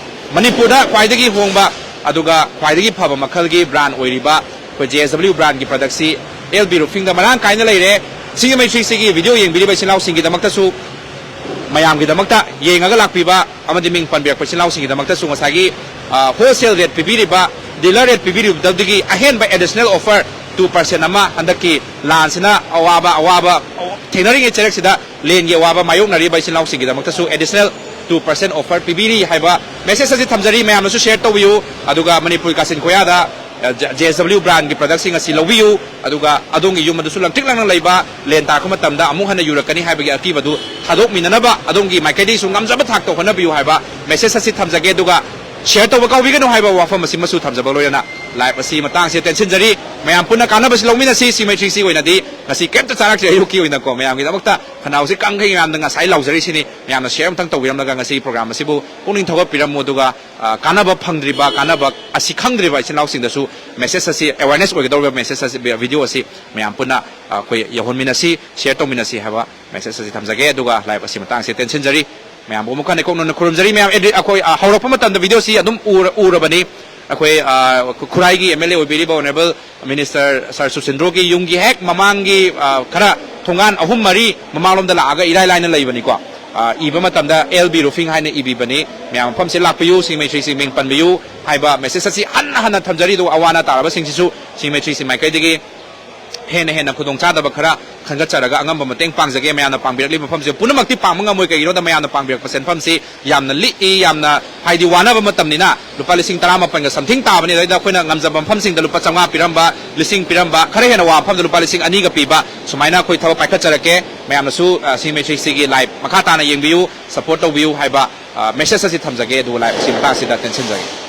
ꯃꯅꯤꯄꯨꯔꯗ ꯈ꯭ꯋꯥꯏꯗꯒꯤ ꯍꯣꯡꯕ ꯑꯗꯨꯒ ꯈ꯭ꯋꯥꯏꯗꯒꯤ ꯐꯕ ꯃꯈꯜꯒꯤ ꯕ꯭ꯔꯥꯟ ꯑꯣꯏꯔꯤꯕ ꯑꯩꯈꯣꯏ ꯖꯦ ꯑꯦꯁ ꯗꯕ꯭ꯂꯤꯎ ꯕ꯭ꯔꯥꯟꯒꯤ ꯄ꯭ꯔꯗꯛꯁꯤ ꯑꯦꯜ ꯕꯤ ꯔꯨꯐꯤꯡꯗ ꯃꯔꯥꯡ ꯀꯥꯏꯅ ꯂꯩꯔꯦ꯫ ꯁꯤꯒꯤ ꯃꯩꯁꯤꯁꯤꯒꯤ ꯚꯤꯗꯤꯑꯣ ꯌꯦꯡꯕꯤꯔꯤꯕ ꯏꯆꯤꯜ ꯏꯅꯥꯎꯁꯤꯡꯒꯤꯗꯃꯛꯇꯁꯨ, ꯃꯌꯥꯝꯒꯤꯗꯃꯛꯇ ꯌꯦꯡꯉꯒ ꯂꯥꯛꯄꯤꯕ ꯑꯃꯗꯤ ꯃꯤꯡ ꯄꯟꯕꯤꯔꯛꯄ ꯏꯆꯤꯜ ꯏꯅꯥꯎꯁꯤꯡꯒꯤꯗꯃꯛꯇꯁꯨ ꯉꯁꯥꯏꯒꯤ, ꯑ, ꯍꯣꯜꯁꯦꯜ ꯔꯦꯠ ꯄꯤꯕꯤꯔꯤꯕ, ꯗꯤꯂꯔ ꯔꯦꯠ ꯄꯤꯕꯤꯔꯤꯕꯗꯒꯤ ꯑꯍꯦꯟꯕ ꯑꯦꯗꯤꯁꯅꯦꯜ ꯑꯣꯐꯔ ꯇꯨ ꯄꯥꯔꯁꯦꯟ ꯑꯃ ꯍꯟꯗꯛꯀꯤ ꯂꯥꯟꯁꯤꯅ ꯑꯋꯥꯕ, ꯑꯋꯥꯕ ꯊꯦꯡꯅꯔꯤꯉꯩ ꯆꯩꯔꯛꯁꯤꯗ ꯂꯦꯟꯒꯤ ꯑꯋꯥꯕ ꯃꯥꯌꯣꯛꯅꯔꯤꯕ ꯏꯆꯤꯜ ꯏꯅꯥꯎꯁꯤꯡꯒꯤꯗꯃꯛꯇꯁꯨ ꯑꯦꯗꯤꯁꯅꯦꯜ ꯇꯨ ꯄꯥꯔꯁꯦꯟ ꯑꯣꯐꯔ ꯄꯤꯕꯤꯔꯤ ꯍꯥꯏꯕ ꯃꯦꯁꯦꯖ ꯑꯁꯤ ꯊꯝꯖꯔꯤ꯫ ꯃꯌꯥꯝꯅꯁꯨ ꯁꯤꯌꯔ ꯇꯧꯕꯤꯌꯨ꯫ ꯑꯗꯨꯒ ꯃꯅꯤꯄꯨꯔ ꯀꯥꯆꯤꯟ ꯀꯣꯌꯥꯗ, ꯑ, ꯖ-, ꯖꯦ ꯑꯦꯁ ꯗꯕ꯭ꯂꯤꯎ ꯕ꯭ꯔꯥꯟꯒꯤ ꯄ꯭ꯔꯗꯛꯁꯤꯡ ꯑꯁꯤ ꯂꯧꯕꯤꯌꯨ꯫ ꯑꯗꯨꯒ ꯑꯗꯣꯝꯒꯤ ꯌꯨꯝ ꯑꯗꯨꯁꯨ ꯂꯪꯇ꯭ꯔꯤꯛ ꯂꯪꯅ ꯂꯩꯕ, ꯂꯦꯟ ꯇꯥꯔꯛꯄ ꯃꯇꯝꯗ ꯑꯃꯨꯛ ꯍꯟꯅ ꯌꯨꯔꯛꯀꯅꯤ ꯍꯥꯏꯕꯒꯤ ꯑꯀꯤꯕꯗꯨ ꯊꯥꯗꯣꯛꯃꯤꯟꯅꯅꯕ ꯑꯗꯣꯝꯒꯤ ꯃꯥꯏꯀꯩꯗꯒꯤꯁꯨ ꯉꯝꯖꯕ ꯊꯥꯛꯇ ꯍꯣꯠꯅꯕꯤꯌꯨ ꯍꯥꯏꯕ ꯃꯦꯁꯦꯖ ꯑꯁꯤ ꯊꯝꯖꯒꯦ꯫ ꯑꯗꯨꯒ ꯁꯤꯌꯔ ꯇꯧꯕ ꯀꯥꯎꯕꯤꯒꯅꯨ ꯍꯥꯏꯕ ꯋꯥꯐꯝ ꯑꯁꯤꯃꯁꯨ ꯊꯝꯖꯕ ꯂꯣꯏꯅꯅ ꯂꯥꯏꯚ ꯑꯁꯤ ꯃꯇꯥꯡꯁꯤꯗ ꯇꯦꯟꯁꯤꯟꯖꯔꯤ꯫ ꯃꯌꯥꯝ ꯄꯨꯟꯅ ꯀꯥꯟꯅꯕꯁꯤ ꯂꯧꯃꯤꯟꯅꯁꯤ꯫ ꯁꯤꯃꯦꯇ꯭ꯔꯤꯁꯤ ꯑꯣꯏꯅꯗꯤ ꯉꯁꯤ ꯀꯩꯝꯇ ꯆꯥꯔꯛꯇ꯭ꯔꯦ꯫ ꯑꯌꯨꯛꯀꯤ ꯑꯣꯏꯅꯀꯣ ꯃꯌꯥꯝꯒꯤꯗꯃꯛꯇ ꯈꯅꯥꯎꯁꯤ ꯀꯪꯈꯩ ꯃꯌꯥꯝꯗ ꯉꯁꯥꯏ ꯂꯥꯎꯖꯔꯤꯁꯤꯅꯤ꯫ ꯃꯌꯥꯝꯅ ꯁꯤꯌꯔ ꯑꯃꯇꯪ ꯇꯧꯕꯤꯔꯝꯂꯒ ꯉꯁꯤꯒꯤ ꯄ꯭ꯔꯣꯒ꯭ꯔꯥꯝ ꯑꯁꯤꯕꯨ ꯄꯨꯛꯅꯤꯡ ꯊꯧꯒꯠꯄꯤꯔꯝꯃꯨ꯫ ꯑꯗꯨꯒ, ꯑ, ꯀꯥꯟꯅꯕ ꯐꯪꯗ꯭ꯔꯤꯕ, ꯀꯥꯟꯅꯕ ꯑꯁꯤ ꯈꯪꯗ꯭ꯔꯤꯕ ꯏꯆꯤꯟ ꯏꯅꯥꯎꯁꯤꯡꯗꯁꯨ ꯃꯦꯁꯦꯖ ꯑꯁꯤ, ꯑꯦꯋꯥꯔꯅꯦꯁ ꯑꯣꯏꯒꯗꯧꯔꯤꯕ ꯃꯦꯁꯦꯖ ꯑꯁꯤ, ꯚꯤꯗꯤꯑꯣ ꯑꯁꯤ ꯃꯌꯥꯝ ꯄꯨꯟꯅ, ꯑ, ꯑꯩꯈꯣꯏ ꯌꯧꯍꯟꯃꯤꯟꯅꯁꯤ, ꯁꯤꯌꯔ ꯇꯧꯃꯤꯟꯅꯁꯤ ꯍꯥꯏꯕ ꯃꯦꯁꯦꯖ ꯑꯁꯤ ꯊꯝꯖꯒꯦ꯫ ꯑꯗꯨꯒ ꯂꯥꯏꯚ ꯑꯁꯤ ꯃꯇꯥꯡꯁꯤꯗ ꯇꯦꯟꯁꯤꯟꯖꯔꯤ꯫ ꯃꯌꯥꯝꯕꯨ ꯑꯃꯨꯛ ꯍꯟꯅ ꯏꯀꯣꯛ ꯅꯧꯅ ꯈꯨꯔꯨꯝꯖꯔꯤ꯫ ꯃꯌꯥꯝ ꯑꯦꯗꯤ-, ꯑꯩꯈꯣꯏ, ꯑ, ꯍꯧꯔꯛꯄ ꯃꯇꯝꯗ ꯚꯤꯗꯤꯑꯣꯁꯤ ꯑꯗꯨꯝ ꯎꯔ-, ꯎꯔꯕꯅꯤ꯫ ꯑꯩꯈꯣꯏ, ꯑ, ꯈꯨꯔꯥꯏꯒꯤ ꯑꯦꯝ ꯑꯦꯜ ꯑꯦ ꯑꯣꯏꯕꯤꯔꯤꯕ ꯑꯣꯅꯔꯦꯕꯜ ꯃꯤꯅꯤꯁꯇꯔ ꯁꯥꯔ ꯁꯨꯁꯤꯟꯗ꯭ꯔꯣꯒꯤ ꯌꯨꯝꯒꯤ ꯍꯦꯛ ꯃꯃꯥꯡꯒꯤ, ꯑ, ꯈꯔ ꯊꯣꯡꯒꯥꯟ ꯑꯍꯨꯝ ꯃꯔꯤ ꯃꯃꯥꯡꯂꯣꯝꯗ ꯂꯥꯛꯑꯒ ꯏꯔꯥꯏ ꯂꯥꯏꯅ ꯂꯩꯕꯅꯤꯀꯣ꯫ ꯑ, ꯏꯕ ꯃꯇꯝꯗ ꯑꯦꯜ ꯕꯤ ꯔꯨꯐꯤꯡ ꯍꯥꯏꯅ ꯏꯕꯤꯕꯅꯤ꯫ ꯃꯌꯥꯝ ꯃꯐꯝꯁꯤ ꯂꯥꯛꯄꯤꯌꯨ, ꯁꯤꯃꯦꯇ꯭ꯔꯤꯁꯤ ꯃꯤꯡ ꯄꯟꯕꯤꯌꯨ ꯍꯥꯏꯕ ꯃꯦꯁꯦꯖ ꯑꯁꯤ ꯍꯟꯅ ꯍꯟꯅ ꯊꯝꯖꯔꯤ꯫ ꯑꯗꯨꯒ ꯑꯋꯥ ꯑꯅꯥ ꯇꯥꯔꯕꯁꯤꯡꯁꯤꯁꯨ ꯁꯤꯃꯦꯇ꯭ꯔꯤꯁꯤ ꯃꯥꯏꯀꯩꯗꯒꯤ ꯍꯦꯟꯅ ꯍꯦꯟꯅ ꯈꯨꯗꯣꯡꯆꯥꯗꯕ ꯈꯔ ꯈꯟꯒꯠꯆꯔꯒ ꯑꯉꯝꯕ ꯃꯇꯦꯡ ꯄꯥꯡꯖꯒꯦ꯫ ꯃꯌꯥꯝꯅ ꯄꯥꯡꯕꯤꯔꯛꯂꯤꯕ ꯃꯐꯝꯁꯦ ꯄꯨꯝꯅꯃꯛꯇꯤ ꯄꯥꯡꯕ ꯉꯝꯃꯣꯏ꯫ ꯀꯩꯒꯤꯅꯣꯗ ꯃꯌꯥꯝꯅ ꯄꯥꯡꯕꯤꯔꯛꯄ ꯁꯦꯟꯐꯝꯁꯤ ꯌꯥꯝꯅ ꯂꯤꯛꯏ, ꯌꯥꯝꯅ, ꯍꯥꯏꯗꯤ, ꯋꯥꯅꯕ ꯃꯇꯝꯅꯤꯅ꯫ ꯂꯨꯄꯥ ꯂꯤꯁꯤꯡ ꯇꯔꯥꯃꯥꯄꯟꯒ ꯁꯝꯊꯤꯡ ꯇꯥꯕꯅꯤ꯫ ꯑꯗꯩꯗ ꯑꯩꯈꯣꯏꯅ ꯉꯝꯖꯕ ꯃꯐꯝꯁꯤꯡꯗ ꯂꯨꯄꯥ ꯆꯥꯝꯃꯉꯥ ꯄꯤꯔꯝꯕ, ꯂꯤꯁꯤꯡ ꯄꯤꯔꯝꯕ, ꯈꯔ ꯍꯦꯟꯅ ꯋꯥꯕ ꯃꯐꯝꯗ ꯂꯨꯄꯥ ꯂꯤꯁꯤꯡ ꯑꯅꯤꯒ ꯄꯤꯕ, ꯁꯨꯃꯥꯏꯅ ꯑꯩꯈꯣꯏ ꯊꯕꯛ ꯄꯥꯏꯈꯠꯆꯔꯛꯀꯦ꯫ ꯃꯌꯥꯝꯅꯁꯨ, ꯑ, ꯁꯤꯃꯦꯇ꯭ꯔꯤꯁꯤꯒꯤ ꯂꯥꯏꯚ ꯃꯈꯥ ꯇꯥꯅ ꯌꯦꯡꯕꯤꯌꯨ, ꯁꯄꯣꯔꯠ ꯇꯧꯕꯤꯌꯨ ꯍꯥꯏꯕ, ꯑ, ꯃꯦꯁꯦꯖ ꯑꯁꯤ ꯊꯝꯖꯒꯦ꯫ ꯑꯗꯨꯒ ꯂꯥꯏꯚ ꯑꯁꯤ ꯃꯇꯥꯡꯁꯤꯗ ꯇꯦꯟꯁꯤꯟꯖꯒꯦ꯫